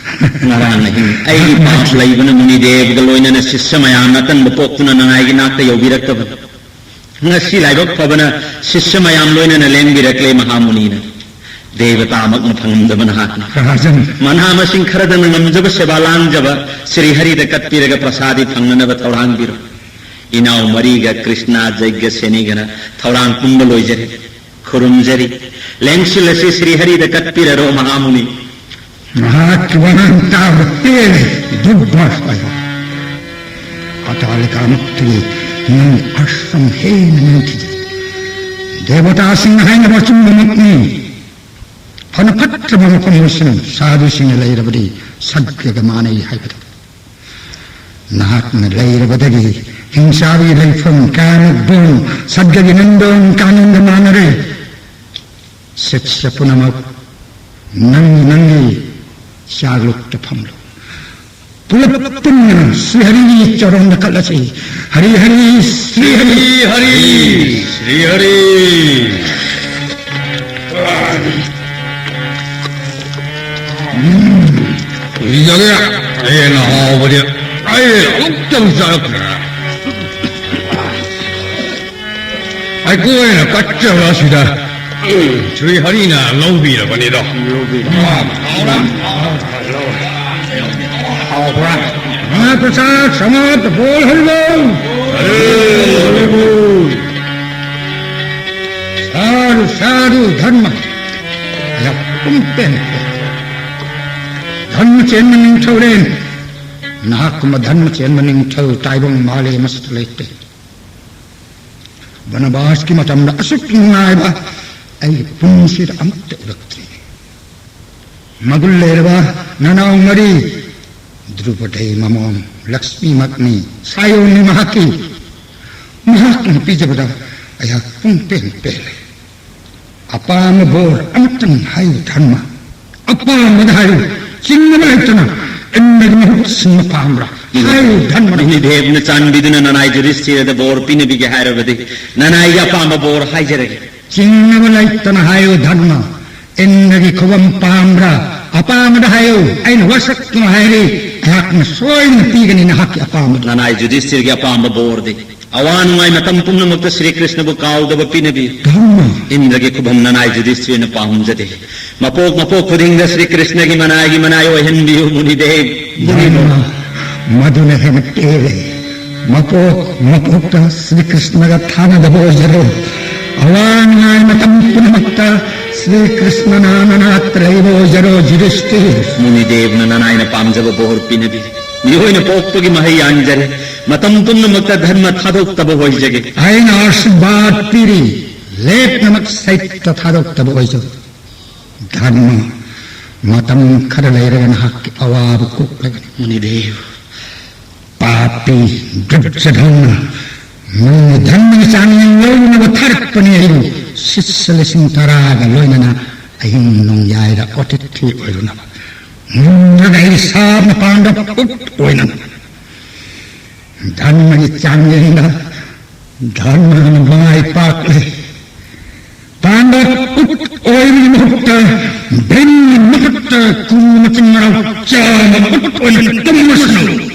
ꯉꯔꯥꯡ ꯑꯍꯤꯡ ꯑꯩꯒꯤ ꯄꯥꯞ ꯂꯩꯕꯅ ꯃꯨꯅꯤꯗꯦꯕꯒ ꯂꯣꯏꯅꯅ ꯁꯤꯁ ꯃꯌꯥꯝ ꯑꯇꯟꯕ ꯄꯣꯛꯇꯨꯅ ꯅꯉꯥꯏꯒꯤ ꯅꯥꯛꯇ ꯌꯧꯕꯤꯔꯛꯇꯕꯅꯤ꯫ ꯉꯁꯤ ꯂꯥꯏꯕꯛ ꯐꯕꯅ ꯁꯤꯁ ꯃꯌꯥꯝ ꯂꯣꯏꯅꯅ ꯂꯦꯡꯕꯤꯔꯛꯂꯦ ꯃꯍꯥꯃꯨꯅꯤꯅ꯫ ꯗꯦꯕꯇꯥꯃꯛꯅ ꯐꯪꯉꯝꯗꯕ ꯅꯍꯥꯛꯅ꯫ ꯔꯥꯖꯟ꯫ ꯃꯅꯥ ꯃꯁꯤꯡ ꯈꯔꯗꯅ ꯉꯝꯖꯕ ꯁꯦꯕꯥ ꯂꯥꯡꯖꯕ ꯁ꯭ꯔꯤ ꯍꯔꯤꯗ ꯀꯠꯄꯤꯔꯒ ꯄ꯭ꯔꯁꯥꯗꯤ ꯐꯪꯅꯅꯕ ꯊꯧꯔꯥꯡꯕꯤꯔꯣ꯫ ꯏꯅꯥꯎ ꯃꯔꯤꯒ ꯀ꯭ꯔꯤꯁꯅ ꯖꯩꯒ ꯁꯦꯅꯤꯒꯅ ꯊꯧꯔꯥꯡ ꯄꯨꯝꯕ ꯂꯣꯏꯖꯔꯦ꯫ ꯈꯨꯔꯨꯝꯖꯔꯤ꯫ ꯂꯦꯡꯁꯤꯜ ꯑꯁꯤ ꯁ꯭ꯔꯤ ꯍꯔꯤꯗ ꯀꯠꯄꯤꯔꯔꯣ ꯃꯍꯥꯃꯨꯅꯤ꯫ ꯃꯍꯥꯛꯀꯤ ꯋꯥꯉꯥꯡ ꯇꯥꯕ ꯄꯦꯜꯂꯦ꯫ ꯗꯨꯔꯚꯥꯁ ꯑꯣꯏꯍꯧ꯫ ꯑꯇꯥꯂꯤꯀꯥꯃꯛꯇꯒꯤ ꯅꯪꯒꯤ ꯑꯥꯁ꯭ꯔꯝ ꯍꯦꯟꯅ ꯅꯤꯡꯊꯤꯖꯩ꯫ ꯗꯦꯕꯇꯥꯁꯤꯡꯅ ꯍꯥꯏꯅꯕ ꯑꯆꯨꯝꯕꯃꯛꯅꯤ꯫ ꯐꯅ ꯐꯠꯇ꯭ꯔꯕ ꯃꯐꯝ ꯑꯃꯁꯨꯡ ꯁꯥꯗꯨꯁꯤꯡꯅ ꯂꯩꯔꯕꯗꯤ ꯁꯠꯒꯒ ꯃꯥꯟꯅꯩ ꯍꯥꯏꯕꯗꯨ꯫ ꯅꯍꯥꯛꯅ ꯂꯩꯔꯕꯗꯒꯤ ꯍꯤꯡꯆꯥꯕꯒꯤ ꯂꯩꯐꯝ ꯀꯌꯥꯃꯨꯛ ꯕꯣꯡ ꯁꯠꯒꯒꯤ ꯅꯟꯗꯣꯡ ꯀꯥꯅꯟꯗ ꯃꯥꯟꯅꯔꯦ꯫ ꯁꯤꯠꯁ ꯄꯨꯝꯅꯃꯛ ꯅꯪꯒꯤ ꯅꯪꯒꯤ ꯆꯥꯛꯂꯨꯛꯇ ꯐꯝꯂꯨ꯫ ꯄꯨꯂꯞ ꯄꯨꯟꯅ ꯁ꯭ꯔꯤ ꯍꯔꯤꯒꯤ ꯆꯔꯣꯟꯗ ꯀꯠꯂꯁꯤ꯫ ꯍꯔꯤ ꯍꯔꯤ ꯁ꯭ꯔꯤ ꯍꯔꯤ꯫ ꯍꯔꯤ ꯍꯔꯤ ꯁ꯭ꯔꯤ ꯍꯔꯤ꯫ ꯎꯝ, ꯀꯨꯏꯔꯒꯦ ꯍꯦꯟꯅ ꯍꯥꯎꯕꯗꯤ ꯑꯩ ꯑꯃꯨꯛꯇꯪ ꯆꯥꯔꯛꯇ꯭ꯔꯦ꯫ ꯑꯩꯈꯣꯏꯅ ꯀꯠꯆꯕ ꯑꯁꯤꯗ ꯁ꯭ꯔꯤ ꯍꯔꯤꯅ ꯂꯧꯕꯤꯔꯕꯅꯤꯗꯣ꯫ ꯂꯧꯕꯤꯔꯕ꯫ ꯍꯥꯎꯕ꯭ꯔꯥ? ꯃꯍꯥꯄ꯭ꯔꯁꯥꯗ ꯁꯃꯥꯞꯇ꯫ ꯕꯣꯜ ꯍꯔꯤꯕꯣꯜ꯫ ꯍꯔꯤꯕꯣꯜ꯫ ꯁꯥꯗꯨ ꯁꯥꯗꯨ ꯙꯔꯃ꯫ ꯑꯩꯍꯥꯛ ꯄꯨꯡ ꯄꯦꯟ ꯄꯦꯟ꯫ ꯙꯔꯃ ꯆꯦꯟꯕ ꯅꯤꯡꯊꯧꯔꯦꯟ꯫ ꯅꯍꯥꯛꯀꯨꯝꯕ ꯙꯔꯃ ꯆꯦꯟꯕ ꯅꯤꯡꯊꯧ ꯇꯥꯏꯕꯪ ꯃꯥꯂꯦꯝ ꯑꯁꯤꯗ ꯂꯩꯇꯦ꯫ ꯕꯅꯕꯥꯁꯀꯤ ꯃꯇꯝꯗ ꯑꯁꯨꯛ ꯅꯨꯡꯉꯥꯏꯕ ꯑꯩꯒꯤ ꯄꯨꯟꯁꯤꯗ ꯑꯃꯠꯇ ꯎꯔꯛꯇ꯭ꯔꯤ꯫ ꯃꯒꯨꯟ ꯂꯩꯔꯕ ꯅꯅꯥꯎ ꯃꯔꯤ ꯗ꯭ꯔꯨꯄꯗꯩ ꯃꯃꯣꯝ ꯂꯛꯁꯃꯤꯃꯛꯅꯤ꯫ ꯁꯥꯌꯣꯟꯅꯤ ꯃꯍꯥꯛꯀꯤ꯫ ꯃꯍꯥꯛꯅ ꯄꯤꯖꯕꯗ ꯑꯩꯍꯥꯛ ꯄꯨꯡ ꯄꯦꯟ ꯄꯦꯜꯂꯦ꯫ ꯑꯄꯥꯝꯕ ꯕꯣꯔ ꯑꯃꯇꯪ ꯍꯥꯏꯌꯨ ꯙꯔꯃ꯫ ꯑꯄꯥꯝꯕꯗ ꯍꯥꯏꯌꯨ꯫ ꯆꯤꯡꯅꯕ ꯂꯩꯇꯅ ꯏꯟꯕꯒꯤ ꯃꯍꯨꯠ ꯁꯤꯟꯕ ꯄꯥꯝꯕ꯭ꯔꯥ? ꯍꯥꯏꯌꯨ ꯙꯔꯃ꯫ ꯃꯨꯅꯤꯗꯦꯕꯅ ꯆꯥꯟꯕꯤꯗꯨꯅ ꯅꯅꯥꯏ ꯌꯨꯙꯤꯁꯊꯤꯔꯗ ꯕꯣꯔ ꯄꯤꯅꯕꯤꯒꯦ ꯍꯥꯏꯔꯕꯗꯤ ꯅꯅꯥꯏꯒꯤ ꯑꯄꯥꯝꯕ ꯕꯣꯔ ꯍꯥꯏꯖꯔꯒꯦ꯫ ꯆꯤꯡꯅꯕ ꯂꯩꯇꯅ ꯍꯥꯏꯌꯨ ꯙꯔꯃ꯫ ꯏꯟꯕꯒꯤ ꯈꯨꯕꯝ ꯄꯥꯝꯕ꯭ꯔꯥ? ꯑꯄꯥꯝꯕꯗ ꯍꯥꯏꯌꯨ꯫ ꯑꯩꯅ ꯋꯥꯁꯛꯇꯨꯅ ꯍꯥꯏꯔꯤ꯫ ꯑꯩꯍꯥꯛꯅ ꯁꯣꯏꯗꯅ ꯄꯤꯒꯅꯤ ꯅꯍꯥꯛꯀꯤ ꯑꯄꯥꯝꯕꯗꯨ꯫ ꯅꯅꯥꯏ ꯌꯨꯙꯤꯁꯊꯤꯔꯒꯤ ꯑꯄꯥꯝꯕ ꯕꯣꯔꯗꯤ ꯑꯋꯥ ꯅꯨꯡꯉꯥꯏ ꯃꯇꯝ ꯄꯨꯝꯅꯃꯛꯇ ꯁ꯭ꯔꯤ ꯀ꯭ꯔꯤꯁꯅꯕꯨ ꯀꯥꯎꯗꯕ ꯄꯤꯅꯕꯤ꯫ ꯙꯔꯃ꯫ ꯏꯟꯗ꯭ꯔꯒꯤ ꯈꯨꯕꯝ ꯅꯅꯥꯏ ꯌꯨꯙꯤꯁꯊꯤꯔꯅ ꯄꯥꯝꯖꯗꯦ꯫ ꯃꯄꯣꯛ ꯃꯄꯣꯛ ꯈꯨꯗꯤꯡꯗ ꯁ꯭ꯔꯤ ꯀ꯭ꯔꯤꯁꯅꯒꯤ ꯃꯅꯥꯏꯒꯤ ꯃꯅꯥꯏ ꯑꯣꯏꯍꯟꯕꯤꯌꯨ ꯃꯨꯅꯤꯗꯦꯕ꯫ ꯃꯨꯅꯤꯗꯦꯕ꯫ ꯙꯔꯃ꯫ ꯃꯗꯨꯅ ꯍꯦꯟꯅ ꯄꯦꯜꯂꯦ꯫ ꯃꯄꯣꯛ ꯃꯄꯣꯛꯇ ꯁ꯭ꯔꯤ ꯀ꯭ꯔꯤꯁꯅꯒ ꯊꯥꯅꯗꯕ ꯑꯣꯏꯖꯔꯣ꯫ ꯑꯋꯥ ꯅꯨꯡꯉꯥꯏ ꯃꯇꯝ ꯄꯨꯝꯅꯃꯛꯇ ꯁ꯭ꯔꯤ ꯀ꯭ꯔꯤꯁꯅꯅ ꯅꯅꯥꯛꯇ ꯂꯩꯕ ꯑꯣꯏꯖꯔꯣ ꯌꯨꯙꯤꯁꯊꯤꯔ꯫ ꯃꯨꯅꯤꯗꯦꯕꯅ ꯅꯅꯥꯏꯅ ꯄꯥꯝꯖꯕ ꯕꯣꯔ ꯄꯤꯅꯕꯤ꯫ ꯃꯤꯑꯣꯏꯅ ꯄꯣꯛꯄꯒꯤ ꯃꯍꯩ ꯌꯥꯟꯖꯔꯦ꯫ ꯃꯇꯝ ꯄꯨꯝꯅꯃꯛꯇ ꯙꯔꯃ ꯊꯥꯗꯣꯛꯇꯕ ꯑꯣꯏꯖꯒꯦ꯫ ꯑꯩꯅ ꯑꯥꯁꯤꯔꯕꯥꯗ ꯄꯤꯔꯤ꯫ ꯂꯦꯞꯅꯃꯛ ꯁꯩꯇ ꯊꯥꯗꯣꯛꯇꯕ ꯑꯣꯏꯖꯧ꯫ ꯙꯔꯃ꯫ ꯃꯇꯝ ꯈꯔ ꯂꯩꯔꯒ ꯅꯍꯥꯛꯀꯤ ꯑꯋꯥꯕ ꯀꯣꯛꯂꯒꯅꯤ꯫ ꯃꯨꯅꯤꯗꯦꯕ꯫ ꯄꯥꯄꯤ ꯗ꯭ꯔꯤꯞꯁ ꯙꯔꯃ꯫ ꯅꯪꯅ ꯙꯔꯃꯒꯤ ꯆꯥꯡꯌꯦꯡ ꯂꯧꯅꯕ ꯊꯥꯔꯛꯄꯅꯤ ꯑꯩꯕꯨ꯫ ꯁꯤꯁ ꯂꯤꯁꯤꯡ ꯇꯔꯥꯒ ꯂꯣꯏꯅꯅ ꯑꯍꯤꯡ ꯅꯣꯡꯌꯥꯏꯗ ꯑꯣꯇꯤꯊꯤ ꯑꯣꯏꯔꯨꯅꯕ꯫ ꯃꯨꯟꯗ꯭ꯔꯒ ꯑꯩ ꯁꯥ ꯃꯄꯥꯟꯗ ꯎꯠ ꯑꯣꯏꯅ ꯙꯔꯃꯒꯤ ꯆꯥꯡꯌꯦꯡꯗ ꯙꯔꯃꯅ ꯃꯥꯏ ꯄꯥꯛꯂꯦ꯫ ꯄꯥꯟꯗ ꯎꯠ ꯑꯣꯏꯕꯒꯤ ꯃꯍꯨꯠꯇ ꯚꯤꯝꯒꯤ ꯃꯈꯨꯠꯇ ꯀꯨ ꯃꯆꯤꯟ ꯃꯅꯥꯎ ꯆꯥꯝꯃ ꯎꯠ ꯑꯣꯏꯅ ꯇꯨꯝꯃꯁꯅꯨ꯫